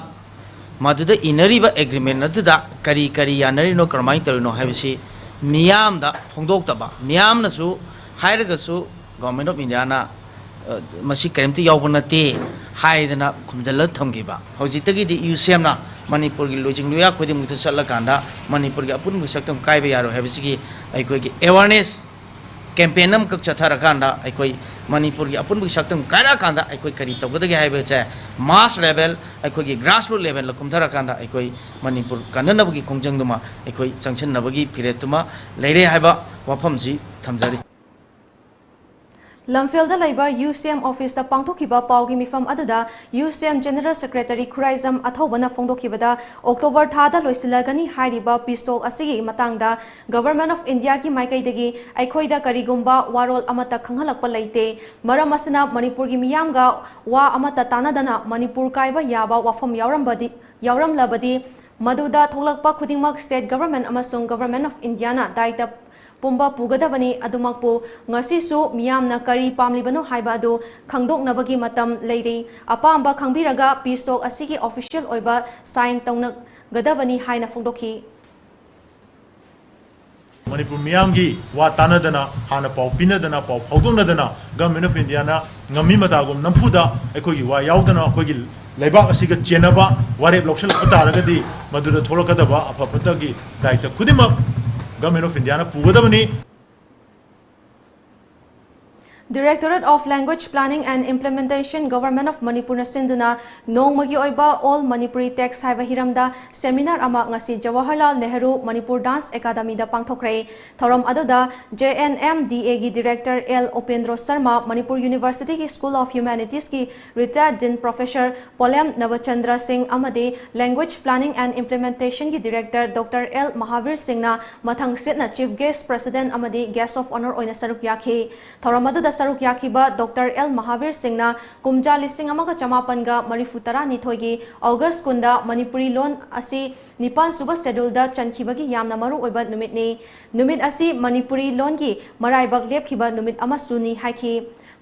ꯃꯗꯨꯗ ꯏꯅꯔꯤꯕ agreement ꯑꯗꯨꯗ ꯀꯔꯤ ꯀꯔꯤ ꯌꯥꯅꯔꯤꯅꯣ, ꯀꯔꯝꯍꯥꯏꯅ ꯇꯧꯔꯤꯅꯣ ꯍꯥꯏꯕꯁꯤ ꯃꯤꯌꯥꯝꯗ ꯐꯣꯡꯗꯣꯛꯇꯕ, ꯃꯤꯌꯥꯝꯅꯁꯨ ꯍꯥꯏꯔꯒꯁꯨ Government of Indiaꯅ, ꯑ, ꯃꯁꯤ ꯀꯔꯤꯝꯇ ꯌꯥꯎꯕ ꯅꯠꯇꯦ ꯍꯥꯏꯗꯅ ꯈꯨꯝꯖꯤꯜꯂ ꯊꯝꯈꯤꯕ꯫ ꯍꯧꯖꯤꯛꯇꯒꯤꯗꯤ ꯌꯨ ꯁꯤ ꯑꯦꯝꯅ ꯃꯅꯤꯄꯨꯔꯒꯤ ꯂꯣꯏꯖꯤꯡ ꯂꯣꯌꯥ ꯈꯨꯗꯤꯡꯃꯛꯇ ꯆꯠꯂꯀꯥꯟꯗ ꯃꯅꯤꯄꯨꯔꯒꯤ ꯑꯄꯨꯟꯕꯒꯤ ꯁꯛꯇꯝ ꯀꯥꯏꯕ ꯌꯥꯔꯣꯏ ꯍꯥꯏꯕꯁꯤꯒꯤ ꯑꯩꯈꯣꯏꯒꯤ awareness campaign ꯑꯃꯈꯛ ꯆꯠꯊꯔꯀꯥꯟꯗ ꯑꯩꯈꯣꯏ ꯃꯅꯤꯄꯨꯔꯒꯤ ꯑꯄꯨꯟꯕꯒꯤ ꯁꯛꯇꯝ ꯀꯥꯏꯔꯛꯑꯀꯥꯟꯗ ꯑꯩꯈꯣꯏ ꯀꯔꯤ ꯇꯧꯒꯗꯒꯦ ꯍꯥꯏꯕꯁꯦ mass level, ꯑꯩꯈꯣꯏꯒꯤ grassroot levelꯗ ꯀꯨꯝꯊꯔꯀꯥꯟꯗ ꯑꯩꯈꯣꯏ ꯃꯅꯤꯄꯨꯔ ꯀꯟꯅꯅꯕꯒꯤ ꯈꯣꯡꯖꯪꯗꯨꯃ ꯑꯩꯈꯣꯏ ꯆꯪꯁꯤꯟꯅꯕꯒꯤ ꯐꯤꯔꯦꯞꯇꯨꯃ ꯂꯩꯔꯦ ꯍꯥꯏꯕ ꯋꯥꯐꯝꯁꯤ ꯊꯝꯖꯔꯤ꯫ ꯂꯝꯐꯦꯜꯗ ꯂꯩꯕ ꯌꯨ ꯁꯤ ꯑꯦꯝ ꯑꯣꯐꯤꯁꯇ ꯄꯥꯡꯊꯣꯛꯈꯤꯕ ꯄꯥꯎꯒꯤ ꯃꯤꯐꯝ ꯑꯗꯨꯗ ꯌꯨ ꯁꯤ M general secretary Khuraijam ꯑꯊꯧꯕꯅ ꯐꯣꯡꯗꯣꯛꯈꯤꯕꯗ, October ꯊꯥꯗ ꯂꯣꯏꯁꯤꯜꯂꯒꯅꯤ ꯍꯥꯏꯔꯤꯕ ꯄꯤꯁ ꯇꯣꯛ ꯑꯁꯤꯒꯤ ꯃꯇꯥꯡꯗ Government of Indiaꯒꯤ ꯃꯥꯏꯀꯩꯗꯒꯤ ꯑꯩꯈꯣꯏꯗ ꯀꯔꯤꯒꯨꯝꯕ ꯋꯥꯔꯣꯜ ꯑꯃꯠꯇ ꯈꯪꯍꯜꯂꯛꯄ ꯂꯩꯇꯦ꯫ ꯃꯔꯝ ꯑꯁꯤꯅ ꯃꯅꯤꯄꯨꯔꯒꯤ ꯃꯤꯌꯥꯝꯒ ꯋꯥ ꯑꯃꯠꯇ ꯇꯥꯟꯅꯗꯅ ꯃꯅꯤꯄꯨꯔ ꯀꯥꯏꯕ ꯌꯥꯕ ꯋꯥꯐꯝ ꯌꯥꯎꯔꯝꯕꯗꯤ, ꯌꯥꯎꯔꯝꯂꯕꯗꯤ ꯃꯗꯨꯗ ꯊꯣꯛꯂꯛꯄ ꯈꯨꯗꯤꯡꯃꯛ state government ꯑꯃꯁꯨꯡ Government of Indiaꯅ ꯗꯥꯏꯇ ꯄꯨꯝꯕ ꯄꯨꯒꯗꯕꯅꯤ꯫ ꯑꯗꯨꯃꯛꯄꯨ ꯉꯁꯤꯁꯨ ꯃꯤꯌꯥꯝꯅ ꯀꯔꯤ ꯄꯥꯝꯂꯤꯕꯅꯣ ꯍꯥꯏꯕ ꯑꯗꯨ ꯈꯪꯗꯣꯛꯅꯕꯒꯤ ꯃꯇꯝ ꯂꯩꯔꯤ꯫ ꯑꯄꯥꯝꯕ ꯈꯪꯕꯤꯔꯒ peace talk ꯑꯁꯤꯒꯤ official ꯑꯣꯏꯕ sign ꯇꯧꯅꯒꯗꯕꯅꯤ ꯍꯥꯏꯅ ꯐꯣꯡꯗꯣꯛꯈꯤ꯫ ꯃꯅꯤꯄꯨꯔ ꯃꯤꯌꯥꯝꯒꯤ ꯋꯥ ꯇꯥꯅꯗꯅ, ꯍꯥꯟꯅ ꯄꯥꯎ ꯄꯤꯅꯗꯅ, ꯄꯥꯎ ꯐꯥꯎꯗꯣꯛꯅꯗꯅ Government of Indiaꯅ ꯉꯝꯃꯤ ꯃꯇꯥꯒꯨꯝ ꯅꯝꯐꯨꯗ ꯑꯩꯈꯣꯏꯒꯤ ꯋꯥ ꯌꯥꯎꯗꯅ ꯑꯩꯈꯣꯏꯒꯤ ꯂꯩꯕꯥꯛ ꯑꯁꯤꯒ ꯆꯦꯟꯅꯕ ꯋꯥꯔꯦꯞ ꯂꯧꯁꯤꯜꯂꯛꯄ ꯇꯥꯔꯒꯗꯤ, ꯃꯗꯨꯗ ꯊꯣꯛꯂꯛꯀꯗꯕ ꯑꯐ ꯐꯠꯇꯒꯤ ꯗꯥꯏꯇ ꯈꯨꯗꯤꯡꯃꯛ Government of Indiaꯅ ꯄꯨꯒꯗꯕꯅꯤ꯫ Directorate of Language Planning and Implementation, Government of ꯃꯅꯤꯄꯨꯔꯅ ꯁꯤꯟꯗꯨꯅ ꯅꯣꯡꯃꯒꯤ ꯑꯣꯏꯕ All Manipuri Text ꯍꯥꯏꯕ ꯍꯤꯔꯝꯗ seminar ꯑꯃ ꯉꯁꯤ ꯖꯋꯥꯍꯔꯂꯥꯜ ꯅꯦꯍꯔꯨ ꯃꯅꯤꯄꯨꯔ Dance Academyꯗ ꯄꯥꯡꯊꯣꯛꯈ꯭ꯔꯦ꯫ ꯊꯧꯔꯝ ꯑꯗꯨꯗ JNMDAꯒꯤ director L ꯎꯄꯦꯟꯗ꯭ꯔꯣ Sharma, Manipur Universityꯒꯤ School of Humanitiesꯀꯤ retired dean professor ꯄꯣꯂꯦꯝ ꯅꯕꯆꯟꯗ꯭ꯔ ꯁꯤꯡ ꯑꯃꯗꯤ Language Planning and Implementationꯒꯤ director Doctor L Mahavir ꯁꯤꯡꯅ ꯃꯊꯪ ꯁꯤꯠꯅ Chief Guest, President ꯑꯃꯗꯤ Guest of Honour ꯑꯣꯏꯅ ꯁꯔꯨꯛ ꯌꯥꯈꯤ꯫ ꯊꯧꯔꯝ ꯑꯗꯨꯗ ꯁꯔꯨꯛ ꯌꯥꯈꯤꯕ Doctor L ꯃꯍꯥꯕꯤꯔ ꯁꯤꯡꯅ ꯀꯨꯝꯖꯥ ꯂꯤꯁꯤꯡ ꯑꯃꯒ ꯆꯃꯥꯄꯟꯒ ꯃꯔꯤꯐꯨ ꯇꯔꯥꯅꯤꯊꯣꯏꯒꯤ August ꯀꯨꯟꯗ ꯃꯅꯤꯄꯨꯔꯤ ꯂꯣꯟ ꯑꯁꯤ ꯅꯤꯄꯥꯟ ꯁꯨꯕ scheduleꯗ ꯆꯟꯈꯤꯕꯒꯤ ꯌꯥꯝꯅ ꯃꯔꯨ ꯑꯣꯏꯕ ꯅꯨꯃꯤꯠꯅꯤ꯫ ꯅꯨꯃꯤꯠ ꯑꯁꯤ ꯃꯅꯤꯄꯨꯔꯤ ꯂꯣꯟꯒꯤ ꯃꯔꯥꯏꯕꯛ ꯂꯦꯞꯈꯤꯕ ꯅꯨꯃꯤꯠ ꯑꯃꯁꯨꯅꯤ ꯍꯥꯏꯈꯤ꯫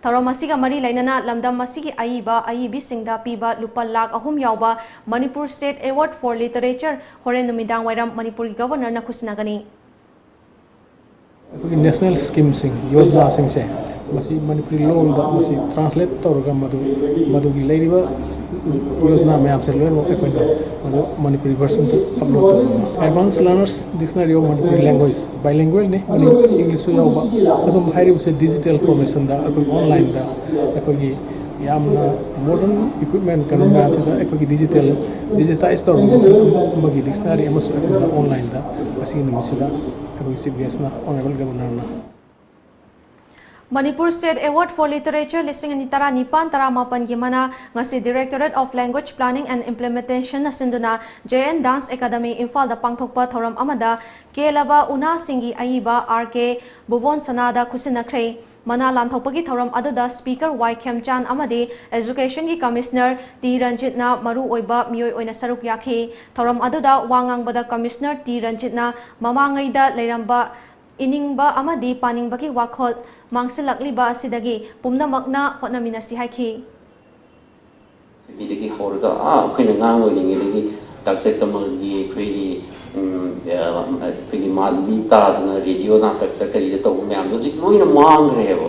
ꯊꯧꯔꯝ ꯑꯁꯤꯒ ꯃꯔꯤ ꯂꯩꯅꯅ ꯂꯝꯗꯝ ꯑꯁꯤꯒꯤ ꯑꯏꯕ ꯑꯏꯕꯤꯁꯤꯡꯗ ꯄꯤꯕ ꯂꯨꯄꯥ ꯂꯥꯈ ꯑꯍꯨꯝ ꯌꯥꯎꯕ Manipur State Award for Literature ꯍꯣꯔꯦꯟ ꯅꯨꯃꯤꯗꯥꯡ ꯋꯥꯏꯔꯝ ꯃꯅꯤꯄꯨꯔꯒꯤ Governorꯅ ꯈꯨꯠꯁꯤꯟꯅꯒꯅꯤ꯫ ꯑꯩꯈꯣꯏꯒꯤ national schemeꯁꯤꯡ, ꯌꯣꯖꯅꯥꯁꯤꯡꯁꯦ, ꯃꯁꯤ ꯃꯅꯤꯄꯨꯔꯤ ꯂꯣꯟꯗ ꯃꯁꯤ translate ꯇꯧꯔꯒ ꯃꯗꯨ, ꯃꯗꯨꯒꯤ ꯂꯩꯔꯤꯕ ꯌꯣꯖꯅꯥ ꯃꯌꯥꯝꯁꯦ ꯂꯣꯏꯅꯃꯛ ꯑꯩꯈꯣꯏꯅ ꯃꯗꯨ ꯃꯅꯤꯄꯨꯔꯤ versionꯗ upload ꯇꯧꯕ꯫ Advanced Learners Dictionary of Manipuri Language, bilingualꯅꯤ, Manipur Englishꯁꯨ ꯌꯥꯎꯕ꯫ ꯑꯗꯨꯝ ꯍꯥꯏꯔꯤꯕꯁꯦ digital formationꯗ ꯑꯩꯈꯣꯏ onlineꯗ ꯑꯩꯈꯣꯏꯒꯤ ꯌꯥꯝꯅ modern equipment ꯀꯩꯅꯣ ꯃꯌꯥꯝꯁꯤꯗ ꯑꯩꯈꯣꯏꯒꯤ digital, digitize ꯇꯧꯔꯕ ꯃꯈꯜ ꯑꯃꯒꯤ dictionary ꯑꯃꯁꯨ ꯑꯩꯈꯣꯏꯅ onlineꯗ ꯉꯁꯤꯒꯤ ꯅꯨꯃꯤꯠꯁꯤꯗ ꯑꯩꯈꯣꯏꯒꯤ Chief Guestꯅ, Honourable Governorꯅ꯫ Manipur State Award for Literature ꯂꯤꯁꯤꯡ ꯑꯅꯤ ꯇꯔꯥꯅꯤꯄꯥꯟ ꯇꯔꯥꯃꯥꯄꯟꯒꯤ ꯃꯅꯥ ꯉꯁꯤ Directorate of Language Planning and Implementationꯅ ꯁꯤꯟꯗꯨꯅ JN Dance Academy ꯏꯝꯐꯥꯜꯗ ꯄꯥꯡꯊꯣꯛꯄ ꯊꯧꯔꯝ ꯑꯃꯗ ꯀꯦꯂꯕ ꯎꯅꯥꯁꯤꯡꯒꯤ ꯑꯏꯕ R K ꯕꯨꯕꯣꯟ ꯁꯅꯥꯗ ꯈꯨꯠꯁꯤꯟꯅꯈ꯭ꯔꯦ꯫ ꯃꯅꯥ ꯂꯥꯟꯊꯣꯛꯄꯒꯤ ꯊꯧꯔꯝ ꯑꯗꯨꯗ Speaker Y ꯈꯦꯝꯆꯥꯟ ꯑꯃꯗꯤ Educationꯒꯤ Commissioner T ꯔꯟꯖꯤꯠꯅ ꯃꯔꯨ ꯑꯣꯏꯕ ꯃꯤꯑꯣꯏ ꯑꯣꯏꯅ ꯁꯔꯨꯛ ꯌꯥꯈꯤ꯫ ꯊꯧꯔꯝ ꯑꯗꯨꯗ ꯋꯥ ꯉꯥꯡꯕꯗ Commissioner T ꯔꯟꯖꯤꯠꯅ ꯃꯃꯥꯡꯉꯩꯗ ꯂꯩꯔꯝꯕ ꯏꯅꯤꯡꯕ ꯑꯃꯗꯤ ꯄꯥꯅꯤꯡꯕꯒꯤ ꯋꯥꯈꯜ ꯃꯥꯡꯁꯤꯜꯂꯛꯂꯤꯕ ꯑꯁꯤꯗꯒꯤ ꯄꯨꯝꯅꯃꯛꯅ ꯍꯣꯠꯅꯃꯤꯟꯅꯁꯤ ꯍꯥꯏꯈꯤ꯫ ꯆꯍꯤꯗꯒꯤ ꯍꯧꯔꯒ ꯑꯥ ꯑꯩꯈꯣꯏꯅ ꯑꯉꯥꯡ ꯑꯣꯏꯔꯤꯉꯩꯗꯒꯤ ꯇꯥꯛꯇꯛ ꯇꯝꯃꯒꯤ ꯑꯩꯈꯣꯏꯒꯤ ꯎꯝ, ꯑ, ꯑꯩꯈꯣꯏꯒꯤ ꯃꯥꯜꯂꯤ ꯇꯥꯗꯅ ꯔꯦꯗꯤꯑꯣ ꯅꯥꯇꯛꯇ ꯀꯔꯤꯗ ꯇꯧꯕ ꯃꯌꯥꯝꯗꯣ ꯍꯧꯖꯤꯛ ꯂꯣꯏꯅ ꯃꯥꯡꯈ꯭ꯔꯦꯕ꯫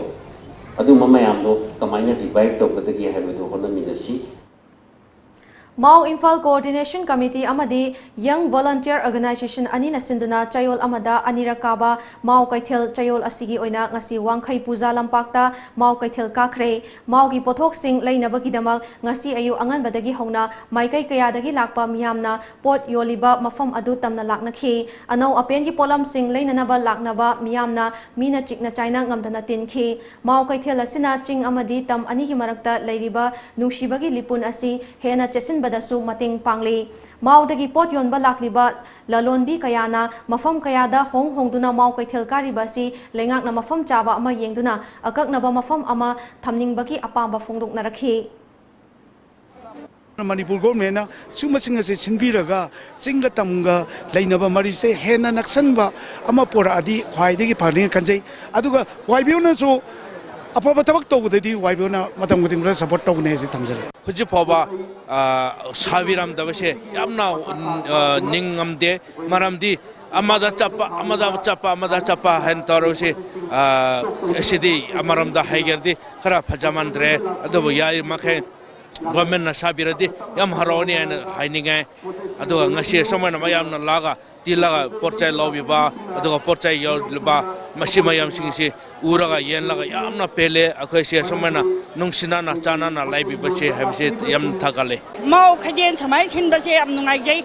ꯑꯗꯨꯝꯕ ꯃꯌꯥꯝꯗꯣ ꯀꯃꯥꯏꯅ ꯔꯤꯚꯥꯏꯚ ꯇꯧꯒꯗꯒꯦ ꯍꯥꯏꯕꯗꯨ ꯍꯣꯠꯅꯃꯤꯟꯅꯁꯤ꯫ ꯃꯥꯎ ꯏꯝꯐꯥꯜ ꯀꯣꯑꯣꯔꯗꯤꯅꯦꯁꯟ ꯀꯃꯤꯇꯤ ꯑꯃꯗꯤ ꯌꯪ ꯚꯣꯂꯟꯇꯤꯌꯔ ꯑꯣꯔꯒꯅꯥꯏꯖꯦꯁꯟ ꯑꯅꯤꯅ ꯁꯤꯟꯗꯨꯅ ꯆꯌꯣꯜ ꯑꯃꯗ ꯑꯅꯤꯔꯛ ꯀꯥꯕ ꯃꯥꯎ ꯀꯩꯊꯦꯜ ꯆꯌꯣꯜ ꯑꯁꯤꯒꯤ ꯑꯣꯏꯅ ꯉꯁꯤ ꯋꯥꯡꯈꯩ ꯄꯨꯖꯥ ꯂꯝꯄꯥꯛꯇ ꯃꯥꯎ ꯀꯩꯊꯦꯜ ꯀꯥꯈ꯭ꯔꯦ꯫ ꯃꯥꯎꯒꯤ ꯄꯣꯠꯊꯣꯛꯁꯤꯡ ꯂꯩꯅꯕꯒꯤꯗꯃꯛ ꯉꯁꯤ ꯑꯌꯨꯛ ꯑꯉꯟꯕꯗꯒꯤ ꯍꯧꯅ ꯃꯥꯏꯀꯩ ꯀꯌꯥꯗꯒꯤ ꯂꯥꯛꯄ ꯃꯤꯌꯥꯝꯅ ꯄꯣꯠ ꯌꯣꯜꯂꯤꯕ ꯃꯐꯝ ꯑꯗꯨ ꯇꯝꯅ ꯂꯥꯛꯅꯈꯤ꯫ ꯑꯅꯧ ꯑꯄꯦꯟꯒꯤ ꯄꯣꯠꯂꯝꯁꯤꯡ ꯂꯩꯅꯅꯕ ꯂꯥꯛꯅꯕ ꯃꯤꯌꯥꯝꯅ ꯃꯤꯅ ꯆꯤꯛꯅ ꯆꯥꯏꯅ ꯉꯝꯗꯅ ꯇꯤꯟꯈꯤ꯫ ꯃꯥꯎ ꯀꯩꯊꯦꯜ ꯑꯁꯤꯅ ꯆꯤꯡ ꯑꯃꯗꯤ ꯇꯝ ꯑꯅꯤꯒꯤ ꯃꯔꯛꯇ ꯂꯩꯔꯤꯕ ꯅꯨꯡꯁꯤꯕꯒꯤ ꯂꯤꯄꯨꯟ ꯑꯁꯤ ꯍꯦꯟꯅ ꯆꯦꯠꯁꯤꯟꯕꯗꯁꯨ ꯃꯇꯦꯡ ꯄꯥꯡꯂꯤ꯫ ꯃꯥꯎꯗꯒꯤ ꯄꯣꯠ ꯌꯣꯟꯕ ꯂꯥꯛꯂꯤꯕ ꯂꯂꯣꯟꯕꯤ ꯀꯌꯥꯅ ꯃꯐꯝ ꯀꯌꯥꯗ ꯍꯣꯡ ꯍꯣꯡꯗꯨꯅ ꯃꯥꯎ ꯀꯩꯊꯦꯜ ꯀꯥꯔꯤꯕ ꯑꯁꯤ ꯂꯩꯉꯥꯛꯅ ꯃꯐꯝ ꯆꯥꯕ ꯑꯃ ꯌꯦꯡꯗꯨꯅ ꯑꯀꯛꯅꯕ ꯃꯐꯝ ꯑꯃ ꯊꯝꯅꯤꯡꯕꯒꯤ ꯑꯄꯥꯝꯕ ꯐꯣꯡꯗꯣꯛꯅꯔꯛꯈꯤ꯫ ꯃꯅꯤꯄꯨꯔ ꯒꯣꯔꯃꯦꯟꯅ ꯁꯤꯒꯨꯝꯕꯁꯤꯡ ꯑꯁꯤ ꯁꯤꯟꯕꯤꯔꯒ ꯆꯤꯡꯒ ꯇꯝꯒ ꯂꯩꯅꯕ ꯃꯔꯤꯁꯦ ꯍꯦꯟꯅ ꯅꯛꯁꯟꯕ ꯑꯃ ꯄꯨꯔꯛꯑꯗꯤ ꯈ꯭ꯋꯥꯏꯗꯒꯤ ꯐꯅꯤ ꯈꯟꯖꯩ꯫ ꯑꯗꯨꯒ ꯋꯥꯏ ꯕꯤ ꯑꯣꯅꯁꯨ ꯑꯐꯕ ꯊꯕꯛ ꯇꯧꯕꯗꯗꯤ ꯋꯥꯏ ꯕꯤ ꯑꯣꯅ ꯃꯇꯝ ꯈꯨꯗꯤꯡꯃꯛꯇ ꯁꯄꯣꯔꯠ ꯇꯧꯒꯅꯤ ꯍꯥꯏꯁꯤ ꯊꯝꯖꯔꯤ꯫ ꯍꯧꯖꯤꯛ ꯐꯥꯎꯕ ꯁꯥꯕꯤꯔꯝꯗꯕꯁꯦ ꯌꯥꯝꯅ ꯅꯤꯡꯉꯝꯗꯦ꯫ ꯃꯔꯝꯗꯤ ꯑꯃꯗ ꯆꯠꯄ, ꯑꯃꯗ ꯆꯠꯄ, ꯑꯃꯗ ꯆꯠꯄ ꯍꯥꯏꯅ ꯇꯧꯔꯕꯁꯤ, ꯑꯁꯤꯗꯤ ꯑꯃꯔꯣꯝꯗ ꯍꯥꯏꯒꯦꯔꯗꯤ ꯈꯔ ꯐꯖꯃꯟꯗ꯭ꯔꯦ꯫ ꯑꯗꯨꯕꯨ ꯌꯥꯔꯤꯃꯈꯩ ꯒꯣꯔꯃꯦꯟꯅ ꯁꯥꯕꯤꯔꯗꯤ ꯌꯥꯝ ꯍꯔꯥꯎꯅꯤ ꯍꯥꯏꯅ ꯍꯥꯏꯅꯤꯡꯉꯦ꯫ ꯑꯗꯨꯒ ꯉꯁꯤ ꯑꯁꯨꯃꯥꯏꯅ ꯃꯌꯥꯝꯅ ꯂꯥꯛꯑꯒ ꯇꯤꯜꯂꯒ ꯄꯣꯠ ꯆꯩ ꯂꯧꯕꯤꯕ, ꯑꯗꯨꯒ ꯄꯣꯠ ꯆꯩ ꯌꯣꯜꯂꯤꯕ, ꯃꯁꯤ ꯃꯌꯥꯝꯁꯤꯡꯁꯤ ꯎꯔꯒ ꯌꯦꯡꯂꯒ ꯌꯥꯝꯅ ꯄꯦꯜꯂꯦ꯫ ꯑꯩꯈꯣꯏꯁꯦ ꯑꯁꯨꯃꯥꯏꯅ ꯅꯨꯡꯁꯤꯅꯅ ꯆꯥꯟꯅꯅ ꯂꯩꯕꯤꯕꯁꯦ ꯍꯥꯏꯕꯁꯦ ꯌꯥꯝ ꯊꯥꯒꯠꯂꯦ꯫ ꯃꯥꯎ ꯈꯩꯗꯦꯟ ꯁꯨꯃꯥꯏꯅ ꯁꯤꯟꯕꯁꯦ ꯌꯥꯝ ꯅꯨꯡꯉꯥꯏꯖꯩ꯫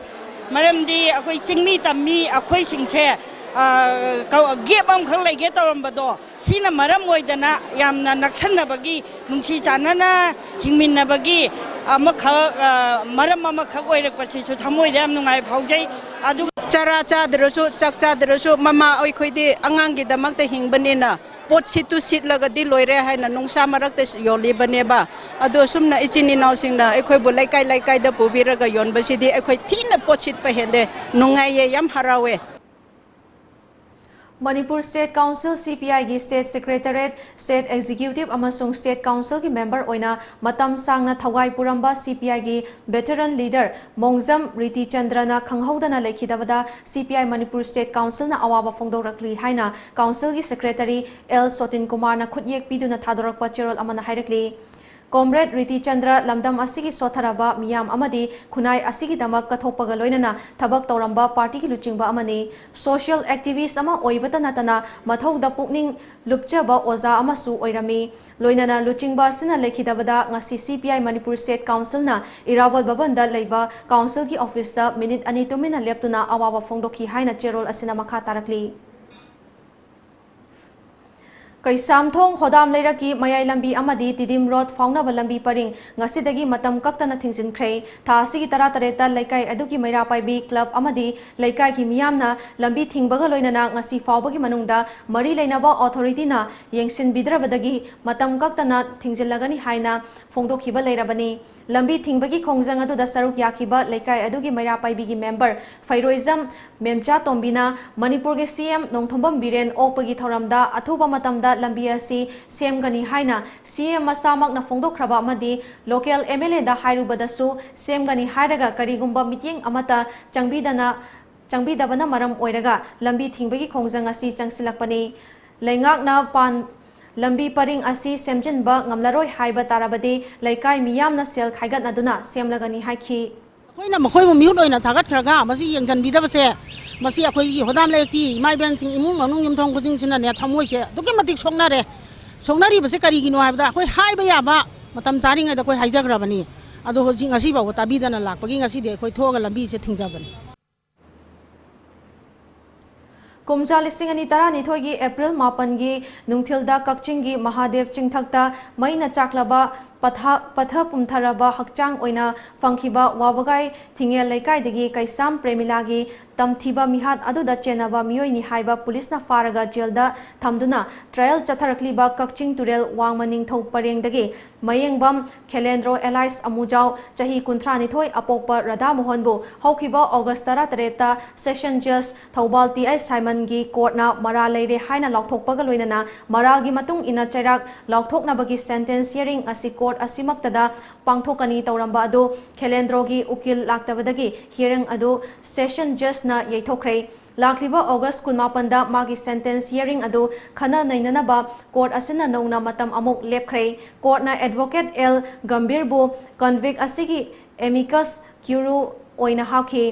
ꯃꯔꯝꯗꯤ ꯑꯩꯈꯣꯏ ꯆꯤꯡꯃꯤ ꯇꯝꯃꯤ ꯑꯩꯈꯣꯏꯁꯤꯡꯁꯦ ꯒꯦꯞ ꯑꯃꯈꯛ ꯂꯩꯒꯦ ꯇꯧꯔꯝꯕꯗꯣ ꯁꯤꯅ ꯃꯔꯝ ꯑꯣꯏꯗꯅ ꯌꯥꯝꯅ ꯅꯛꯁꯟꯅꯕꯒꯤ, ꯅꯨꯡꯁꯤ ꯆꯥꯟꯅꯅ ꯍꯤꯡꯃꯤꯟꯅꯕꯒꯤ ꯑꯃꯈꯛ, ꯃꯔꯝ ꯑꯃꯈꯛ ꯑꯣꯏꯔꯛꯄꯁꯤꯁꯨ ꯊꯃꯣꯏꯗ ꯌꯥꯝ ꯅꯨꯡꯉꯥꯏ ꯐꯥꯎꯖꯩ꯫ ꯑꯗꯨꯒ ꯆꯔꯥ ꯆꯥꯗ꯭ꯔꯁꯨ, ꯆꯥꯛ ꯆꯥꯗ꯭ꯔꯁꯨ, ꯃꯃꯥ ꯑꯩꯈꯣꯏꯗꯤ ꯑꯉꯥꯡꯒꯤꯗꯃꯛꯇ ꯍꯤꯡꯕꯅꯤꯅ ꯄꯣꯠ ꯁꯤꯠꯇꯨ ꯁꯤꯠꯂꯒꯗꯤ ꯂꯣꯏꯔꯦ ꯍꯥꯏꯅ ꯅꯨꯡꯁꯥ ꯃꯔꯛꯇ ꯌꯣꯜꯂꯤꯕꯅꯦꯕ꯫ ꯑꯗꯣ ꯑꯁꯨꯝꯅ ꯏꯆꯤꯟ ꯏꯅꯥꯎꯁꯤꯡꯅ ꯑꯩꯈꯣꯏꯕꯨ ꯂꯩꯀꯥꯏ ꯂꯩꯀꯥꯏꯗ ꯄꯨꯕꯤꯔꯒ ꯌꯣꯟꯕꯁꯤꯗꯤ ꯑꯩꯈꯣꯏ ꯊꯤꯅ ꯄꯣꯠ ꯁꯤꯠꯄ ꯍꯦꯜꯂꯦ, ꯅꯨꯡꯉꯥꯏꯌꯦ, ꯌꯥꯝ ꯍꯔꯥꯎꯋꯦ꯫ ꯃꯅꯤꯄꯨꯔ ꯁ꯭ꯇꯦꯠ ꯀꯥꯎꯟꯁꯤꯜ, ꯁꯤ ꯄꯤ ꯑꯥꯏꯒꯤ ꯁ꯭ꯇꯦꯠ ꯁꯦꯀ꯭ꯔꯦꯇꯔꯦꯠ, ꯁ꯭ꯇꯦꯠ ꯑꯦꯛꯖꯤꯀ꯭ꯌꯨꯇꯤꯚ ꯑꯃꯁꯨꯡ ꯁ꯭ꯇꯦꯠ ꯀꯥꯎꯟꯁꯤꯜꯒꯤ ꯃꯦꯝꯕꯔ ꯑꯣꯏꯅ ꯃꯇꯝ ꯁꯥꯡꯅ ꯊꯋꯥꯏ ꯄꯨꯔꯝꯕ ꯁꯤ ꯄꯤ ꯑꯥꯏꯒꯤ ꯚꯦꯇꯔꯟ ꯂꯤꯗꯔ ꯃꯣꯡꯖꯝ ꯔꯤꯇꯤ ꯆꯟꯗ꯭ꯔꯅ ꯈꯪꯍꯧꯗꯅ ꯂꯩꯈꯤꯗꯕꯗ ꯁꯤ ꯄꯤ ꯑꯥꯏ ꯃꯅꯤꯄꯨꯔ ꯁ꯭ꯇꯦꯠ ꯀꯥꯎꯟꯁꯤꯜꯅ ꯑꯋꯥꯕ ꯐꯣꯡꯗꯣꯔꯛꯂꯤ ꯍꯥꯏꯅ ꯀꯥꯎꯟꯁꯤꯜꯒꯤ ꯁꯦꯀ꯭ꯔꯦꯇꯔꯤ ꯑꯦꯜ ꯁꯣꯇꯤꯟ ꯀꯨꯃꯥꯔꯅ ꯈꯨꯠꯌꯦꯛ ꯄꯤꯗꯨꯅ ꯊꯥꯗꯣꯔꯛꯄ ꯆꯦꯔꯣꯜ ꯑꯃꯅ ꯍꯥꯏꯔꯛꯂꯤ꯫ ꯀꯣꯝꯔꯦꯗ ꯔꯤꯇꯤ ꯆꯟꯗ꯭ꯔ ꯂꯝꯗꯝ ꯑꯁꯤꯒꯤ ꯁꯣꯠꯊꯔꯕ ꯃꯤꯌꯥꯝ ꯑꯃꯗꯤ ꯈꯨꯟꯅꯥꯏ ꯑꯁꯤꯒꯤꯗꯃꯛ ꯀꯠꯊꯣꯛꯄꯒ ꯂꯣꯏꯅꯅ ꯊꯕꯛ ꯇꯧꯔꯝꯕ ꯄꯥꯔꯇꯤꯒꯤ ꯂꯨꯆꯤꯡꯕ ꯑꯃꯅꯤ꯫ ꯁꯣꯁꯤꯌꯦꯜ ꯑꯦꯛꯇꯤꯚꯤꯁ꯭ꯠ ꯑꯃ ꯑꯣꯏꯕꯇ ꯅꯠꯇꯅ ꯃꯊꯧꯗ ꯄꯨꯛꯅꯤꯡ ꯂꯨꯞꯆꯕ ꯑꯣꯖꯥ ꯑꯃꯁꯨ ꯑꯣꯏꯔꯝꯃꯤ꯫ ꯂꯣꯏꯅꯅ ꯂꯨꯆꯤꯡꯕ ꯑꯁꯤꯅ ꯂꯩꯈꯤꯗꯕꯗ ꯉꯁꯤ ꯁꯤ ꯄꯤ ꯑꯥꯏ ꯃꯅꯤꯄꯨꯔ ꯁ꯭ꯇꯦꯠ ꯀꯥꯎꯟꯁꯤꯜꯅ ꯏꯔꯥꯕꯣꯠ ꯚꯕꯟꯗ ꯂꯩꯕ ꯀꯥꯎꯟꯁꯤꯜꯒꯤ ꯑꯣꯐꯤꯁꯇ ꯃꯤꯅꯤꯠ ꯑꯅꯤ ꯇꯨꯃꯤꯟꯅ ꯂꯦꯞꯇꯨꯅ ꯑꯋꯥꯕ ꯐꯣꯡꯗꯣꯛꯈꯤ ꯍꯥꯏꯅ ꯆꯦꯔꯣꯜ ꯑꯁꯤꯅ ꯃꯈꯥ ꯇꯥꯔꯛꯂꯤ꯫ ꯀꯩꯁꯥꯝꯊꯣꯡ ꯍꯣꯗꯥꯝ ꯂꯩꯔꯛꯀꯤ ꯃꯌꯥꯏ ꯂꯝꯕꯤ ꯑꯃꯗꯤ ꯇꯤꯗꯤꯝ ꯔꯣꯗ ꯐꯥꯎꯅꯕ ꯂꯝꯕꯤ ꯄꯔꯤꯡ ꯉꯁꯤꯗꯒꯤ ꯃꯇꯝ ꯀꯛꯇꯅ ꯊꯤꯡꯖꯤꯟꯈ꯭ꯔꯦ꯫ ꯊꯥ ꯑꯁꯤꯒꯤ ꯇꯔꯥꯇꯔꯦꯠꯇ ꯂꯩꯀꯥꯏ ꯑꯗꯨꯒꯤ ꯃꯩꯔꯥ ꯄꯥꯏꯕꯤ ꯀ꯭ꯂꯕ ꯑꯃꯗꯤ ꯂꯩꯀꯥꯏꯒꯤ ꯃꯤꯌꯥꯝꯅ ꯂꯝꯕꯤ ꯊꯤꯡꯕꯒ ꯂꯣꯏꯅꯅ ꯉꯁꯤ ꯐꯥꯎꯕꯒꯤ ꯃꯅꯨꯡꯗ ꯃꯔꯤ ꯂꯩꯅꯕ ꯑꯣꯊꯣꯔꯤꯇꯤꯅ ꯌꯦꯡꯁꯤꯟꯕꯤꯗ꯭ꯔꯕꯗꯒꯤ ꯃꯇꯝ ꯀꯛꯇꯅ ꯊꯤꯡꯖꯤꯜꯂꯒꯅꯤ ꯍꯥꯏꯅ ꯐꯣꯡꯗꯣꯛꯈꯤꯕ ꯂꯩꯔꯕꯅꯤ꯫ ꯂꯝꯕꯤ ꯊꯤꯡꯕꯒꯤ ꯈꯣꯡꯖꯪ ꯑꯗꯨꯗ ꯁꯔꯨꯛ ꯌꯥꯈꯤꯕ ꯂꯩꯀꯥꯏ ꯑꯗꯨꯒꯤ ꯃꯩꯔꯥ ꯄꯥꯏꯕꯤꯒꯤ ꯃꯦꯝꯕꯔ ꯐꯩꯔꯣꯏꯖꯝ ꯃꯦꯝꯆꯥ ꯇꯣꯝꯕꯤꯅ ꯃꯅꯤꯄꯨꯔꯒꯤ ꯁꯤ ꯑꯦꯝ ꯅꯣꯡꯊꯣꯝꯕꯝ ꯕꯤꯔꯦꯟ ꯑꯣꯛꯄꯒꯤ ꯊꯧꯔꯝꯗ ꯑꯊꯨꯕ ꯃꯇꯝꯗ ꯂꯝꯕꯤ ꯑꯁꯤ ꯁꯦꯝꯒꯅꯤ ꯍꯥꯏꯅ ꯁꯤ ꯑꯦꯝ ꯃꯁꯥꯃꯛꯅ ꯐꯣꯡꯗꯣꯛꯈ꯭ꯔꯕ ꯑꯃꯗꯤ ꯂꯣꯀꯦꯜ ꯑꯦꯝ ꯑꯦꯜ ꯑꯦꯗ ꯍꯥꯏꯔꯨꯕꯗꯁꯨ ꯁꯦꯝꯒꯅꯤ ꯍꯥꯏꯔꯒ ꯀꯔꯤꯒꯨꯝꯕ ꯃꯤꯠꯌꯦꯡ ꯑꯃꯠꯇ ꯆꯪꯕꯤꯗꯅ, ꯆꯪꯕꯤꯗꯕꯅ ꯃꯔꯝ ꯑꯣꯏꯔꯒ ꯂꯝꯕꯤ ꯊꯤꯡꯕꯒꯤ ꯈꯣꯡꯖꯪ ꯑꯁꯤ ꯆꯪꯁꯤꯜꯂꯛꯄꯅꯤ꯫ ꯂꯩꯉꯥꯛꯅ ꯄꯥꯟ-, ꯂꯝꯕꯤ ꯄꯔꯤꯡ ꯑꯁꯤ ꯁꯦꯝꯖꯤꯟꯕ ꯉꯝꯂꯔꯣꯏ ꯍꯥꯏꯕ ꯇꯥꯔꯕꯗꯤ ꯂꯩꯀꯥꯏ ꯃꯤꯌꯥꯝꯅ ꯁꯦꯜ ꯈꯥꯏꯒꯠꯅꯗꯨꯅ ꯁꯦꯝꯂꯒꯅꯤ ꯍꯥꯏꯈꯤ꯫ ꯑꯩꯈꯣꯏꯅ ꯃꯈꯣꯏꯕꯨ ꯃꯤꯍꯨꯠ ꯑꯣꯏꯅ ꯊꯥꯒꯠꯈ꯭ꯔꯒ ꯃꯁꯤ ꯌꯦꯡꯁꯤꯟꯕꯤꯗꯕꯁꯦ, ꯃꯁꯤ ꯑꯩꯈꯣꯏꯒꯤ ꯍꯣꯗꯥꯝ ꯂꯩꯔꯛꯀꯤ ꯏꯃꯥ ꯏꯕꯦꯟꯁꯤꯡ, ꯏꯃꯨꯡ ꯃꯅꯨꯡ ꯌꯨꯝꯊꯣꯡ ꯈꯨꯗꯤꯡꯁꯤꯅꯅꯦ, ꯊꯃꯣꯏꯁꯦ ꯑꯗꯨꯛꯀꯤ ꯃꯇꯤꯛ ꯁꯣꯛꯅꯔꯦ꯫ ꯁꯣꯛꯅꯔꯤꯕꯁꯦ ꯀꯔꯤꯒꯤꯅꯣ ꯍꯥꯏꯕꯗ, ꯑꯩꯈꯣꯏ ꯍꯥꯏꯕ ꯌꯥꯕ ꯃꯇꯝ ꯆꯥꯔꯤꯉꯩꯗ ꯑꯩꯈꯣꯏ ꯍꯥꯏꯖꯈ꯭ꯔꯕꯅꯤ꯫ ꯑꯗꯣ ꯍꯧꯖꯤꯛ ꯉꯁꯤ ꯐꯥꯎꯕ ꯇꯥꯕꯤꯗꯅ ꯂꯥꯛꯄꯒꯤ ꯉꯁꯤꯗꯤ ꯑꯩꯈꯣꯏ ꯊꯣꯛꯑꯒ ꯂꯝꯕꯤꯁꯦ ꯊꯤꯡꯖꯕꯅꯤ꯫ ꯀꯨꯝꯖꯥ ꯂꯤꯁꯤꯡ ꯑꯅꯤ ꯇꯔꯥꯅꯤꯊꯣꯏꯒꯤ ꯑꯦꯄ꯭ꯔꯤꯜ ꯃꯥꯄꯟꯒꯤ ꯅꯨꯡꯊꯤꯜꯗ ꯀꯛꯆꯤꯡꯒꯤ ꯃꯍꯥꯗꯦꯕ ꯆꯤꯡꯊꯛꯇ ꯃꯩꯅ ꯆꯥꯛꯂꯕ ꯄꯠꯊ ꯄꯠꯊ ꯄꯨꯝꯊꯔꯕ ꯍꯛꯆꯥꯡ ꯑꯣꯏꯅ ꯐꯪꯈꯤꯕ ꯋꯥꯕꯒꯥꯏ ꯊꯤꯡꯉꯦꯜ ꯂꯩꯀꯥꯏꯗꯒꯤ ꯀꯩꯁꯥꯝ ꯄ꯭ꯔꯦꯃꯤꯂꯥꯒꯤ ꯇꯝꯊꯤꯕ ꯃꯤꯍꯥꯠ ꯑꯗꯨꯗ ꯆꯦꯟꯅꯕ ꯃꯤꯑꯣꯏꯅꯤ ꯍꯥꯏꯕ ꯄꯨꯂꯤꯁꯅ ꯐꯥꯔꯒ ꯖꯦꯜꯗ ꯊꯝꯗꯨꯅ ꯇ꯭ꯔꯥꯌꯦꯜ ꯆꯠꯊꯔꯛꯂꯤꯕ ꯀꯛꯆꯤꯡ ꯇꯨꯔꯦꯜ ꯋꯥꯡꯃ ꯅꯤꯡꯊꯧ ꯄꯔꯦꯡꯗꯒꯤ ꯃꯌꯦꯡꯕꯝ ꯈꯦꯂꯦꯟꯗ꯭ꯔꯣ ꯑꯦꯂꯥꯏꯁ ꯑꯃꯨꯖꯥꯎ ꯆꯍꯤ ꯀꯨꯟꯊ꯭ꯔꯥ ꯅꯤꯊꯣꯏ ꯑꯄꯣꯛꯄ ꯔꯥꯙꯥ ꯃꯣꯍꯟꯕꯨ ꯍꯧꯈꯤꯕ ꯑꯣꯒꯁ ꯇꯔꯥꯇꯔꯦꯠꯇ ꯁꯦꯁꯟ ꯖꯖ ꯊꯧꯕꯥꯜ ꯇꯤ ꯑꯥꯏ ꯁꯥꯏꯃꯟꯒꯤ ꯀꯣꯔꯠꯅ ꯃꯔꯥꯜ ꯂꯩꯔꯦ ꯍꯥꯏꯅ ꯂꯥꯎꯊꯣꯛꯄꯒ ꯂꯣꯏꯅꯅ ꯃꯔꯥꯜꯒꯤ ꯃꯇꯨꯡ ꯏꯟꯅ ꯆꯩꯔꯥꯛ ꯂꯥꯎꯊꯣꯛꯅꯕꯒꯤ ꯁꯦꯟꯇꯦꯟꯁ ꯍꯤꯌꯔꯤꯡ ꯑꯁꯤ ꯀꯣꯔꯠ ꯑꯁꯤꯃꯛꯇꯗ ꯄꯥꯡꯊꯣꯛꯀꯅꯤ ꯇꯧꯔꯝꯕ ꯑꯗꯨ ꯈꯦꯂꯦꯟꯗ꯭ꯔꯣꯒꯤ ꯎꯀꯤꯜ ꯂꯥꯛꯇꯕꯗꯒꯤ ꯍꯤꯌꯔꯤꯡ ꯑꯗꯨ ꯁꯦꯁꯟ ꯖꯖꯅ ꯌꯩꯊꯣꯛꯈ꯭ꯔꯦ꯫ ꯂꯥꯛꯂꯤꯕ ꯑꯣꯒꯁ ꯀꯨꯟꯃꯥꯄꯟꯗ ꯃꯥꯒꯤ ꯁꯦꯟꯇꯦꯟꯁ ꯍꯤꯌꯔꯤꯡ ꯑꯗꯨ ꯈꯟꯅ ꯅꯩꯅꯅꯕ ꯀꯣꯔꯠ ꯑꯁꯤꯅ ꯅꯧꯅ ꯃꯇꯝ ꯑꯃꯨꯛ ꯂꯦꯞꯈ꯭ꯔꯦ꯫ ꯀꯣꯔꯠꯅ ꯑꯦꯗꯚꯣꯀꯦꯠ ꯑꯦꯜ ꯒꯝꯚꯤꯔꯕꯨ ꯀꯟꯚꯤꯛ ꯑꯁꯤꯒꯤ ꯑꯦꯃꯤꯀꯁ ꯀ꯭ꯌꯨꯔꯤ ꯑꯣꯏꯅ ꯍꯥꯞꯈꯤ꯫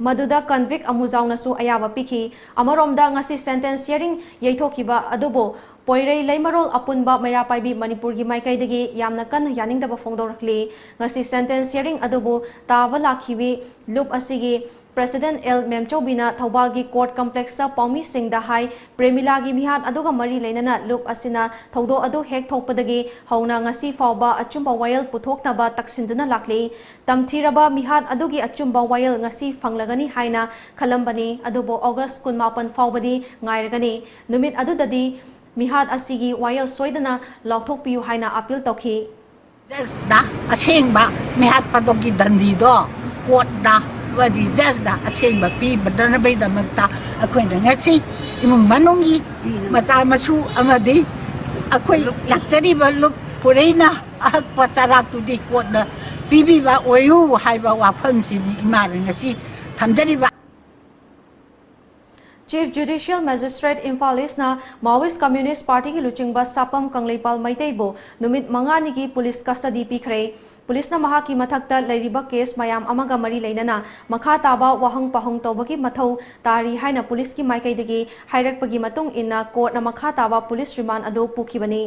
ꯃꯗꯨꯗ ꯀꯟꯚꯤꯛ ꯑꯃꯨꯖꯥꯎꯅꯁꯨ ꯑꯌꯥꯕ ꯄꯤꯈꯤ꯫ ꯑꯃꯔꯣꯝꯗ ꯉꯁꯤ ꯁꯦꯟꯇꯦꯟꯁ ꯍꯤꯌꯔꯤꯡ ꯌꯩꯊꯣꯛꯈꯤꯕ ꯑꯗꯨꯕꯨ ꯄꯣꯏꯔꯩ ꯂꯩꯃꯔꯣꯜ ꯑꯄꯨꯟꯕ ꯃꯩꯔꯥ ꯄꯥꯏꯕꯤ ꯃꯅꯤꯄꯨꯔꯒꯤ ꯃꯥꯏꯀꯩꯗꯒꯤ ꯌꯥꯝꯅ ꯀꯟꯅ ꯌꯥꯅꯤꯡꯗꯕ ꯐꯣꯡꯗꯣꯔꯛꯂꯤ꯫ ꯉꯁꯤ ꯁꯦꯟꯇꯦꯟꯁ ꯍꯤꯌꯔꯤꯡ ꯑꯗꯨꯕꯨ ꯇꯥꯕ ꯂꯥꯛꯈꯤꯕꯤ ꯂꯨꯞ ꯑꯁꯤꯒꯤ ꯄ꯭ꯔꯦꯁꯤꯗꯦꯟꯠ ꯑꯦꯜ ꯃꯦꯝꯆꯧꯕꯤꯅ ꯊꯧꯕꯥꯜꯒꯤ ꯀꯣꯔꯠ ꯀꯝꯄ꯭ꯂꯦꯛꯁꯇ ꯄꯥꯎꯃꯤꯁꯤꯡꯗ ꯍꯥꯏ, ꯄ꯭ꯔꯦꯃꯤꯂꯥꯒꯤ ꯃꯤꯍꯥꯠ ꯑꯗꯨꯒ ꯃꯔꯤ ꯂꯩꯅꯅ ꯂꯨꯞ ꯑꯁꯤꯅ ꯊꯧꯗꯣꯛ ꯑꯗꯨ ꯍꯦꯛ ꯊꯣꯛꯄꯗꯒꯤ ꯍꯧꯅ ꯉꯁꯤ ꯐꯥꯎꯕ ꯑꯆꯨꯝꯕ ꯋꯥꯌꯦꯜ ꯄꯨꯊꯣꯛꯅꯕ ꯇꯛꯁꯤꯟꯗꯨꯅ ꯂꯥꯛꯂꯤ꯫ ꯇꯝꯊꯤꯔꯕ ꯃꯤꯍꯥꯠ ꯑꯗꯨꯒꯤ ꯑꯆꯨꯝꯕ ꯋꯥꯌꯦꯜ ꯉꯁꯤ ꯐꯪꯂꯒꯅꯤ ꯍꯥꯏꯅ ꯈꯜꯂꯝꯕꯅꯤ, ꯑꯗꯨꯕꯨ ꯑꯣꯒꯁ ꯀꯨꯟꯃꯥꯄꯟ ꯐꯥꯎꯕꯗꯤ ꯉꯥꯏꯔꯒꯅꯤ꯫ ꯅꯨꯃꯤꯠ ꯑꯗꯨꯗꯗꯤ ꯃꯤꯍꯥꯠ ꯑꯁꯤꯒꯤ ꯋꯥꯌꯦꯜ ꯁꯣꯏꯗꯅ ꯂꯥꯎꯊꯣꯛꯄꯤꯌꯨ ꯍꯥꯏꯅ ꯑꯄꯤꯜ ꯇꯧꯈꯤ꯫ ꯖꯁꯅ ꯑꯁꯦꯡꯕ ꯃꯤꯍꯥꯠ ꯄꯥꯗꯣꯛꯀꯤ ꯗꯟꯗꯤꯗꯣ ꯀꯣꯔꯠꯅ ꯑꯃꯗꯤ ꯖꯁꯅ ꯑꯁꯦꯡꯕ ꯄꯤꯕꯅꯕꯒꯤꯗꯃꯛꯇ ꯑꯩꯈꯣꯏꯅ ꯉꯁꯤ ꯏꯃꯨꯡ ꯃꯅꯨꯡꯒꯤ ꯃꯆꯥ ꯃꯁꯨ ꯑꯃꯗꯤ ꯑꯩꯈꯣꯏ ꯂꯥꯛꯆꯔꯤꯕ ꯂꯨꯞ ꯄꯨꯔꯩꯅ ꯑꯍꯛꯄ ꯆꯔꯥꯛꯇꯨꯗꯤ ꯀꯣꯔꯠꯅ ꯄꯤꯕꯤꯕ ꯑꯣꯏꯌꯨ ꯍꯥꯏꯕ ꯋꯥꯐꯝꯁꯤꯅꯤ ꯏꯃꯥꯅ ꯉꯁꯤ ꯊꯝꯖꯔꯤꯕ꯫ ꯆꯤꯐ ꯖꯨꯗꯤꯁꯤꯌꯦꯜ ꯃꯦꯖꯤꯁꯇ꯭ꯔꯦꯠ ꯏꯝꯐꯥꯜ ꯏꯁꯅ ꯃꯥꯋꯤꯁ ꯀꯝꯃ꯭ꯌꯨꯅꯤꯁ ꯄꯥꯔꯇꯤꯒꯤ ꯂꯨꯆꯤꯡꯕ ꯁꯥꯄꯝ ꯀꯪꯂꯩꯄꯥꯜ ꯃꯩꯇꯩꯕꯨ ꯅꯨꯃꯤꯠ ꯃꯉꯥꯅꯤꯒꯤ ꯄꯨꯂꯤꯁ ꯀꯁꯇꯗꯤ ꯄꯤꯈ꯭ꯔꯦ꯫ ꯄꯨꯂꯤꯁꯅ ꯃꯍꯥꯛꯀꯤ ꯃꯊꯛꯇ ꯂꯩꯔꯤꯕ ꯀꯦꯁ ꯃꯌꯥꯝ ꯑꯃꯒ ꯃꯔꯤ ꯂꯩꯅꯅ ꯃꯈꯥ ꯇꯥꯕ ꯋꯥꯍꯪ ꯄꯥꯎꯍꯪ ꯇꯧꯕꯒꯤ ꯃꯊꯧ ꯇꯥꯔꯤ ꯍꯥꯏꯅ ꯄꯨꯂꯤꯁꯀꯤ ꯃꯥꯏꯀꯩꯗꯒꯤ ꯍꯥꯏꯔꯛꯄꯒꯤ ꯃꯇꯨꯡ ꯏꯟꯅ ꯀꯣꯔꯠꯅ ꯃꯈꯥ ꯇꯥꯕ ꯄꯨꯂꯤꯁ ꯔꯤꯃꯥꯟ ꯑꯗꯨ ꯄꯨꯈꯤꯕꯅꯤ꯫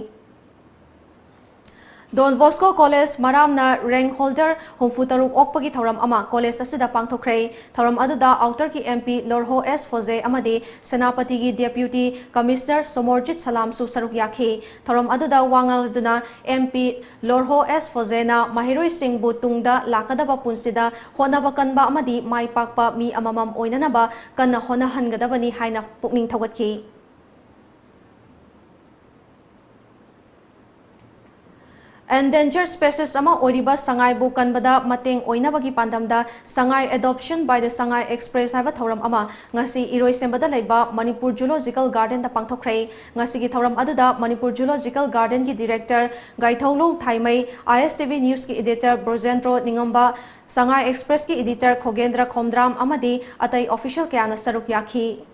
Don Bosco College ꯃꯔꯥꯝꯅ rank holder ꯍꯨꯝꯐꯨ ꯇꯔꯨꯛ ꯑꯣꯛꯄꯒꯤ ꯊꯧꯔꯝ ꯑꯃ college ꯑꯁꯤꯗ ꯄꯥꯡꯊꯣꯛꯈ꯭ꯔꯦ꯫ ꯊꯧꯔꯝ ꯑꯗꯨꯗ ꯑꯥꯎꯇꯔꯒꯤ M P ꯂꯣꯔꯍꯣ ꯑꯦꯁ ꯐꯣꯖꯦ ꯑꯃꯗꯤ ꯁꯦꯅꯥꯄꯇꯤꯒꯤ Deputy Commissioner ꯁꯣꯃꯣꯔꯖꯤꯠ ꯁꯂꯥꯝꯁꯨ ꯁꯔꯨꯛ ꯌꯥꯈꯤ꯫ ꯊꯧꯔꯝ ꯑꯗꯨꯗ ꯋꯥ ꯉꯥꯡꯂꯗꯨꯅ M P ꯂꯣꯔꯍꯣ ꯑꯦꯁ ꯐꯣꯖꯦꯅ ꯃꯍꯩꯔꯣꯏꯁꯤꯡꯕꯨ ꯇꯨꯡꯗ ꯂꯥꯛꯀꯗꯕ ꯄꯨꯟꯁꯤꯗ ꯍꯣꯠꯅꯕ ꯀꯟꯕ ꯑꯃꯗꯤ ꯃꯥꯏ ꯄꯥꯛꯄ ꯃꯤ ꯑꯃꯃꯝ ꯑꯣꯏꯅꯅꯕ ꯀꯟꯅ ꯍꯣꯠꯅꯍꯟꯒꯗꯕꯅꯤ ꯍꯥꯏꯅ ꯄꯨꯛꯅꯤꯡ ꯊꯧꯒꯠꯈꯤ꯫ Endangered species ꯑꯃ ꯑꯣꯏꯔꯤꯕ ꯁꯉꯥꯏꯕꯨ ꯀꯟꯕꯗ ꯃꯇꯦꯡ ꯑꯣꯏꯅꯕꯒꯤ ꯄꯥꯟꯗꯝꯗ Sangai Adoption by the Sangai Express ꯍꯥꯏꯕ ꯊꯧꯔꯝ ꯑꯃ ꯉꯁꯤ ꯏꯔꯣꯏꯁꯦꯝꯕꯗ ꯂꯩꯕ ꯃꯅꯤꯄꯨꯔ Zoological Gardenꯗ ꯄꯥꯡꯊꯣꯛꯈ꯭ꯔꯦ꯫ ꯉꯁꯤꯒꯤ ꯊꯧꯔꯝ ꯑꯗꯨꯗ Manipur Zoological Gardenꯒꯤ Director ꯒꯥꯏꯊꯧꯂꯨ ꯊꯥꯏꯃꯩ, I S T V Newsꯀꯤ editor ꯕ꯭ꯔꯣꯖꯦꯟꯗ꯭ꯔꯣ ꯅꯤꯉꯝꯕ, Sangai Expressꯀꯤ editor ꯈꯣꯒꯦꯟꯗ꯭ꯔ Khomdram ꯑꯃꯗꯤ ꯑꯇꯩ official ꯀꯌꯥꯅ ꯁꯔꯨꯛ ꯌꯥꯈꯤ꯫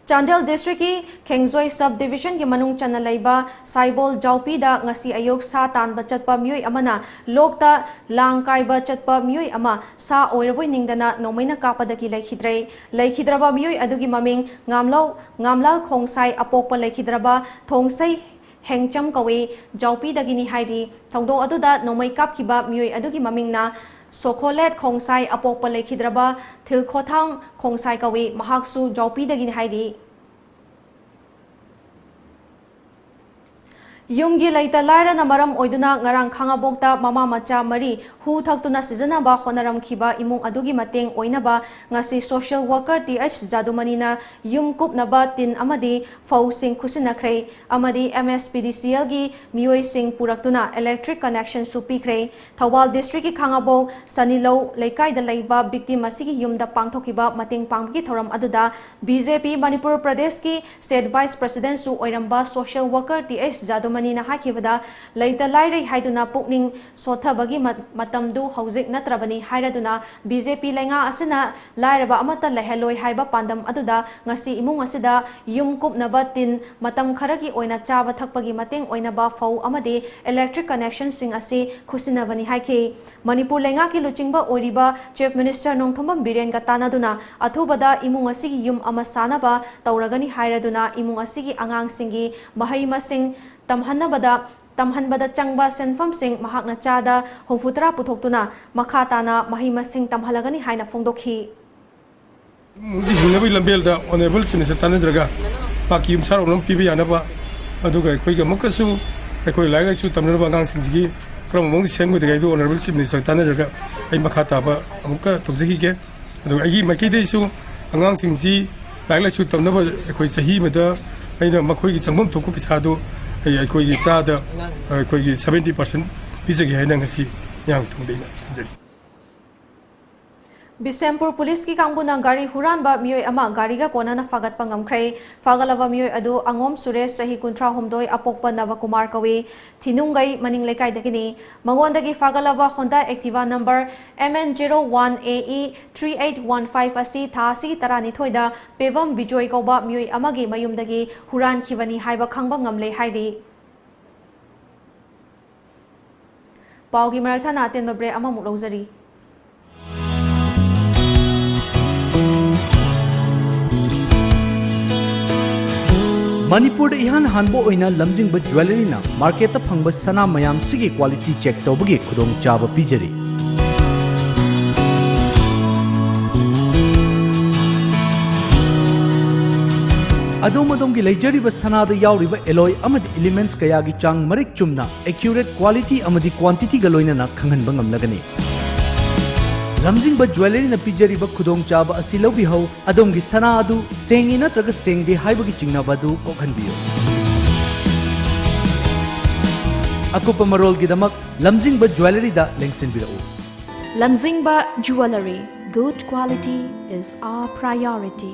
ꯆꯥꯟꯗꯦꯜ districtꯀꯤ ꯈꯦꯡꯖꯣꯏ sub divisionꯒꯤ ꯃꯅꯨꯡ ꯆꯟꯅ ꯂꯩꯕ ꯁꯥꯏꯕꯣꯜ ꯖꯥꯎꯄꯤꯗ ꯉꯁꯤ ꯑꯌꯨꯛ ꯁꯥ ꯇꯥꯟꯕ ꯆꯠꯄ ꯃꯤꯑꯣꯏ ꯑꯃꯅ ꯂꯣꯛꯇ ꯂꯥꯡ ꯀꯥꯏꯕ ꯆꯠꯄ ꯃꯤꯑꯣꯏ ꯑꯃ ꯁꯥ ꯑꯣꯏꯔꯕꯣꯏ ꯅꯤꯡꯗꯅ ꯅꯣꯡꯃꯩꯅ ꯀꯥꯞꯄꯗꯒꯤ ꯂꯩꯈꯤꯗ꯭ꯔꯦ꯫ ꯂꯩꯈꯤꯗ꯭ꯔꯕ ꯃꯤꯑꯣꯏ ꯑꯗꯨꯒꯤ ꯃꯃꯤꯡ ꯉꯥꯝꯂꯧ, ꯉꯥꯝꯂꯥꯜ ꯈꯣꯡꯁꯥꯏ ꯑꯄꯣꯛꯄ ꯂꯩꯈꯤꯗ꯭ꯔꯕ ꯊꯣꯡꯁꯩ ꯍꯦꯡꯆꯝ ꯀꯧꯏ, ꯖꯥꯎꯄꯤꯗꯒꯤꯅꯤ ꯍꯥꯏꯔꯤ꯫ ꯊꯧꯗꯣꯛ ꯑꯗꯨꯗ ꯅꯣꯡꯃꯩ ꯀꯥꯞꯈꯤꯕ ꯃꯤꯑꯣꯏ ꯑꯗꯨꯒꯤ ꯃꯃꯤꯡꯅ ꯁꯣꯈꯣꯂꯦꯠ ꯈꯣꯡꯁꯥꯏ ꯑꯄꯣꯛꯄ ꯂꯩꯈꯤꯗ꯭ꯔꯕ ꯊꯤꯜꯈꯣꯊꯥꯡ ꯈꯣꯡꯁꯥꯏ ꯀꯧꯏ, ꯃꯍꯥꯛꯁꯨ ꯖꯥꯎꯄꯤꯗꯒꯤꯅꯤ ꯍꯥꯏꯔꯤ꯫ ꯌꯨꯝꯒꯤ ꯂꯩꯇ ꯂꯥꯏꯔꯅ ꯃꯔꯝ ꯑꯣꯏꯗꯨꯅ ꯉꯔꯥꯡ ꯈꯥꯉꯕꯣꯛꯇ ꯃꯃꯥ ꯃꯆꯥ ꯃꯔꯤ ꯍꯨ ꯊꯛꯇꯨꯅ ꯁꯤꯖꯤꯟꯅꯕ ꯍꯣꯠꯅꯔꯝꯈꯤꯕ ꯏꯃꯨꯡ ꯑꯗꯨꯒꯤ ꯃꯇꯦꯡ ꯑꯣꯏꯅꯕ ꯉꯁꯤ social worker T H ꯖꯥꯗꯨꯃꯅꯤꯅ ꯌꯨꯝ ꯀꯨꯞꯅꯕ ꯇꯤꯟ ꯑꯃꯗꯤ ꯐꯧꯁꯤꯡ ꯈꯨꯠꯁꯤꯟꯅꯈ꯭ꯔꯦ ꯑꯃꯗꯤ M S P D C Lꯒꯤ ꯃꯤꯑꯣꯏꯁꯤꯡ ꯄꯨꯔꯛꯇꯨꯅ electric connectionꯁꯨ ꯄꯤꯈ꯭ꯔꯦ꯫ ꯊꯧꯕꯥꯜ districtꯀꯤ ꯈꯥꯉꯕꯣꯛ ꯁꯅꯤꯂꯧ ꯂꯩꯀꯥꯏꯗ ꯂꯩꯕ victim ꯑꯁꯤꯒꯤ ꯌꯨꯝꯗ ꯄꯥꯡꯊꯣꯛꯈꯤꯕ ꯃꯇꯦꯡ ꯄꯥꯡꯕꯒꯤ ꯊꯧꯔꯝ ꯑꯗꯨꯗ B J P ꯃꯅꯤꯄꯨꯔ ꯄ꯭ꯔꯗꯦꯁꯀꯤ state vice presidentꯁꯨ ꯑꯣꯏꯔꯝꯕ social worker T H ꯖꯥꯗꯨꯃꯅꯤꯅ ꯍꯥꯏꯈꯤꯕꯗ, ꯂꯩꯇ ꯂꯥꯏꯔꯩ ꯍꯥꯏꯗꯨꯅ ꯄꯨꯛꯅꯤꯡ ꯁꯣꯠꯊꯕꯒꯤ ꯃ-, ꯃꯇꯝꯗꯨ ꯍꯧꯖꯤꯛ ꯅꯠꯇ꯭ꯔꯕꯅꯤ ꯍꯥꯏꯔꯗꯨꯅ, B J P ꯂꯩꯉꯥꯛ ꯑꯁꯤꯅ ꯂꯥꯏꯔꯕ ꯑꯃꯠꯇ ꯂꯩꯍꯜꯂꯣꯏ ꯍꯥꯏꯕ ꯄꯥꯟꯗꯝ ꯑꯗꯨꯗ ꯉꯁꯤ ꯏꯃꯨꯡ ꯑꯁꯤꯗ ꯌꯨꯝ ꯀꯨꯞꯅꯕ ꯇꯤꯟ, ꯃꯇꯝ ꯈꯔꯒꯤ ꯑꯣꯏꯅ ꯆꯥꯕ ꯊꯛꯄꯒꯤ ꯃꯇꯦꯡ ꯑꯣꯏꯅꯕ ꯐꯧ ꯑꯃꯗꯤ electric connectionꯁꯤꯡ ꯑꯁꯤ ꯈꯨꯠꯁꯤꯟꯅꯕꯅꯤ ꯍꯥꯏꯈꯤ꯫ ꯃꯅꯤꯄꯨꯔ ꯂꯩꯉꯥꯛꯀꯤ ꯂꯨꯆꯤꯡꯕ ꯑꯣꯏꯔꯤꯕ Chief Minister ꯅꯣꯡꯊꯣꯝꯕꯝ ꯕꯤꯔꯦꯟꯒ ꯇꯥꯟꯅꯗꯨꯅ ꯑꯊꯨꯕꯗ ꯏꯃꯨꯡ ꯑꯁꯤꯒꯤ ꯌꯨꯝ ꯑꯃ ꯁꯥꯅꯕ ꯇꯧꯔꯒꯅꯤ ꯍꯥꯏꯔꯗꯨꯅ ꯏꯃꯨꯡ ꯑꯁꯤꯒꯤ ꯑꯉꯥꯡꯁꯤꯡꯒꯤ ꯃꯍꯩ ꯃꯁꯤꯡ ꯇꯝꯍꯟꯅꯕꯗ, ꯇꯝꯍꯟꯕꯗ ꯆꯪꯕ ꯁꯦꯟꯐꯝꯁꯤꯡ ꯃꯍꯥꯛꯅ ꯆꯥꯗ ꯍꯨꯝꯐꯨꯇꯔꯥ ꯄꯨꯊꯣꯛꯇꯨꯅ ꯃꯈꯥ ꯇꯥꯅ ꯃꯍꯩ ꯃꯁꯤꯡ ꯇꯝꯍꯜꯂꯒꯅꯤ ꯍꯥꯏꯅ ꯐꯣꯡꯗꯣꯛꯈꯤ꯫ ꯍꯧꯖꯤꯛ ꯍꯤꯡꯅꯕꯒꯤ ꯂꯝꯕꯦꯜꯗ Honourable Chief Minister ꯇꯥꯟꯅꯖꯔꯒ ꯃꯍꯥꯛꯀꯤ ꯌꯨꯝꯁꯥꯔꯣꯜ ꯑꯃ ꯄꯤꯕ ꯌꯥꯅꯕ, ꯑꯗꯨꯒ ꯑꯩꯈꯣꯏꯒꯤ ꯑꯃꯨꯛꯀꯁꯨ ꯑꯩꯈꯣꯏ ꯂꯥꯏꯔꯤꯛ ꯂꯥꯏꯁꯨ ꯇꯝꯅꯅꯕ ꯑꯉꯥꯡꯁꯤꯡꯁꯤꯒꯤ ꯀꯔꯝꯕ ꯃꯑꯣꯡꯗ ꯁꯦꯝꯒꯗꯒꯦ ꯍꯥꯏꯗꯨ Honourable Chief Minister ꯇꯥꯟꯅꯖꯔꯒ ꯑꯩ ꯃꯈꯥ ꯇꯥꯕ ꯑꯃꯨꯛꯀ ꯇꯧꯖꯈꯤꯒꯦ꯫ ꯑꯗꯨꯒ ꯑꯩꯒꯤ ꯃꯥꯏꯀꯩꯗꯒꯤꯁꯨ ꯑꯉꯥꯡꯁꯤꯡꯁꯤ ꯂꯥꯏꯔꯤꯛ ꯂꯥꯏꯁꯨ ꯇꯝꯅꯕ ꯑꯩꯈꯣꯏ ꯆꯍꯤ ꯑꯃꯗ ꯑꯩꯅ ꯃꯈꯣꯏꯒꯤ ꯆꯪꯐꯝ ꯊꯣꯛꯄ ꯄꯩꯁꯥꯗꯨ ꯑꯩ ꯑꯩꯈꯣꯏꯒꯤ ꯆꯥꯗ ꯑꯩꯈꯣꯏꯒꯤ seventy percent ꯄꯤꯖꯒꯦ ꯍꯥꯏꯅ ꯉꯁꯤ ꯃꯤꯌꯥꯝꯒꯤ ꯊꯣꯡꯗ ꯑꯩꯅ ꯊꯝꯖꯔꯤ꯫ ꯕꯤꯁꯦꯝꯄꯨꯔ ꯄꯨꯂꯤꯁꯀꯤ ꯀꯥꯡꯕꯨꯅ ꯒꯥꯔꯤ ꯍꯨꯔꯥꯟꯕ ꯃꯤꯑꯣꯏ ꯑꯃ ꯒꯥꯔꯤꯒ ꯀꯣꯟꯅꯅ ꯐꯥꯒꯠꯄ ꯉꯝꯈ꯭ꯔꯦ꯫ ꯐꯥꯒꯠꯂꯕ ꯃꯤꯑꯣꯏ ꯑꯗꯨ ꯑꯉꯣꯝ ꯁꯨꯔꯦꯁ, ꯆꯍꯤ ꯀꯨꯟꯊ꯭ꯔꯥ ꯍꯨꯝꯗꯣꯏ, ꯑꯄꯣꯛꯄ ꯅꯕꯀꯨꯃꯥꯔ ꯀꯧꯏ, ꯊꯤꯅꯨꯡꯒꯩ ꯃꯅꯤꯡ ꯂꯩꯀꯥꯏꯗꯒꯤꯅꯤ꯫ ꯃꯉꯣꯟꯗꯒꯤ ꯐꯥꯒꯠꯂꯕ Honda Activa number M N zero one A E three eight one five ꯑꯁꯤ ꯊꯥ ꯑꯁꯤꯒꯤ ꯇꯔꯥꯅꯤꯊꯣꯏꯗ ꯄꯦꯕꯝ ꯕꯤꯖꯣꯏ ꯀꯧꯕ ꯃꯤꯑꯣꯏ ꯑꯃꯒꯤ ꯃꯌꯨꯝꯗꯒꯤ ꯍꯨꯔꯥꯟꯈꯤꯕꯅꯤ ꯍꯥꯏꯕ ꯈꯪꯕ ꯉꯝꯂꯦ ꯍꯥꯏꯔꯤ꯫ ꯄꯥꯎꯒꯤ ꯃꯔꯛ ꯊꯠꯅ ꯑꯇꯦꯟꯕ break ꯑꯃꯃꯨꯛ ꯂꯧꯖꯔꯤ꯫ ꯃꯅꯤꯄꯨꯔꯗ ꯏꯍꯥꯟ ꯍꯥꯟꯕ ꯑꯣꯏꯅ ꯂꯝꯖꯤꯡꯕ ꯖ꯭ꯋꯦꯂꯔꯤꯅ ꯃꯥꯔꯀꯦꯠꯇ ꯐꯪꯕ ꯁꯅꯥ ꯃꯌꯥꯝꯁꯤꯒꯤ quality check ꯇꯧꯕꯒꯤ ꯈꯨꯗꯣꯡꯆꯥꯕ ꯄꯤꯖꯔꯤ꯫ ꯑꯗꯣꯝ ꯑꯗꯣꯝꯒꯤ ꯂꯩꯖꯔꯤꯕ ꯁꯅꯥꯗ ꯌꯥꯎꯔꯤꯕ alloy ꯑꯃꯗꯤ elements ꯀꯌꯥꯒꯤ ꯆꯥꯡ ꯃꯔꯤꯛ ꯆꯨꯝꯅ, accurate quality ꯑꯃꯗꯤ quantity ꯒ ꯂꯣꯏꯅꯅ ꯈꯪꯍꯟꯕ ꯉꯝꯂꯒꯅꯤ꯫ ꯂꯝꯖꯤꯡꯕ ꯖ꯭ꯋꯦꯂꯔꯤꯅ ꯄꯤꯖꯔꯤꯕ ꯈꯨꯗꯣꯡꯆꯥꯕ ꯑꯁꯤ ꯂꯧꯕꯤꯍꯧ, ꯑꯗꯣꯝꯒꯤ ꯁꯅꯥ ꯑꯗꯨ ꯁꯦꯡꯉꯤ ꯅꯠꯇ꯭ꯔꯒ ꯁꯦꯡꯗꯦ ꯍꯥꯏꯕꯒꯤ ꯆꯤꯡꯅꯕ ꯑꯗꯨ ꯀꯣꯛꯍꯟꯕꯤꯌꯨ꯫ ꯑꯀꯨꯞꯄ ꯃꯔꯣꯜꯒꯤꯗꯃꯛ ꯂꯝꯖꯤꯡꯕ ꯖ꯭ꯋꯦꯂꯔꯤꯗ ꯂꯦꯡꯁꯤꯟꯕꯤꯔꯛꯎ꯫ Lamzingba Jewellery, good quality is our priority.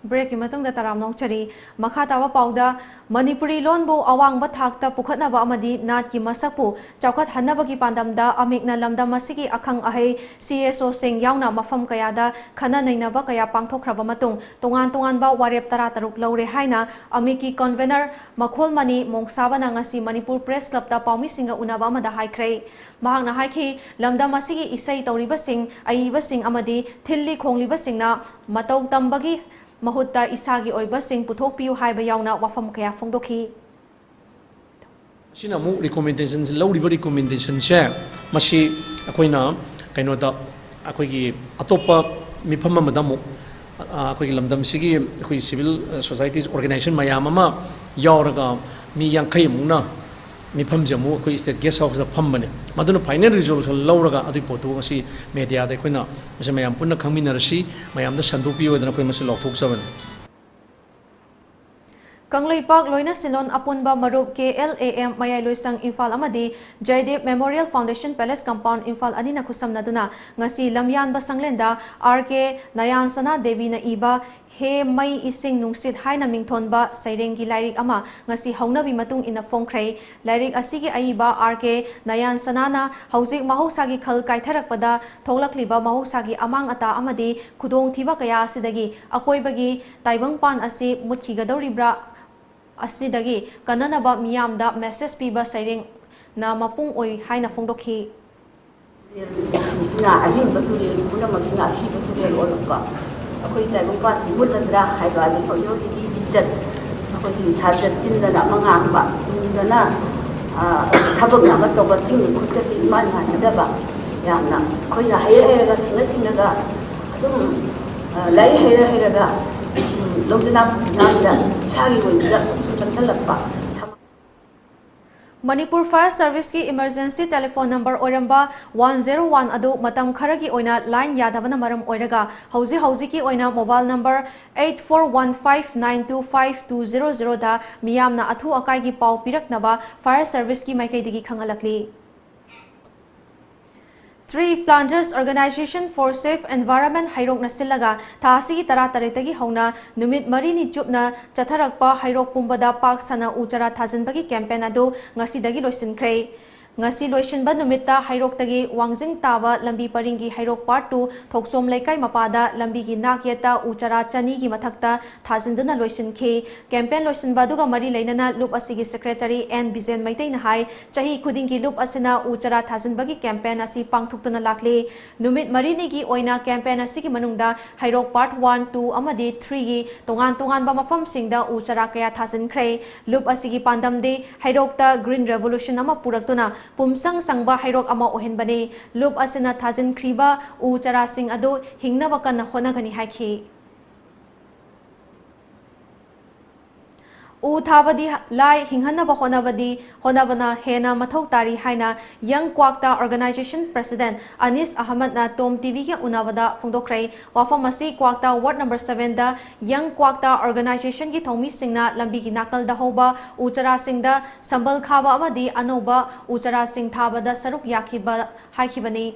Break ꯀꯤ ꯃꯇꯨꯡꯗ ꯇꯔꯥꯝꯅ ꯑꯣꯛꯆꯔꯤ꯫ ꯃꯈꯥ ꯇꯥꯕ ꯄꯥꯎꯗ, ꯃꯅꯤꯄꯨꯔꯤ ꯂꯣꯟꯕꯨ ꯑꯋꯥꯡꯕ ꯊꯥꯛꯇ ꯄꯨꯈꯠꯅꯕ ꯑꯃꯗꯤ ꯅꯥꯠꯀꯤ ꯃꯁꯛꯄꯨ ꯆꯥꯎꯈꯠꯍꯟꯅꯕꯒꯤ ꯄꯥꯟꯗꯝꯗ ꯑꯃꯤꯛꯅ ꯂꯝꯗꯝ ꯑꯁꯤꯒꯤ ꯑꯈꯪ ꯑꯍꯩ C S O ꯁꯤꯡ ꯌꯥꯎꯅ ꯃꯐꯝ ꯀꯌꯥꯗ ꯈꯟꯅ ꯅꯩꯅꯕ ꯀꯌꯥ ꯄꯥꯡꯊꯣꯛꯈ꯭ꯔꯕ ꯃꯇꯨꯡ ꯇꯣꯉꯥꯟ ꯇꯣꯉꯥꯟꯕ ꯋꯥꯔꯦꯞ ꯇꯔꯥꯇꯔꯨꯛ ꯂꯧꯔꯦ ꯍꯥꯏꯅ ꯑꯃꯤꯛꯀꯤ convener ꯃꯈꯣꯜꯃꯅꯤ ꯃꯣꯡꯁꯥꯕꯅ ꯉꯁꯤ ꯃꯅꯤꯄꯨꯔ Press Club ꯇ ꯄꯥꯎꯃꯤꯁꯤꯡꯒ ꯎꯅꯕ ꯑꯃꯗ ꯍꯥꯏꯈ꯭ꯔꯦ꯫ ꯃꯍꯥꯛꯅ ꯍꯥꯏꯈꯤ, ꯂꯝꯗꯝ ꯑꯁꯤꯒꯤ ꯏꯁꯩ ꯇꯧꯔꯤꯕꯁꯤꯡ, ꯑꯏꯕꯁꯤꯡ ꯑꯃꯗꯤ ꯊꯤꯜꯂꯤ ꯈꯣꯡꯂꯤꯕꯁꯤꯡꯅ ꯃꯇꯧ ꯇꯝꯕꯒꯤ ꯃꯍꯨꯠꯇ ꯏꯁꯥꯒꯤ ꯑꯣꯏꯕꯁꯤꯡ ꯄꯨꯊꯣꯛꯄꯤꯌꯨ ꯍꯥꯏꯕ ꯌꯥꯎꯅ ꯋꯥꯐꯝ ꯀꯌꯥ ꯐꯣꯡꯗꯣꯛꯈꯤ꯫ ꯁꯤꯅ ꯑꯃꯨꯛ recommendation, ꯂꯧꯔꯤꯕ recommendationꯁꯦ, ꯃꯁꯤ ꯑꯩꯈꯣꯏꯅ ꯀꯩꯅꯣꯗ, ꯑꯩꯈꯣꯏꯒꯤ ꯑꯇꯣꯞꯄ ꯃꯤꯐꯝ ꯑꯃꯗ ꯑꯃꯨꯛ, ꯑ, ꯑꯩꯈꯣꯏꯒꯤ ꯂꯝꯗꯝꯁꯤꯒꯤ ꯑꯩꯈꯣꯏ civil society organization ꯃꯌꯥꯝ ꯑꯃ ꯌꯥꯎꯔꯒ ꯃꯤ ꯌꯥꯡꯈꯩ ꯃꯨꯛꯅ ꯃꯤꯐꯝꯁꯦ ꯑꯃꯨꯛ ꯑꯩꯈꯣꯏ state guest houseꯇ ꯐꯝꯕꯅꯦ꯫ ꯃꯗꯨꯅ final resolution ꯂꯧꯔꯒ ꯑꯗꯨꯒꯤ ꯄꯣꯠꯇꯨ ꯉꯁꯤ mediaꯗ ꯑꯩꯈꯣꯏꯅ ꯃꯁꯤ ꯃꯌꯥꯝ ꯄꯨꯟꯅ ꯈꯪꯃꯤꯟꯅꯔꯁꯤ, ꯃꯌꯥꯝꯗ ꯁꯟꯗꯣꯛꯄꯤꯌꯨ ꯍꯥꯏꯗꯅ ꯑꯩꯈꯣꯏ ꯃꯁꯤ ꯂꯥꯎꯊꯣꯛꯆꯕꯅꯤ꯫ ꯀꯪꯂꯩꯄꯥꯛ ꯂꯣꯏꯅ ꯁꯤꯟꯂꯣꯟ ꯑꯄꯨꯟꯕ ꯃꯔꯨꯞ, ꯀꯦ ꯑꯦꯜ ꯑꯦ ꯑꯦꯝ, ꯃꯌꯥꯏ ꯂꯣꯏꯁꯪ ꯏꯝꯐꯥꯜ ꯑꯃꯗꯤ Jayadeva Memorial Foundation Palace Compound Imphal ꯑꯅꯤꯅ ꯈꯨꯠꯁꯝꯅꯗꯨꯅ ꯉꯁꯤ ꯂꯝꯌꯥꯟꯕ ꯁꯪꯂꯦꯟꯗ ꯑꯥꯔ ꯀꯦ ꯅꯌꯥꯟꯁꯅꯥ ꯗꯦꯕꯤꯅ ꯏꯕ ꯍꯦ ꯃꯩ ꯏꯁꯤꯡ ꯅꯨꯡꯁꯤꯠ ꯍꯥꯏꯅ ꯃꯤꯡꯊꯣꯟꯕ ꯁꯩꯔꯦꯡꯒꯤ ꯂꯥꯏꯔꯤꯛ ꯑꯃ ꯉꯁꯤ ꯍꯧꯅꯕꯤ ꯃꯇꯨꯡ ꯏꯟꯅ ꯐꯣꯡꯈ꯭ꯔꯦ꯫ ꯂꯥꯏꯔꯤꯛ ꯑꯁꯤꯒꯤ ꯑꯏꯕ ꯑꯥꯔ ꯀꯦ ꯅꯌꯥꯟꯁꯅꯥꯅ ꯍꯧꯖꯤꯛ ꯃꯍꯧꯁꯥꯒꯤ ꯈꯜ ꯀꯥꯏꯊꯔꯛꯄꯗ ꯊꯣꯛꯂꯛꯂꯤꯕ ꯃꯍꯧꯁꯥꯒꯤ ꯑꯃꯥꯡ ꯑꯇꯥ ꯑꯃꯗꯤ ꯈꯨꯗꯣꯡꯊꯤꯕ ꯀꯌꯥ ꯑꯁꯤꯗꯒꯤ ꯑꯀꯣꯏꯕꯒꯤ ꯇꯥꯏꯕꯪꯄꯥꯟ ꯑꯁꯤ ꯃꯨꯠꯈꯤꯒꯗꯧꯔꯤꯕ꯭ꯔꯥ ꯑꯁꯤꯗꯒꯤ ꯀꯟꯅꯅꯕ ꯃꯤꯌꯥꯝꯗ message ꯄꯤꯕ ꯁꯩꯔꯦꯡꯅ ꯃꯄꯨꯡ ꯑꯣꯏ ꯍꯥꯏꯅ ꯐꯣꯡꯗꯣꯛꯈꯤ꯫ ꯇꯨꯔꯦꯜꯁꯤꯡꯁꯤꯅ, ꯑꯍꯤꯡꯕ ꯇꯨꯔꯦꯜ ꯄꯨꯝꯅꯃꯛꯁꯤꯅ ꯑꯁꯤꯕ ꯇꯨꯔꯦꯜ ꯑꯣꯜꯂꯛꯄ, ꯑꯩꯈꯣꯏ ꯇꯥꯏꯕꯪꯄꯥꯟꯁꯤ ꯃꯨꯠꯂꯗ꯭ꯔꯥ ꯍꯥꯏꯕ, ꯑꯗꯩ ꯍꯧꯖꯤꯛ ꯍꯧꯖꯤꯛꯀꯤ ꯂꯤꯆꯠ, ꯑꯩꯈꯣꯏꯒꯤ ꯁꯥꯖꯠ ꯆꯤꯟꯗꯅ ꯑꯃ ꯉꯥꯡꯕ, ꯇꯨꯡꯗꯅ, ꯑ, ꯊꯕꯛꯅ ꯑꯃ ꯇꯧꯕ, ꯆꯤꯡꯒꯤ ꯈꯨꯠꯀꯁꯤ ꯏꯃꯥꯟ ꯃꯥꯟꯅꯗꯕ, ꯌꯥꯝꯅ ꯑꯩꯈꯣꯏꯅ ꯍꯩꯔ ꯍꯩꯔꯒ, ꯁꯤꯡꯉ ꯁꯤꯡꯉꯒ, ꯑꯁꯨꯝ, ꯑ, ꯂꯥꯏꯔꯤꯛ ꯍꯩꯔ ꯍꯩꯔꯒ ꯁꯨꯝ ꯂꯧꯖꯅꯥ ꯄꯨꯖꯅꯥꯗ ꯏꯁꯥꯒꯤ ꯑꯣꯏꯕꯗ ꯁꯨꯝ ꯁꯨꯝ ꯆꯪꯁꯤꯜꯂꯛꯄ꯫ Manipur Fire Serviceꯀꯤ emergency telephone number ꯑꯣꯏꯔꯝꯕ one zero one ꯑꯗꯨ ꯃꯇꯝ ꯈꯔꯒꯤ ꯑꯣꯏꯅ line ꯌꯥꯗꯕꯅ ꯃꯔꯝ ꯑꯣꯏꯔꯒ ꯍꯧꯖꯤꯛ ꯍꯧꯖꯤꯛꯀꯤ ꯑꯣꯏꯅ mobile number eight four one five nine two five two zero zeroꯗ ꯃꯤꯌꯥꯝꯅ ꯑꯊꯨ ꯑꯀꯥꯏꯒꯤ ꯄꯥꯎ ꯄꯤꯔꯛꯅꯕ Fire Serviceꯀꯤ ꯃꯥꯏꯀꯩꯗꯒꯤ ꯈꯪꯍꯜꯂꯛꯂꯤ꯫ Tree Planters Organization for Safe Environment ꯍꯩꯔꯣꯛꯅ ꯁꯤꯜꯂꯒ ꯊꯥ ꯑꯁꯤꯒꯤ ꯇꯔꯥꯇꯔꯦꯠꯇꯒꯤ ꯍꯧꯅ ꯅꯨꯃꯤꯠ ꯃꯔꯤꯅꯤ ꯆꯨꯞꯅ ꯆꯠꯊꯔꯛꯄ ꯍꯩꯔꯣꯛ ꯄꯨꯝꯕꯗ ꯄꯥꯛ ꯁꯟꯅ ꯎ ꯆꯥꯔꯥ ꯊꯥꯖꯤꯟꯕꯒꯤ campaign ꯑꯗꯨ ꯉꯁꯤꯗꯒꯤ ꯂꯣꯏꯁꯤꯟꯈ꯭ꯔꯦ꯫ ꯉꯁꯤ ꯂꯣꯏꯁꯤꯟꯕ ꯅꯨꯃꯤꯠꯇ ꯍꯩꯔꯣꯛꯇꯒꯤ ꯋꯥꯡꯖꯤꯡ ꯇꯥꯕ ꯂꯝꯕꯤ ꯄꯔꯤꯡꯒꯤ ꯍꯩꯔꯣꯛ part two ꯊꯣꯛꯆꯣꯝ ꯂꯩꯀꯥꯏ ꯃꯄꯥꯗ ꯂꯝꯕꯤꯒꯤ ꯅꯥꯛ ꯌꯦꯠꯇ ꯎ ꯆꯔꯥ ꯆꯅꯤꯒꯤ ꯃꯊꯛꯇ ꯊꯥꯖꯤꯟꯗꯨꯅ ꯂꯣꯏꯁꯤꯟꯈꯤ꯫ Campaign ꯂꯣꯏꯁꯤꯟꯕ ꯑꯗꯨꯒ ꯃꯔꯤ ꯂꯩꯅꯅ ꯂꯨꯞ ꯑꯁꯤꯒꯤ secretary ꯑꯦꯟ ꯕꯤꯖꯦꯟ ꯃꯩꯇꯩꯅ ꯍꯥꯏ, ꯆꯍꯤ ꯈꯨꯗꯤꯡꯒꯤ ꯂꯨꯞ ꯑꯁꯤꯅ ꯎ ꯆꯔꯥ ꯊꯥꯖꯤꯟꯕꯒꯤ campaign ꯑꯁꯤ ꯄꯥꯡꯊꯣꯛꯇꯨꯅ ꯂꯥꯛꯂꯤ꯫ ꯅꯨꯃꯤꯠ ꯃꯔꯤꯅꯤꯒꯤ ꯑꯣꯏꯅ campaign ꯑꯁꯤꯒꯤ ꯃꯅꯨꯡꯗ ꯍꯩꯔꯣꯛ part one, two ꯑꯃꯗꯤ three ꯒꯤ ꯇꯣꯉꯥꯟ ꯇꯣꯉꯥꯟꯕ ꯃꯐꯝꯁꯤꯡꯗ ꯎ ꯆꯔꯥ ꯀꯌꯥ ꯊꯥꯖꯤꯟꯈ꯭ꯔꯦ꯫ ꯂꯨꯞ ꯑꯁꯤꯒꯤ ꯄꯥꯟꯗꯝꯗꯤ ꯍꯩꯔꯣꯛꯇ green revolution ꯑꯃ ꯄꯨꯔꯛꯇꯨꯅ ꯄꯨꯝꯁꯪ ꯁꯪꯕ ꯍꯩꯔꯣꯛ ꯑꯃ ꯑꯣꯏꯍꯟꯕꯅꯤ꯫ ꯂꯨꯞ ꯑꯁꯤꯅ ꯊꯥꯖꯤꯟꯈ꯭ꯔꯤꯕ ꯎ ꯆꯔꯥꯁꯤꯡ ꯑꯗꯨ ꯍꯤꯡꯅꯕ ꯀꯟꯅ ꯍꯣꯠꯅꯒꯅꯤ ꯍꯥꯏꯈꯤ꯫ ꯎ ꯊꯥꯕꯗꯤ ꯂꯥꯏ, ꯍꯤꯡꯍꯟꯅꯕ ꯍꯣꯠꯅꯕꯗꯤ, ꯍꯣꯠꯅꯕꯅ ꯍꯦꯟꯅ ꯃꯊꯧ ꯇꯥꯔꯤ ꯍꯥꯏꯅ ꯌꯪ ꯀ꯭ꯋꯥꯛꯇꯥ Organization President ꯑꯅꯤꯁ ꯑꯍꯃꯗꯅ ꯇꯣꯝ ꯇꯤꯚꯤꯒ ꯎꯅꯕꯗ ꯐꯣꯡꯗꯣꯛꯈ꯭ꯔꯦ꯫ ꯋꯥꯐꯝ ꯑꯁꯤ ꯀ꯭ꯋꯥꯛꯇꯥ ward number seven ꯗ ꯌꯪ ꯀ꯭ꯋꯥꯛꯇꯥ Organization ꯒꯤ ꯊꯧꯃꯤꯁꯤꯡꯅ ꯂꯝꯕꯤꯒꯤ ꯅꯥꯀꯜꯗ ꯍꯧꯕ ꯎ ꯆꯔꯥꯁꯤꯡꯗ ꯁꯝꯕꯜ ꯈꯥꯕ ꯑꯃꯗꯤ ꯑꯅꯧꯕ ꯎ ꯆꯔꯥꯁꯤꯡ ꯊꯥꯕꯗ ꯁꯔꯨꯛ ꯌꯥꯈꯤꯕ ꯍꯥꯏꯈꯤꯕꯅꯤ꯫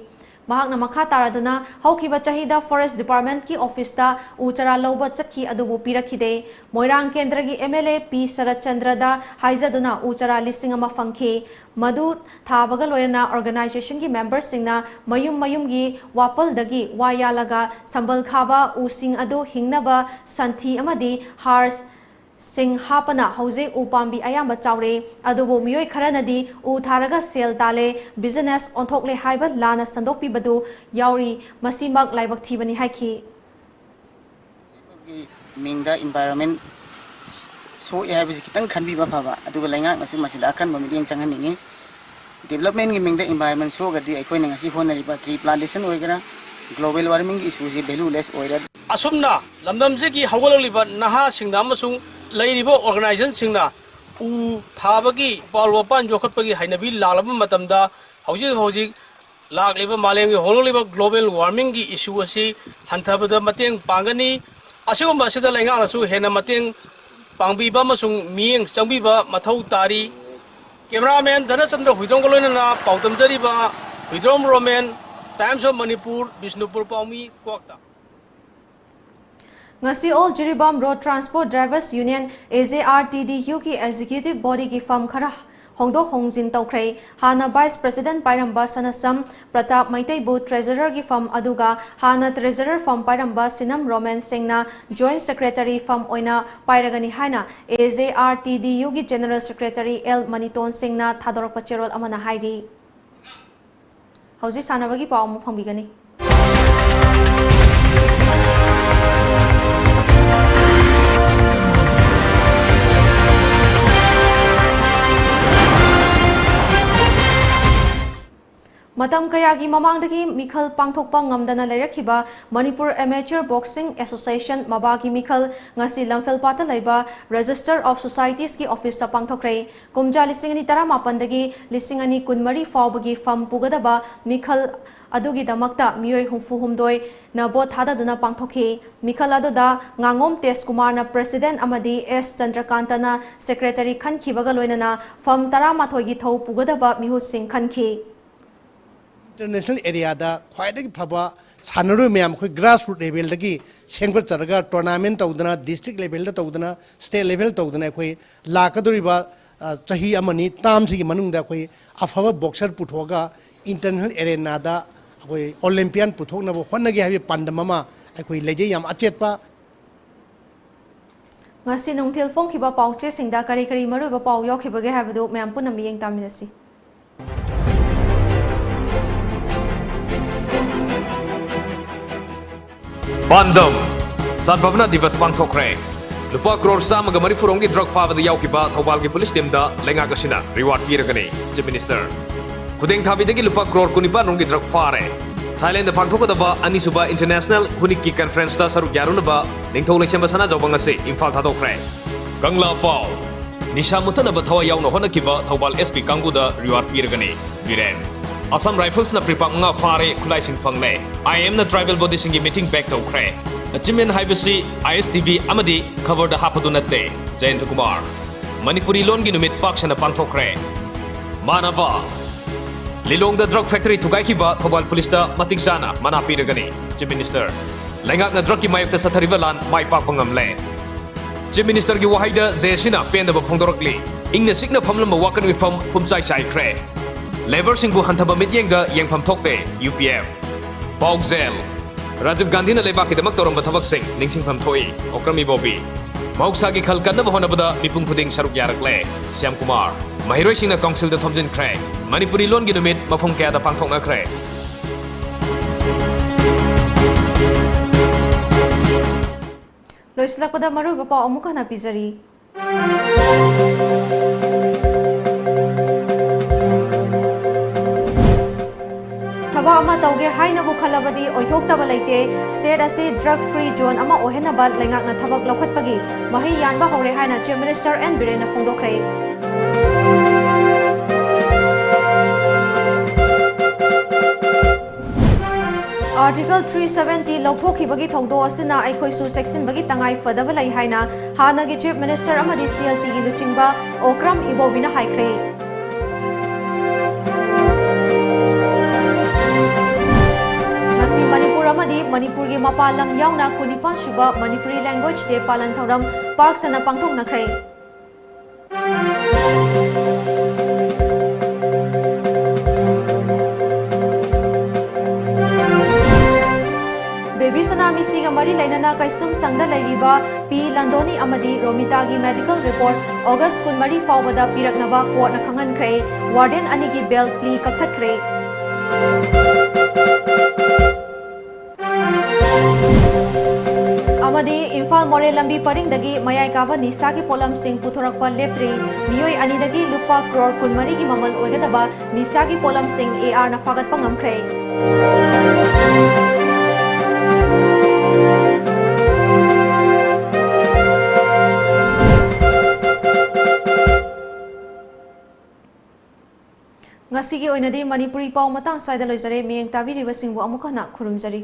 ꯃꯍꯥꯛꯅ ꯃꯈꯥ ꯇꯥꯔꯗꯨꯅ ꯍꯧꯈꯤꯕ ꯆꯍꯤꯗ Forest Department ꯀꯤ office ꯇ ꯎ ꯆꯔꯥ ꯂꯧꯕ ꯆꯠꯈꯤ ꯑꯗꯨꯕꯨ ꯄꯤꯔꯛꯈꯤꯗꯦ꯫ ꯃꯣꯏꯔꯥꯡ ꯀꯦꯟꯗ꯭ꯔꯒꯤ M L A ꯄꯤ ꯁꯔꯠꯆꯟꯗ꯭ꯔꯗ ꯍꯥꯏꯖꯗꯨꯅ ꯎ ꯆꯔꯥ ꯂꯤꯁꯤꯡ ꯑꯃ ꯐꯪꯈꯤ꯫ ꯃꯗꯨ ꯊꯥꯕꯒ ꯂꯣꯏꯅꯅ organization ꯒꯤ member ꯁꯤꯡꯅ ꯃꯌꯨꯝ ꯃꯌꯨꯝꯒꯤ ꯋꯥꯄꯜꯗꯒꯤ ꯋꯥ ꯌꯥꯜꯂꯒ ꯁꯝꯕꯜ ꯈꯥꯕ ꯎꯁꯤꯡ ꯑꯗꯨ ꯍꯤꯡꯅꯕ ꯁꯟꯊꯤ ꯑꯃꯗꯤ ꯍꯥꯔ ꯁꯤꯡ ꯍꯥꯞꯄꯅ ꯍꯧꯖꯤꯛ ꯎ ꯄꯥꯝꯕꯤ ꯑꯌꯥꯝꯕ ꯆꯥꯎꯔꯦ꯫ ꯑꯗꯨꯕꯨ ꯃꯤꯑꯣꯏ ꯈꯔꯅꯗꯤ ꯎ ꯊꯥꯔꯒ ꯁꯦꯜ ꯇꯥꯜꯂꯦ, business ꯑꯣꯟꯊꯣꯛꯂꯦ ꯍꯥꯏꯕ ꯂꯥꯟꯅ ꯁꯟꯗꯣꯛꯄꯤꯕꯗꯨ ꯌꯥꯎꯔꯤ꯫ ꯃꯁꯤꯃꯛ ꯂꯥꯏꯕꯛ ꯊꯤꯕꯅꯤ ꯍꯥꯏꯈꯤ꯫ ꯒꯤ ꯃꯤꯡꯗ environment ꯁꯣꯛꯑꯦ ꯍꯥꯏꯕꯁꯤ ꯈꯤꯇꯪ ꯈꯟꯕꯤꯕ ꯐꯕ, ꯑꯗꯨꯒ ꯂꯩꯉꯥꯛꯅꯁꯨ ꯃꯁꯤꯗ ꯑꯀꯟꯕ ꯃꯤꯠꯌꯦꯡ ꯆꯪꯍꯟꯅꯤꯡꯉꯤ꯫ Development ꯒꯤ ꯃꯤꯡꯗ environment ꯁꯣꯛꯑꯒꯗꯤ ꯑꯩꯈꯣꯏꯅ ꯉꯁꯤ ꯍꯣꯠꯅꯔꯤꯕ tree plantation ꯑꯣꯏꯒꯦꯔꯥ, global warming issue ꯁꯤ valueless ꯑꯣꯏꯔꯦ꯫ ꯑꯁꯨꯝꯅ ꯂꯝꯗꯝꯁꯤꯒꯤ ꯍꯧꯒꯠꯂꯛꯂꯤꯕ ꯅꯍꯥꯁꯤꯡꯅ ꯑꯃꯁꯨꯡ ꯂꯩꯔꯤꯕ organization ꯁꯤꯡꯅ ꯎ ꯊꯥꯕꯒꯤ, ꯎꯄꯥꯜ ꯋꯥꯄꯥꯟ ꯌꯣꯛꯈꯠꯄꯒꯤ ꯍꯩꯅꯕꯤ ꯂꯥꯛꯂꯕ ꯃꯇꯝꯗ, ꯍꯧꯖꯤꯛ ꯍꯧꯖꯤꯛ ꯂꯥꯛꯂꯤꯕ ꯃꯥꯂꯦꯝꯒꯤ ꯍꯣꯡꯂꯛꯂꯤꯕ global warming ꯒꯤ issue ꯑꯁꯤ ꯍꯟꯊꯕꯗ ꯃꯇꯦꯡ ꯄꯥꯡꯒꯅꯤ꯫ ꯑꯁꯤꯒꯨꯝꯕ ꯑꯁꯤꯗ ꯂꯩꯉꯥꯛꯅꯁꯨ ꯍꯦꯟꯅ ꯃꯇꯦꯡ ꯄꯥꯡꯕꯤꯕ ꯑꯃꯁꯨꯡ ꯃꯤꯠꯌꯦꯡ ꯆꯪꯕꯤꯕ ꯃꯊꯧ ꯇꯥꯔꯤ꯫ Cameraman ꯙꯅꯆꯟꯗ꯭ꯔ ꯍꯨꯏꯗ꯭ꯔꯣꯝꯒ ꯂꯣꯏꯅꯅ ꯄꯥꯎꯗꯝꯖꯔꯤꯕ Huidrom Romen, Times of Manipur, Bishnupur ꯄꯥꯎꯃꯤ, ꯀ꯭ꯋꯥꯛꯇ꯫ ꯉꯁꯤ All Jiribam Road Transport Drivers Union, A J R T D U ꯒꯤ executive body ꯒꯤ ꯐꯝ ꯈꯔ ꯍꯣꯡꯗꯣꯛ ꯍꯣꯡꯖꯤꯟ ꯇꯧꯈ꯭ꯔꯦ꯫ ꯍꯥꯟꯅ Vice President ꯄꯥꯏꯔꯝꯕ ꯁꯅꯁꯝ ꯄ꯭ꯔꯇꯥꯞ ꯃꯩꯇꯩꯕꯨ Treasurer ꯒꯤ ꯐꯝ ꯑꯗꯨꯒ ꯍꯥꯟꯅ Treasurer ꯐꯝ ꯄꯥꯏꯔꯝꯕ ꯁꯤꯅꯝ ꯔꯣꯃꯦꯟ ꯁꯤꯡꯅ Joint Secretary ꯐꯝ ꯑꯣꯏꯅ ꯄꯥꯏꯔꯒꯅꯤ ꯍꯥꯏꯅ A J R T D U ꯒꯤ General Secretary L ꯃꯅꯤꯇꯣꯟ ꯁꯤꯡꯅ ꯊꯥꯗꯣꯔꯛꯄ ꯆꯦꯔꯣꯜ ꯑꯃꯅ ꯍꯥꯏꯔꯤ꯫ ꯍꯧꯖꯤꯛ ꯁꯥꯟꯅꯕꯒꯤ ꯄꯥꯎ ꯑꯃꯨꯛ ꯐꯪꯕꯤꯒꯅꯤ꯫ ꯃꯇꯝ ꯀꯌꯥꯒꯤ ꯃꯃꯥꯡꯗꯒꯤ ꯃꯤꯈꯜ ꯄꯥꯡꯊꯣꯛꯄ ꯉꯝꯗꯅ ꯂꯩꯔꯛꯈꯤꯕ ꯃꯅꯤꯄꯨꯔ Amateur Boxing Association, ꯃꯕꯥꯒꯤ ꯃꯤꯈꯜ ꯉꯁꯤ ꯂꯝꯐꯦꯜꯄꯥꯠꯇ ꯂꯩꯕ Register of Societiesꯀꯤ officeꯇ ꯄꯥꯡꯊꯣꯛꯈ꯭ꯔꯦ꯫ ꯀꯨꯝꯖꯥ ꯂꯤꯁꯤꯡ ꯑꯅꯤ ꯇꯔꯥꯃꯥꯄꯟꯗꯒꯤ ꯂꯤꯁꯤꯡ ꯑꯅꯤ ꯀꯨꯟꯃꯔꯤ ꯐꯥꯎꯕꯒꯤ ꯐꯝ ꯄꯨꯒꯗꯕ ꯃꯤꯈꯜ ꯑꯗꯨꯒꯤꯗꯃꯛꯇ ꯃꯤꯑꯣꯏ ꯍꯨꯝꯐꯨ ꯍꯨꯝꯗꯣꯏꯅ vote ꯊꯥꯗꯗꯨꯅ ꯄꯥꯡꯊꯣꯛꯈꯤ꯫ ꯃꯤꯈꯜ ꯑꯗꯨꯗ ꯉꯥꯉꯣꯝ ꯇꯦꯖꯀꯨꯃꯥꯔꯅ President ꯑꯃꯗꯤ S ꯆꯟꯗ꯭ꯔꯀꯥꯟꯇꯅ Secretary ꯈꯟꯈꯤꯕꯒ ꯂꯣꯏꯅꯅ ꯐꯝ ꯇꯔꯥꯃꯥꯊꯣꯏꯒꯤ ꯊꯧ ꯄꯨꯒꯗꯕ ꯃꯤꯍꯨꯠꯁꯤꯡ ꯈꯟꯈꯤ꯫ International areaꯗ ꯈ꯭ꯋꯥꯏꯗꯒꯤ ꯐꯕ ꯁꯥꯟꯅꯔꯣꯏ ꯃꯌꯥꯝ ꯑꯩꯈꯣꯏ grassroot levelꯗꯒꯤ ꯁꯦꯝꯒꯠꯆꯔꯒ tournament ꯇꯧꯗꯅ, district levelꯗ ꯇꯧꯗꯅ, state level ꯇꯧꯗꯅ ꯑꯩꯈꯣꯏ ꯂꯥꯛꯀꯗꯧꯔꯤꯕ, ꯑ, ꯆꯍꯤ ꯑꯃꯅꯤ termꯁꯤꯒꯤ ꯃꯅꯨꯡꯗ ꯑꯩꯈꯣꯏ ꯑꯐꯕ boxer ꯄꯨꯊꯣꯛꯑꯒ international arenaꯗ ꯑꯩꯈꯣꯏ Olympian ꯄꯨꯊꯣꯛꯅꯕ ꯍꯣꯠꯅꯒꯦ ꯍꯥꯏꯕꯒꯤ ꯄꯥꯟꯗꯝ ꯑꯃ ꯑꯩꯈꯣꯏ ꯂꯩꯖꯩ, ꯌꯥꯝ ꯑꯆꯦꯠꯄ꯫ ꯉꯁꯤ ꯅꯨꯡꯊꯤꯜ ꯐꯣꯡꯈꯤꯕ ꯄꯥꯎꯆꯦꯁꯤꯡꯗ ꯀꯔꯤ ꯀꯔꯤ ꯃꯔꯨꯑꯣꯏꯕ ꯄꯥꯎ ꯌꯥꯎꯈꯤꯕꯒꯦ ꯍꯥꯏꯕꯗꯨ ꯃꯌꯥꯝ ꯄꯨꯟꯅ ꯃꯤꯠꯌꯦꯡ ꯇꯥꯃꯤꯟꯅꯁꯤ꯫ ꯄꯥꯟꯗꯝ, ꯁꯗꯚꯥꯕꯅꯥ ꯗꯤꯕꯁ ꯄꯥꯡꯊꯣꯛꯈ꯭ꯔꯦ꯫ ꯂꯨꯄꯥ ꯀ꯭ꯔꯣꯔ ꯆꯥꯝꯃꯒ ꯃꯔꯤꯐꯨ ꯔꯣꯝꯒꯤ drug ꯐꯥꯕꯗ ꯌꯥꯎꯈꯤꯕ ꯊꯧꯕꯥꯜꯒꯤ police teamꯗ ꯂꯩꯉꯥꯛ ꯑꯁꯤꯅ reward ꯄꯤꯔꯒꯅꯤ, Chief Minister꯫ ꯈꯨꯗꯦꯡ ꯊꯥꯕꯤꯗꯒꯤ ꯂꯨꯄꯥ ꯀ꯭ꯔꯣꯔ ꯀꯨꯟꯅꯤꯄꯥꯟ ꯔꯣꯝꯒꯤ drug ꯐꯥꯔꯦ꯫ ꯊꯥꯏꯂꯦꯟꯗ ꯄꯥꯡꯊꯣꯛꯀꯗꯕ ꯑꯅꯤꯁꯨꯕ International ꯍꯨꯅꯤꯛꯀꯤ conferenceꯇ ꯁꯔꯨꯛ ꯌꯥꯔꯨꯅꯕ ꯅꯤꯡꯊꯧ ꯂꯩꯁꯦꯝꯕ ꯁꯅꯥꯖꯥꯎꯕ ꯉꯁꯤ ꯏꯝꯐꯥꯜ ꯊꯥꯗꯣꯛꯈ꯭ꯔꯦ꯫ ꯀꯪꯂꯥ ꯄꯥꯎ, ꯅꯤꯁꯥ ꯃꯨꯠꯊꯠꯅꯕ ꯊꯋꯥꯏ ꯌꯥꯎꯅ ꯍꯣꯠꯅꯈꯤꯕ Thoubal S P ꯀꯥꯡꯕꯨꯗ reward ꯄꯤꯔꯒꯅꯤ, Biren. Assam Riflesꯅ ꯄ꯭ꯔꯤꯄꯥꯛ ꯃꯉꯥ ꯐꯥꯔꯦ, ꯈꯨꯠꯂꯥꯏꯁꯤꯡ ꯐꯪꯂꯦ꯫ I M ꯅ tribal bodyꯁꯤꯡꯒꯤ meeting back ꯇꯧꯈ꯭ꯔꯦ꯫ Achievement ꯍꯥꯏꯕꯁꯤ I S T V ꯑꯃꯗꯤ ꯈꯕꯔꯗ ꯍꯥꯞꯄꯗꯨ ꯅꯠꯇꯦ, ꯖꯌꯟꯇ ꯀꯨꯃꯥꯔ꯫ ꯃꯅꯤꯄꯨꯔꯤ ꯂꯣꯟꯒꯤ ꯅꯨꯃꯤꯠ ꯄꯥꯛ ꯁꯟꯅ ꯄꯥꯡꯊꯣꯛꯈ꯭ꯔꯦ꯫ ꯃꯥꯟꯅꯕ, ꯂꯤꯂꯣꯡꯗ drug factory ꯊꯨꯒꯥꯏꯈꯤꯕ ꯊꯧꯕꯥꯜ policeꯇ ꯃꯇꯤꯛ ꯆꯥꯅ ꯃꯅꯥ ꯄꯤꯔꯒꯅꯤ, Chief Minister꯫ ꯂꯩꯉꯥꯛꯅ drugꯀꯤ ꯃꯥꯌꯣꯛꯇ ꯆꯠꯊꯔꯤꯕ ꯂꯥꯟ ꯃꯥꯏ ꯄꯥꯛꯄ ꯉꯝꯂꯦ꯫ Chief Ministerꯒꯤ ꯋꯥꯍꯩꯗ J A Cꯅ ꯄꯦꯟꯗꯕ ꯐꯣꯡꯗꯣꯔꯛꯂꯤ꯫ ꯏꯪꯅ ꯆꯤꯛꯅ ꯐꯝꯂꯝꯕ ꯋꯥꯀꯠ ꯃꯤꯐꯝ ꯄꯨꯝꯆꯥꯏ ꯆꯥꯏꯈ꯭ꯔꯦ꯫ ꯂꯦꯕꯔꯁꯤꯡꯕꯨ ꯍꯟꯊꯕ ꯃꯤꯠꯌꯦꯡꯗ ꯌꯦꯡꯐꯝ ꯊꯣꯛꯇꯦ, ꯌꯨ ꯄꯤ ꯑꯦꯐ꯫ ꯄꯥꯎꯖꯦꯜ: ꯔꯥꯖꯤꯕ ꯒꯥꯟꯙꯤꯅ ꯂꯩꯕꯥꯛꯀꯤꯗꯃꯛ ꯇꯧꯔꯝꯕ ꯊꯕꯛꯁꯤꯡ ꯅꯤꯡꯁꯤꯡꯐꯝ ꯊꯣꯛꯏ, ꯑꯣꯀ꯭ꯔꯝ ꯏꯕꯣꯕꯤ꯫ ꯃꯍꯧꯁꯥꯒꯤ ꯈꯜ ꯀꯟꯅꯕ ꯍꯣꯠꯅꯕꯗ ꯃꯤꯄꯨꯝ ꯈꯨꯗꯤꯡ ꯁꯔꯨꯛ ꯌꯥꯔꯛꯂꯦ, ꯁ꯭ꯌꯥꯝ ꯀꯨꯃꯥꯔ꯫ ꯃꯍꯩꯔꯣꯏꯁꯤꯡꯅ ꯀꯥꯎꯟꯁꯤꯜꯗ ꯊꯣꯝꯖꯤꯟꯈ꯭ꯔꯦ꯫ ꯃꯅꯤꯄꯨꯔꯤ ꯂꯣꯟꯒꯤ ꯅꯨꯃꯤꯠ ꯃꯐꯝ ꯀꯌꯥꯗ ꯄꯥꯡꯊꯣꯛꯅꯈ꯭ꯔꯦ꯫ ꯂꯣꯏꯁꯤꯜꯂꯛꯄꯗ ꯃꯔꯨꯑꯣꯏꯕ ꯄꯥꯎ ꯑꯃꯨꯛ ꯍꯟꯅ ꯄꯤꯖꯔꯤ꯫ ꯊꯕꯛ ꯑꯃ ꯇꯧꯒꯦ ꯍꯥꯏꯅꯕꯨ ꯈꯜꯂꯕꯗꯤ ꯑꯣꯏꯊꯣꯛꯇꯕ ꯂꯩꯇꯦ꯫ ꯁ꯭ꯇꯦꯠ ꯑꯁꯤ ꯗ꯭ꯔꯒ ꯐ꯭ꯔꯤ ꯖꯣꯟ ꯑꯃ ꯑꯣꯏꯍꯟꯅꯕ ꯂꯩꯉꯥꯛꯅ ꯊꯕꯛ ꯂꯧꯈꯠꯄꯒꯤ ꯃꯍꯩ ꯌꯥꯟꯕ ꯍꯧꯔꯦ ꯍꯥꯏꯅ ꯆꯤꯐ ꯃꯤꯅꯤꯁꯇꯔ ꯑꯦꯟ ꯕꯤꯔꯦꯟꯅ ꯐꯣꯡꯗꯣꯛꯈ꯭ꯔꯦ꯫ ꯑꯥꯔꯇꯤꯀꯜ ꯊ꯭ꯔꯤ ꯁꯚꯦꯟꯇꯤ ꯂꯧꯊꯣꯛꯈꯤꯕꯒꯤ ꯊꯧꯗꯣꯛ ꯑꯁꯤꯅ ꯑꯩꯈꯣꯏꯁꯨ ꯆꯦꯛꯁꯤꯟꯕꯒꯤ ꯇꯉꯥꯏ ꯐꯗꯕ ꯂꯩ ꯍꯥꯏꯅ ꯍꯥꯟꯅꯒꯤ ꯆꯤꯐ ꯃꯤꯅꯤꯁꯇꯔ ꯑꯃꯗꯤ ꯁꯤ ꯑꯦꯜ ꯄꯤꯒꯤ ꯂꯨꯆꯤꯡꯕ ꯑꯣꯀ꯭ꯔꯝ ꯏꯕꯣꯕꯤꯅ ꯍꯥꯏꯈ꯭ꯔꯦ꯫ ꯉꯁꯤ ꯃꯅꯤꯄꯨꯔ ꯑꯃꯗꯤ ꯃꯅꯤꯄꯨꯔꯒꯤ ꯃꯄꯥꯟ ꯂꯝ ꯌꯥꯎꯅ ꯀꯨꯟꯅꯤꯄꯥꯟ ꯁꯨꯕ ꯃꯅꯤꯄꯨꯔꯤ ꯂꯦꯡꯒ꯭ꯋꯦꯖ ꯗꯦ ꯄꯥꯂꯟ ꯊꯧꯔꯝ ꯄꯥꯛ ꯁꯟꯅ ꯄꯥꯡꯊꯣꯛꯅꯈ꯭ꯔꯦ꯫ ꯕꯦꯕꯤ ꯁꯅꯥ ꯃꯤꯁꯤꯒ ꯃꯔꯤ ꯂꯩꯅꯅ ꯀꯩꯁꯨꯝꯁꯪꯗ ꯂꯩꯔꯤꯕ ꯄꯤ ꯂꯟꯗꯣꯅꯤ ꯑꯃꯗꯤ ꯔꯣꯃꯤꯇꯥꯒꯤ ꯃꯦꯗꯤꯀꯦꯜ ꯔꯤꯄꯣꯔꯠ ꯑꯣꯒꯁ ꯀꯨꯟꯃꯔꯤ ꯐꯥꯎꯕꯗ ꯄꯤꯔꯛꯅꯕ ꯀꯣꯔꯠꯅ ꯈꯪꯍꯟꯈ꯭ꯔꯦ꯫ ꯋꯥꯔꯗꯦꯟ ꯑꯅꯤꯒꯤ ꯕꯦꯜ ꯄ꯭ꯂꯤ ꯀꯛꯊꯠꯈ꯭ꯔꯦ꯫ ꯑꯃꯗꯤ ꯏꯝꯐꯥꯜ ꯃꯣꯔꯦ ꯂꯝꯕꯤ ꯄꯔꯤꯡꯗꯒꯤ ꯃꯌꯥꯏ ꯀꯥꯕ ꯅꯤꯁꯥꯒꯤ ꯄꯣꯠꯂꯝꯁꯤꯡ ꯄꯨꯊꯣꯔꯛꯄ ꯂꯦꯞꯇ꯭ꯔꯤ꯫ ꯃꯤꯑꯣꯏ ꯑꯅꯤꯗꯒꯤ ꯂꯨꯄꯥ ꯀ꯭ꯔꯣꯔ ꯀꯨꯟꯃꯔꯤꯒꯤ ꯃꯃꯜ ꯑꯣꯏꯒꯗꯕ ꯅꯤꯁꯥꯒꯤ ꯄꯣꯠꯂꯝꯁꯤꯡ ꯑꯦ ꯑꯥꯔꯅ ꯐꯥꯒꯠꯄ ꯉꯝꯈ꯭ꯔꯦ꯫ ꯉꯁꯤꯒꯤ ꯑꯣꯏꯅꯗꯤ ꯃꯅꯤꯄꯨꯔꯤ ꯄꯥꯎ ꯃꯇꯥꯡ ꯁ꯭ꯋꯥꯏꯗ ꯂꯣꯏꯖꯔꯦ꯫ ꯃꯤꯠꯌꯦꯡ ꯇꯥꯕꯤꯔꯤꯕꯁꯤꯡꯕꯨ ꯑꯃꯨꯛ ꯍꯟꯅ ꯈꯨꯔꯨꯝꯖꯔꯤ꯫